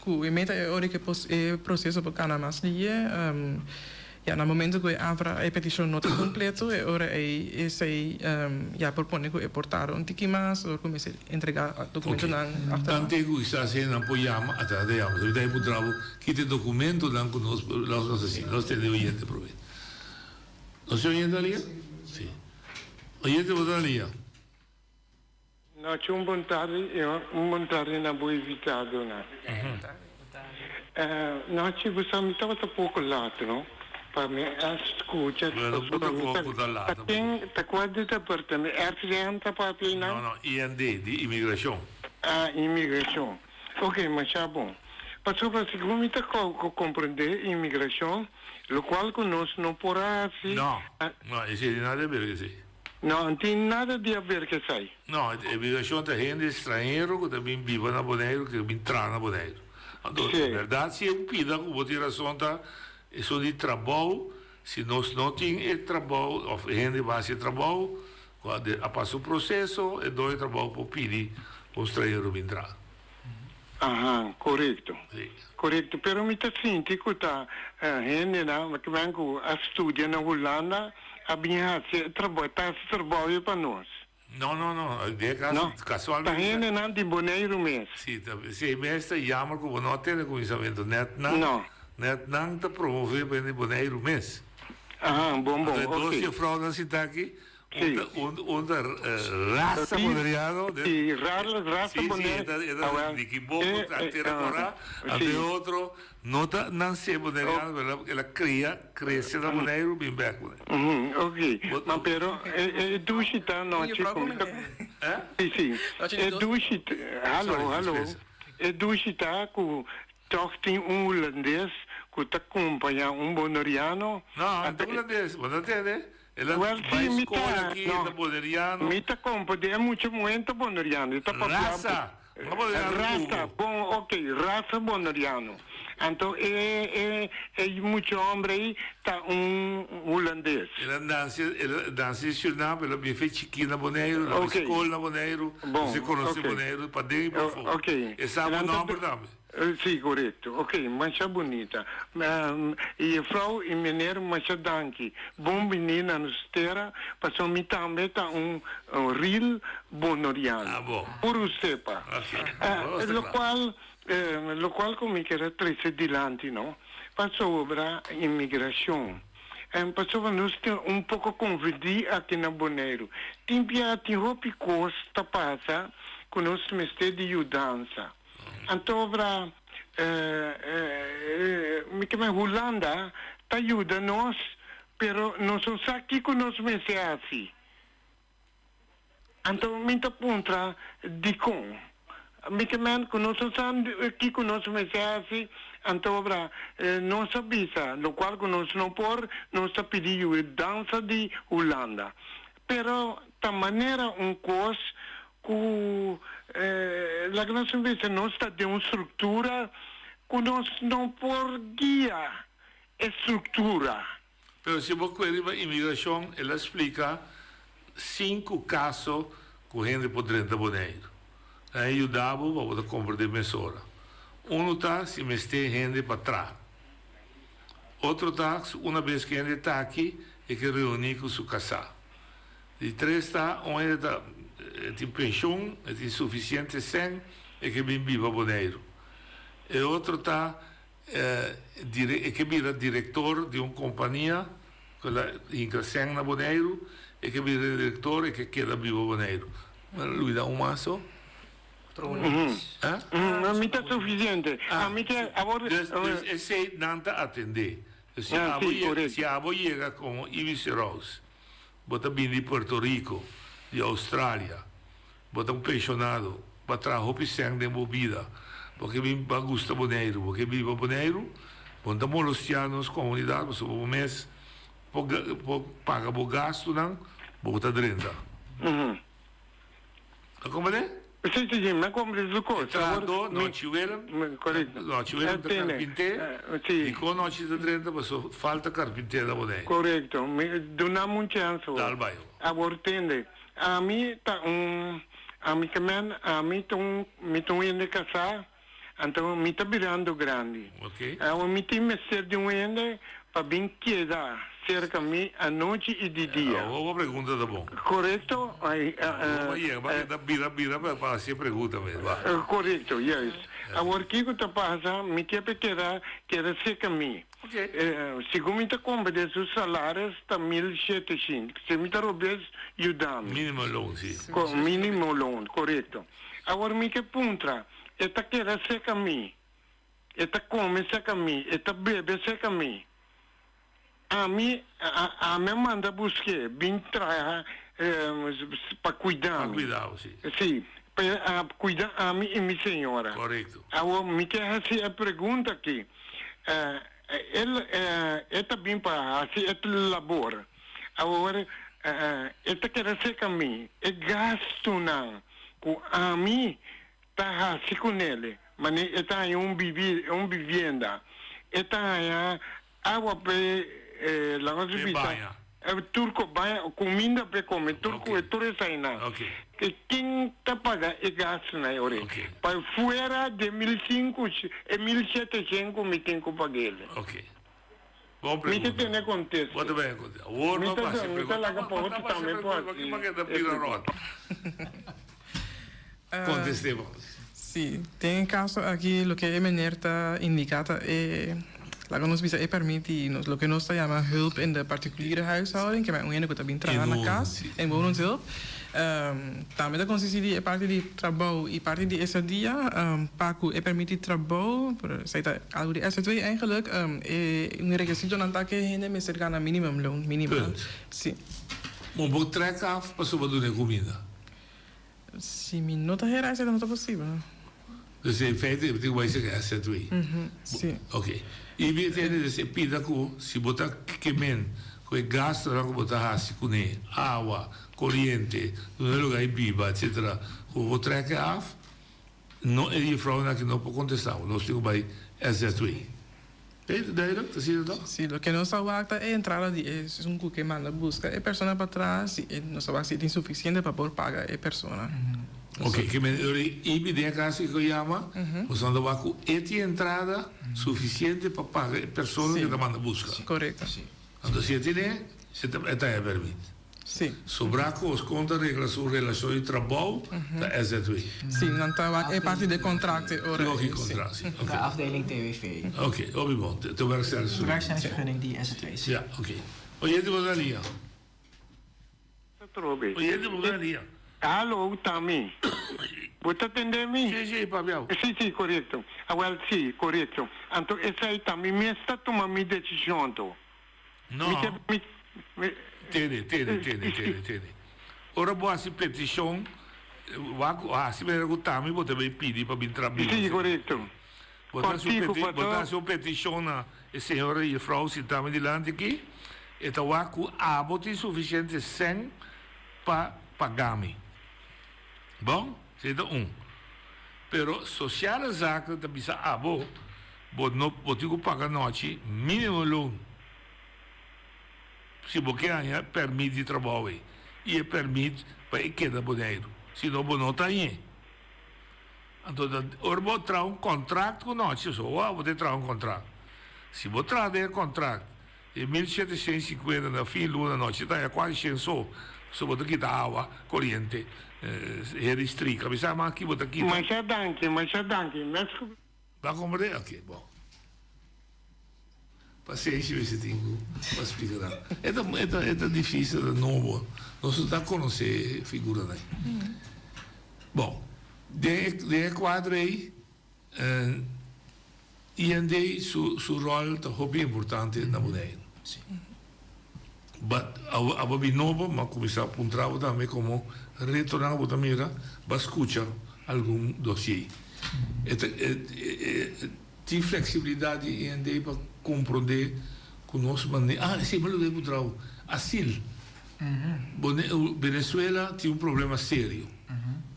ku e meta e ora ku e proseso por kana mas lihe. Ya, na momento ku e aanvraag, e petishon no ta kompleto, e ora ei esei ya por pone ku e por tarda un tiki mas ora ku mester entregá dokumentonan achteraf. Tan te ku kisas hendenan por yama, a trata di yama, so mi ta puntra bo kita e dokumentonan ku nos nos a hasi, nos tende oyente promé. Nos tin oyente alia? Sí. Oyente bo ta alia? Nochi un bon tardi y un bon tardi na bo invitadonan. Nochi bo sa mi tabata poco laat no pa mi a scucha Bueno bo ta poco ta laat. Ta ken ta cua di departamento RCN ta papia einan? No no IND di imigracion. Ah imigracion ok masha bon pasobra segun mi ta comprende imigracion Locual cu nos no por a haci. No, no, esey tin nada di haber cu esey. No, no tin nada di haber cu esey. No, e migracion ta hende estranhero cu ta bin biba na Boneiru, cu ta bin traha na Boneiru. Anto, Sí. berdad si e un pida cu bo tin razon ta esun di trabou, si nos no tin e trabou of e hende ba haci e trabou, cu a pasa un proceso, e doño di trabou por pidi pa un stranhero bin traha. Aha, korekto. Sí. Korekto, pero mi ta sinti ku ta hendenan kimen ku a studia na Hulanda a bin hasi e trabou, ta hasi trabou ei pa nos. No, no, no, den e kaso, No, ta kasualmente. hendenan di Boneiru mes. Sí, ta, sí, mes ta jammer ku bo no a tene kuminsamentu, nèt nan, No. nèt nan ta promové pa hende di Boneiru mes. Aha, bon, bon, Anto e dos oké. jefrounan sinta aki, Sí. Un un ta rasa boneriano. Sí, rasa boneriano. Sí, sí, e ta di Kiboko, ta tera kora. Anto e otro no ta nanse boneriano, pero el a kria, krese na Boneiru, bin bek Boneiru. Ok, ma pero e dushi ta nochi ku mi ta. Sí, sí, e dushi, halo, halo, e dushi ta ku tòg tin un hulandes ku ta kompañá un boneriano. No, no ta hulandes, bo no tende? El a Wel, bai sí, mi skol ta, aki, e no. ta boneriano. Mi ta komprendé, e mucha muhé ta boneriano, e ta papia. Rasa, no boneriano Rasa, ku bo. bon, ok, rasa boneriano. Anto e, e, e mucha hombre ei ta un hulandes. El a nanse, el a nanse in Suriname, el a bin fe chikí na Boneiru, el a bai Ok. skol na Boneiru, Bon, el a konosé ok. Boneiru paden i pafó. Ok. E sa bo Nan ta nòmber tambe. Sí, korekto. Ok, masha bunita. Jefrou i meneer masha danki. Bon bini na nos tera, pasobra mi tambe ta un real bonoriano. Ah, bo. Puru sepa. Ok, bo ta kla. Lokual, lokual ku mi kier a trese dilanti no, pasobra imigrashon. Pasobra nos tin un poko konfundí aki na Boneiru. Tin bia tin hopi kos ta pasa ku nos mester di yudansa. Antobra mi ke men Hulanda ta yuda nos pero nos no sa kiko nos mester hasi. Anto mi ta puntra dikon? Mi ke men ku nos no sa kiko nos mester hasi, anto obra nos a bisa lokual ku nos no por, nos ta pidi yudansa di Hulanda. Pero ta manera un kos ku laga nos bisa nos ta den un struktura ku nos no por guia e struktura. Pero si bo kue riba imigrashon el a splika sinku kaso ku hende por drenta Boneiru. Nan a yuda bo pa bo ta komprendé mesora. Unu ta si mester hende pa traha. Otro ta si una bes ku hende ta aki e ke reuní ku su kasá. Di tres ta un hende ta e tin penshon, e tin sufisiente sèn e ke bin biba Boneiru. E otro ta E ke bira direktor di un kompania ku el a hinka sèn na Boneiru, e ke bira direktor, e ke keda biba Boneiru. Mi a lubida un mas so. A mi ta sufisiente. A mi ke awor. Dus esei nan ta atendé. Si abo yega, si abo yega komo Ibis Rose, bo ta bini di Puerto Rico, di Australia. Bo ta un penshonado, bo a traha hopi sèn den bo bida, bo ke bin pa gusta Boneiru, bo ke biba Boneiru, bo no ta molostiá nos komunidat pasobra bo mes por por paga bo gastunan, bo ta drenta. A komprendé? Sí, sí, sí, mi a komprendé su kos. E trahadó, Nochi Willem, Nochi Willem ta karpinté, dikon Nochi ta drenta? Pasobra falta karpinté na Boneiru. Korekto. Duna mi un chèns awor. Dal bai. Awor tende. Ami ta un, ami ke men, ami ta un, mi ta un hende kasá, anto mi ta birando grandi. Awor mi tin mester di un hende pa bin keda serka mi anochi i di dia. Awor bo pregunta ta bon. Korekto? Awor bo a yega, bo a keda bira bira pa hasi e pregunta mes, ba. Korekto, juist. Awor kiko ta pasa, mi ke pa e keda, keda serka mi. Segun mi ta komprende su salaris ta 1700. Si mi ta robes, yuda mi. Minimo loon, si. Minimo loon, korekto. Awor mi ke puntra, e ta keda seka mi, e ta kome seka mi, e ta bebe seka mi. Ami, ami a manda busk'é bin traha pa kuida mi. Pa kuida bo, si. Si, pa kuida ami i mi señora. Korekto. Awor mi ke hasi e pregunta aki. El e ta bin pa hasi e labor. Awor e ta keda serka mi. E gastunan ku ami ta hasi ku nel, manera e ta haña un un bibienda, e ta haña awa p'e laga nos bisa tur ku baña, kuminda p'e kome, tur ku tur esainan. Ken ta paga e gastunan e ora ei? Pa fuera di 1500, e 1700 ku mi tin ku pag'el. Bon Mi ta pregunta. tene kontesta. Bo ta bene kontesta. Awor Mi no ta basi mi ta pregunta. laga pa otro tambe por hasi Pa ke ta e bira pregunta. ròt. Kontest'é bo. Sí, den e kaso aki loke e meneer ta indiká ta e, laga nos bisa e pèrmit di nos loke nos ta yama hulp in de particuliere huishouding, ke men un hende ku ta bin traha na kas, inwonershulp. Tambe ta konsistí di e parti di trabou i parti di estadia. Pa ku e pèrmit di trabou, pero esei ta algu di SZW eigenlijk, e un rekisitonan ta ku e hende mester gana minimumloon, minimaal. Punt. Sí. Bo por trèk af pasobra bo duna e kuminda. Si mi no ta hera esei ta no ta posibel. Dus in feite e tin ku bai serka SZW. Si. Ok. I mi tende dus e pida ku si bo ta kemen ku e gastonan ku bo ta hasi kuné, awa, koriente, duna e luga i biba etsetera, ku bo trek e af, no e jufrounan aki no por kontestá bo. Nos tin ku bai SZW. Ey, ta duidelijk? Ta asina toch? Si, loke nos a wak ta e entrada di e esun ku ke manda buska e persona pa tras i e nos a wak si e tin sufisiente pa por paga e persona. Ok, ke men ora e ibi den e kas ku yama, nos a wak ku e tin entrada sufisiente pa paga e persona ku e ta manda buska. Korekto. Anto si e tene, e ta e permit. Sí. Sobra kos kon ta regla su relashon di trabou ta SZW. Sí, nan ta wak e parti de kontrakt e ora ei. Logisch kontrakt, sí. De afdeling TWV. Oké, hopi bon. Te werkstellingsvergunning. Werkstellingsvergunning di SZW, sí. Ja, oké. Oyente bo ta lia. Trobe. Oyente bo ta lia. Hallo, Tami. Bo ta tende mi? Sí, sí, papia. Sí, sí, korekto. Awel, sí, korekto. Anto esei ta mi mes ta tuma mi desishon anto. No. Mi ke mi mi Tene, tene, tene, tene, tene. Ora bo hasi petishon. Wak hasi manera ku tami bo ta bay pidi pa bin traha biba. Si, korekto. Bo ta hasi un Kòrtiku peti, pa bo ta to. hasi un petishon na e señora i e frou sintá mi dilanti aki, e ta wak ku abo tin sufisiente sèn pa paga mi. Bon, esei ta un. Pero Sociale Zaken ta bisa abo, bo no, bo tin ku paga nochi minimum loon. Si bo ke haña pèrmit di trabou ei i e pèrmit pa e keda Boneiru, si no bo no ta hañ'é. Anto ta ora bo traha un kontrakt ku nochi so ora bo ta traha un kontrakt. Si bo traha den e kontrakt e 1750 na fin luna nochi ta haña kuasi shen so, so bo ta kita awa, koriente, heri strika, mi sa mas ki bo ta kita. Masha danki, masha danki. Mes ku. Bo a komprende? Oke, bon. Pasenshi mester tin ku pa splika nan. E ta e ta e ta difisil, e ta nobo. Nos no ta konosé e figuranan ei. Bon, den e den e kuadro ei IND su su ròl ta hopi importante na Boneiru. But abo abo bin nobo, m'a kuminsá puntra bo tambe komo retonan bo ta mira, bo a skucha algun dosié. E ta e e. Tin flexibilidad di IND pa comprende cu nos mane, ah esey mi lo debe puntra bo, asil. Bone, Venezuela tin un problema serio.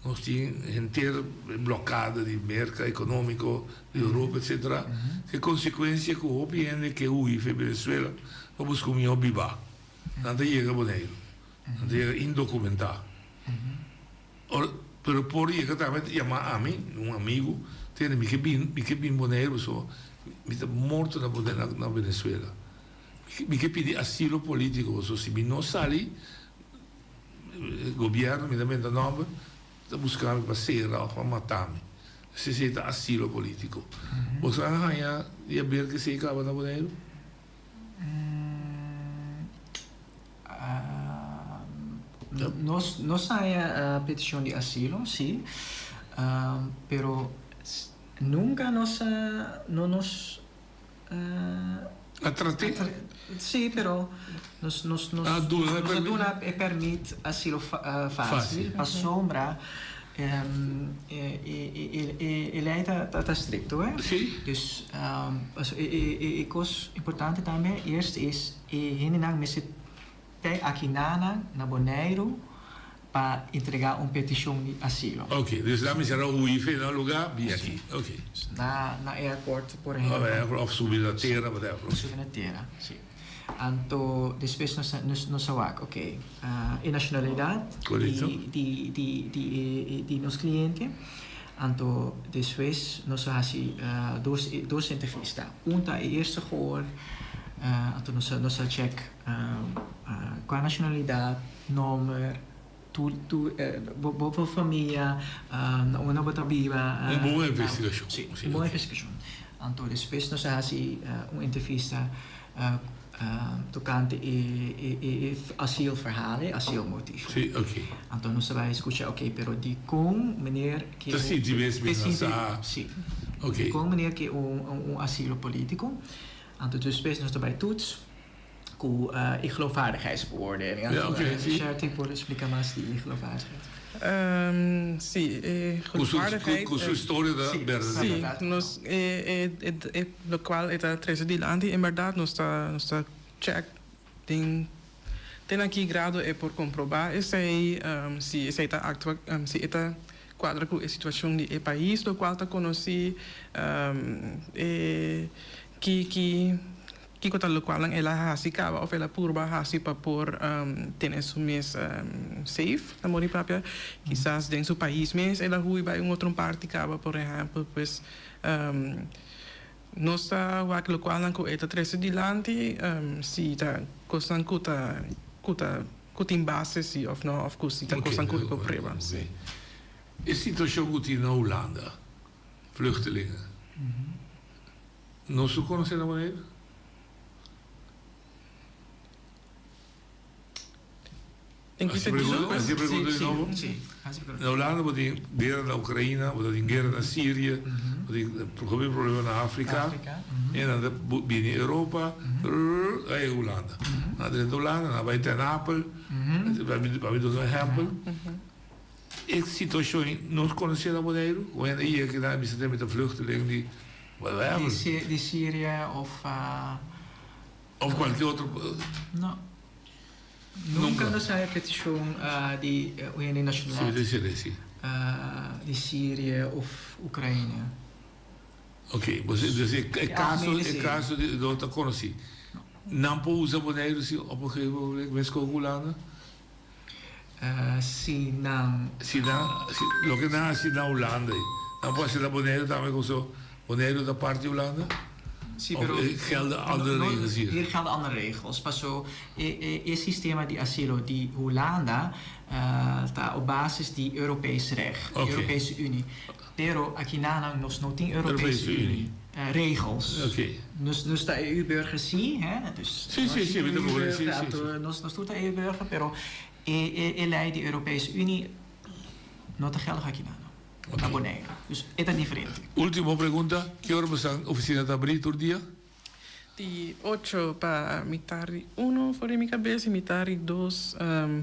Nos tin henter blokada di Merca economico, di Europa etcetera. Ke consecuencia cu hopi hende ke hui fe Venezuela pa busca un miho biba. Nan ta yega Boneiru. Nan ta yega indocumenta. Ora, pero por yega tambe ta yama ami, un amigu, tende mi ke bin, mi ke bin Boneiru pasobra mi ta morto na Bone na na Venezuela. Mi ke pidi asilo politico pasobra si mi no sali, gobierno, mi ta menta nomber, ta busca mi pa sera of pa mata mi. Esei ta asilo politico. Boso a haña di haber ke esei kaba na Boneiru? Nos nos haña petishon di asilo, sí, pero nunka nos a no nos A trat'é? Sí, pero nos nos nos A duna e nos a permit? duna e permit asilo fásil Fásil. pasobra e e e lei ta ta strikto, eh. Sí. Dus paso e e e kos importante tambe eerst is e hendenan mester Tei akinanan na Boneiru pa entregá un petishon di asilo. Ok, dus nan mester a hui fe nan lugá bin aki. Ok. Na na airport por ehempel. Airport of subi na tera whatever. Ok. Subi na tera, si. Anto despues nos nos nos a wak, ok, e nashonalidat di di di di e di nos kliente. Anto despues nos a hasi dos dos entrevista. Un ta e eerste gehoor, anto nos a nos a check. Kua nashonalidat, nomber, tur tur bo bo famia, na unda bo ta biba. Un bon investigashon. Si, un bon investigashon. Anto despues nos a hasi un entrevista tokante e e asielverhaal, e asielmotief. Si, oké. Anto nos a bai skucha, oké, pero dikon meneer ke. Ta sinti mes menasá. Si. Oké. Dikon meneer ke un asilo polítiko. Anto despues nos ta bai toets. Ku e geloofwaardigheidsbeoordeling. Ja, oké, si. Sherty por explica mas di e geloofwaardigheid. Si, e geloofwaardigheid. Ku su historia ta berdadero. Si, nos e e lokual e ta trese dilanti en bèrdat nos ta nos ta chèk den te na ki grado e por komprobá esei, si esei ta aktua si e ta kuadra ku e situashon di e pais lokual ta konosí e ki ki Kiko ta lokualnan el a hasi kaba òf el a purba hasi pa por tene su mes safe, ta mori papia? Kisas den su pais mes el a hui bai un otro parti kaba, por ehèmpel. Pues nos ta wak lokualnan ku e ta trese dilanti si ta kosnan ku ta ku ta ku tin base si òf no òf ku si ta kosnan ku e por prueba. Oke. E situashon ku tin na Hulanda, vluchtelingen. Nos lo conoce na Boneiru? En ki sentido? Haci e pregunta di nobo? Na Hulanda bo tin guera na Ukraina, bo ta tin guera na Siria, bo tin hopi problema na Afrika, e nan ta bini Europa, ai Hulanda. Nan a drenta Hulanda, nan a bai Ten Apel, pa mi duna un ehempel. E situashon nos konosé na Boneiru? Ku hende yega aki nan a bisa mi ta vluchteling di whatever. Di Siria of. Of kualke otro. No. Nunka nos a haña petishon di un hende nashonal. Si, si, si. Di Siria of Ukraina. Ok, bo si, dus e kaso, e kaso di no ta konosí. Nan por usa Boneiru si op un gegeven ogenblik mes ku Hulanda? Si nan. Si nan, si, loke nan hasi na Hulanda ei, nan por hasi na Boneiru tambe koso Boneiru ta parti di Hulanda? Si, pero. Of gelden andere regels hier? Hier gelden andere regels. Paso e, e, e sistema di asilo di Hulanda ta op basis di Europees recht, di Europese Unie. Pero aki nanan nos no tin Europese Unie regels. Nos nos ta EU-burger si, hè, dus Sí, sí, sí, mi ta comprende, sí, sí, sí. Nos nos tur ta EU-burger, pero e e e lei di Europese Unie no ta geldig aki nan, na Boneiru. Dus e ta diferente. Ultimo pregunta, ki ora boso ofisina ta abrí tur dia? Di ocho pa mitar di uno for di mi kabes i mitar di dos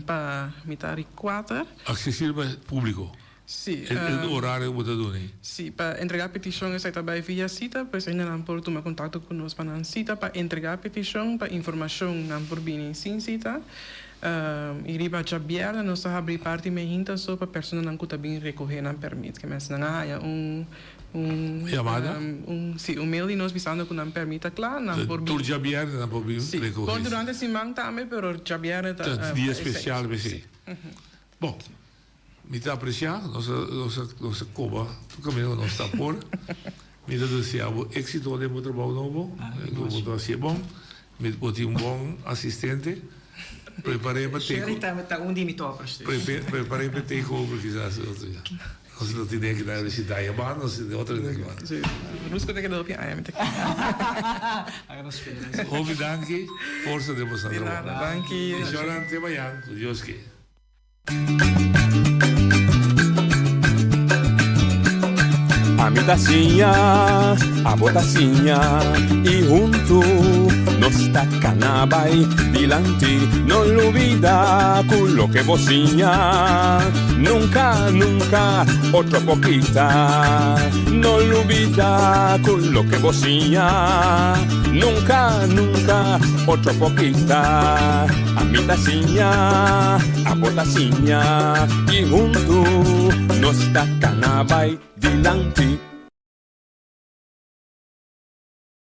pa mitar di kuater. Aksesibel pa públiko? Sí. E orario ku bo ta duna ei? Sí, pa entregá petishon esei ta bai via sita, pues ainda nan por tuma kontakto ku nos pa nan sita pa entregá petishon, pa informashon nan por bini sin sita. I riba djabièrnè nos ta habrí parti mehinta so pa personanan ku ta bin rekohé nan pèrmit. Ke mester nan a haña un Un Yamada? Un, si, un mail di nos bisando ku nan pèrmit ta kla, nan por bin. Tur djabièrnè nan por bin rekohé? Si, por durante siman tambe, pero djabièrnè ta. Ta dia spesial p'esei. Bon, mi ta apresiá, nos a, nos a, nos a koba tur kaminda ku nos ta por. Mi ta deseá bo éksito den bo trabou nobo, ku bo ta hasié bon. Mi, bo tin un bon asistente. Prepar'é pa take. Sherry tambe ta un di mi toppers dus. Prepar'é pa take over kisas otro dia. Nos lo tene ki na resi Dayaband, nos tene otro hende ki banda. Sí, Rusco ta keda hopi aña mi ta kere. Laga nos spera si. Hopi danki, forsa den boso Di trabou. nada, danki. Y Shoran te mañan, cu Dios ke. Ami ta siña, abo ta siña y huntu nos ta cana bay dilanti. No lubida cu loke bo siña nunca, nunca otro por kita. No lubida cu loke bo siña nunca, nunca otro por kita. Ami ta siña, abo ta siña y huntu nos ta cana bay dilanti.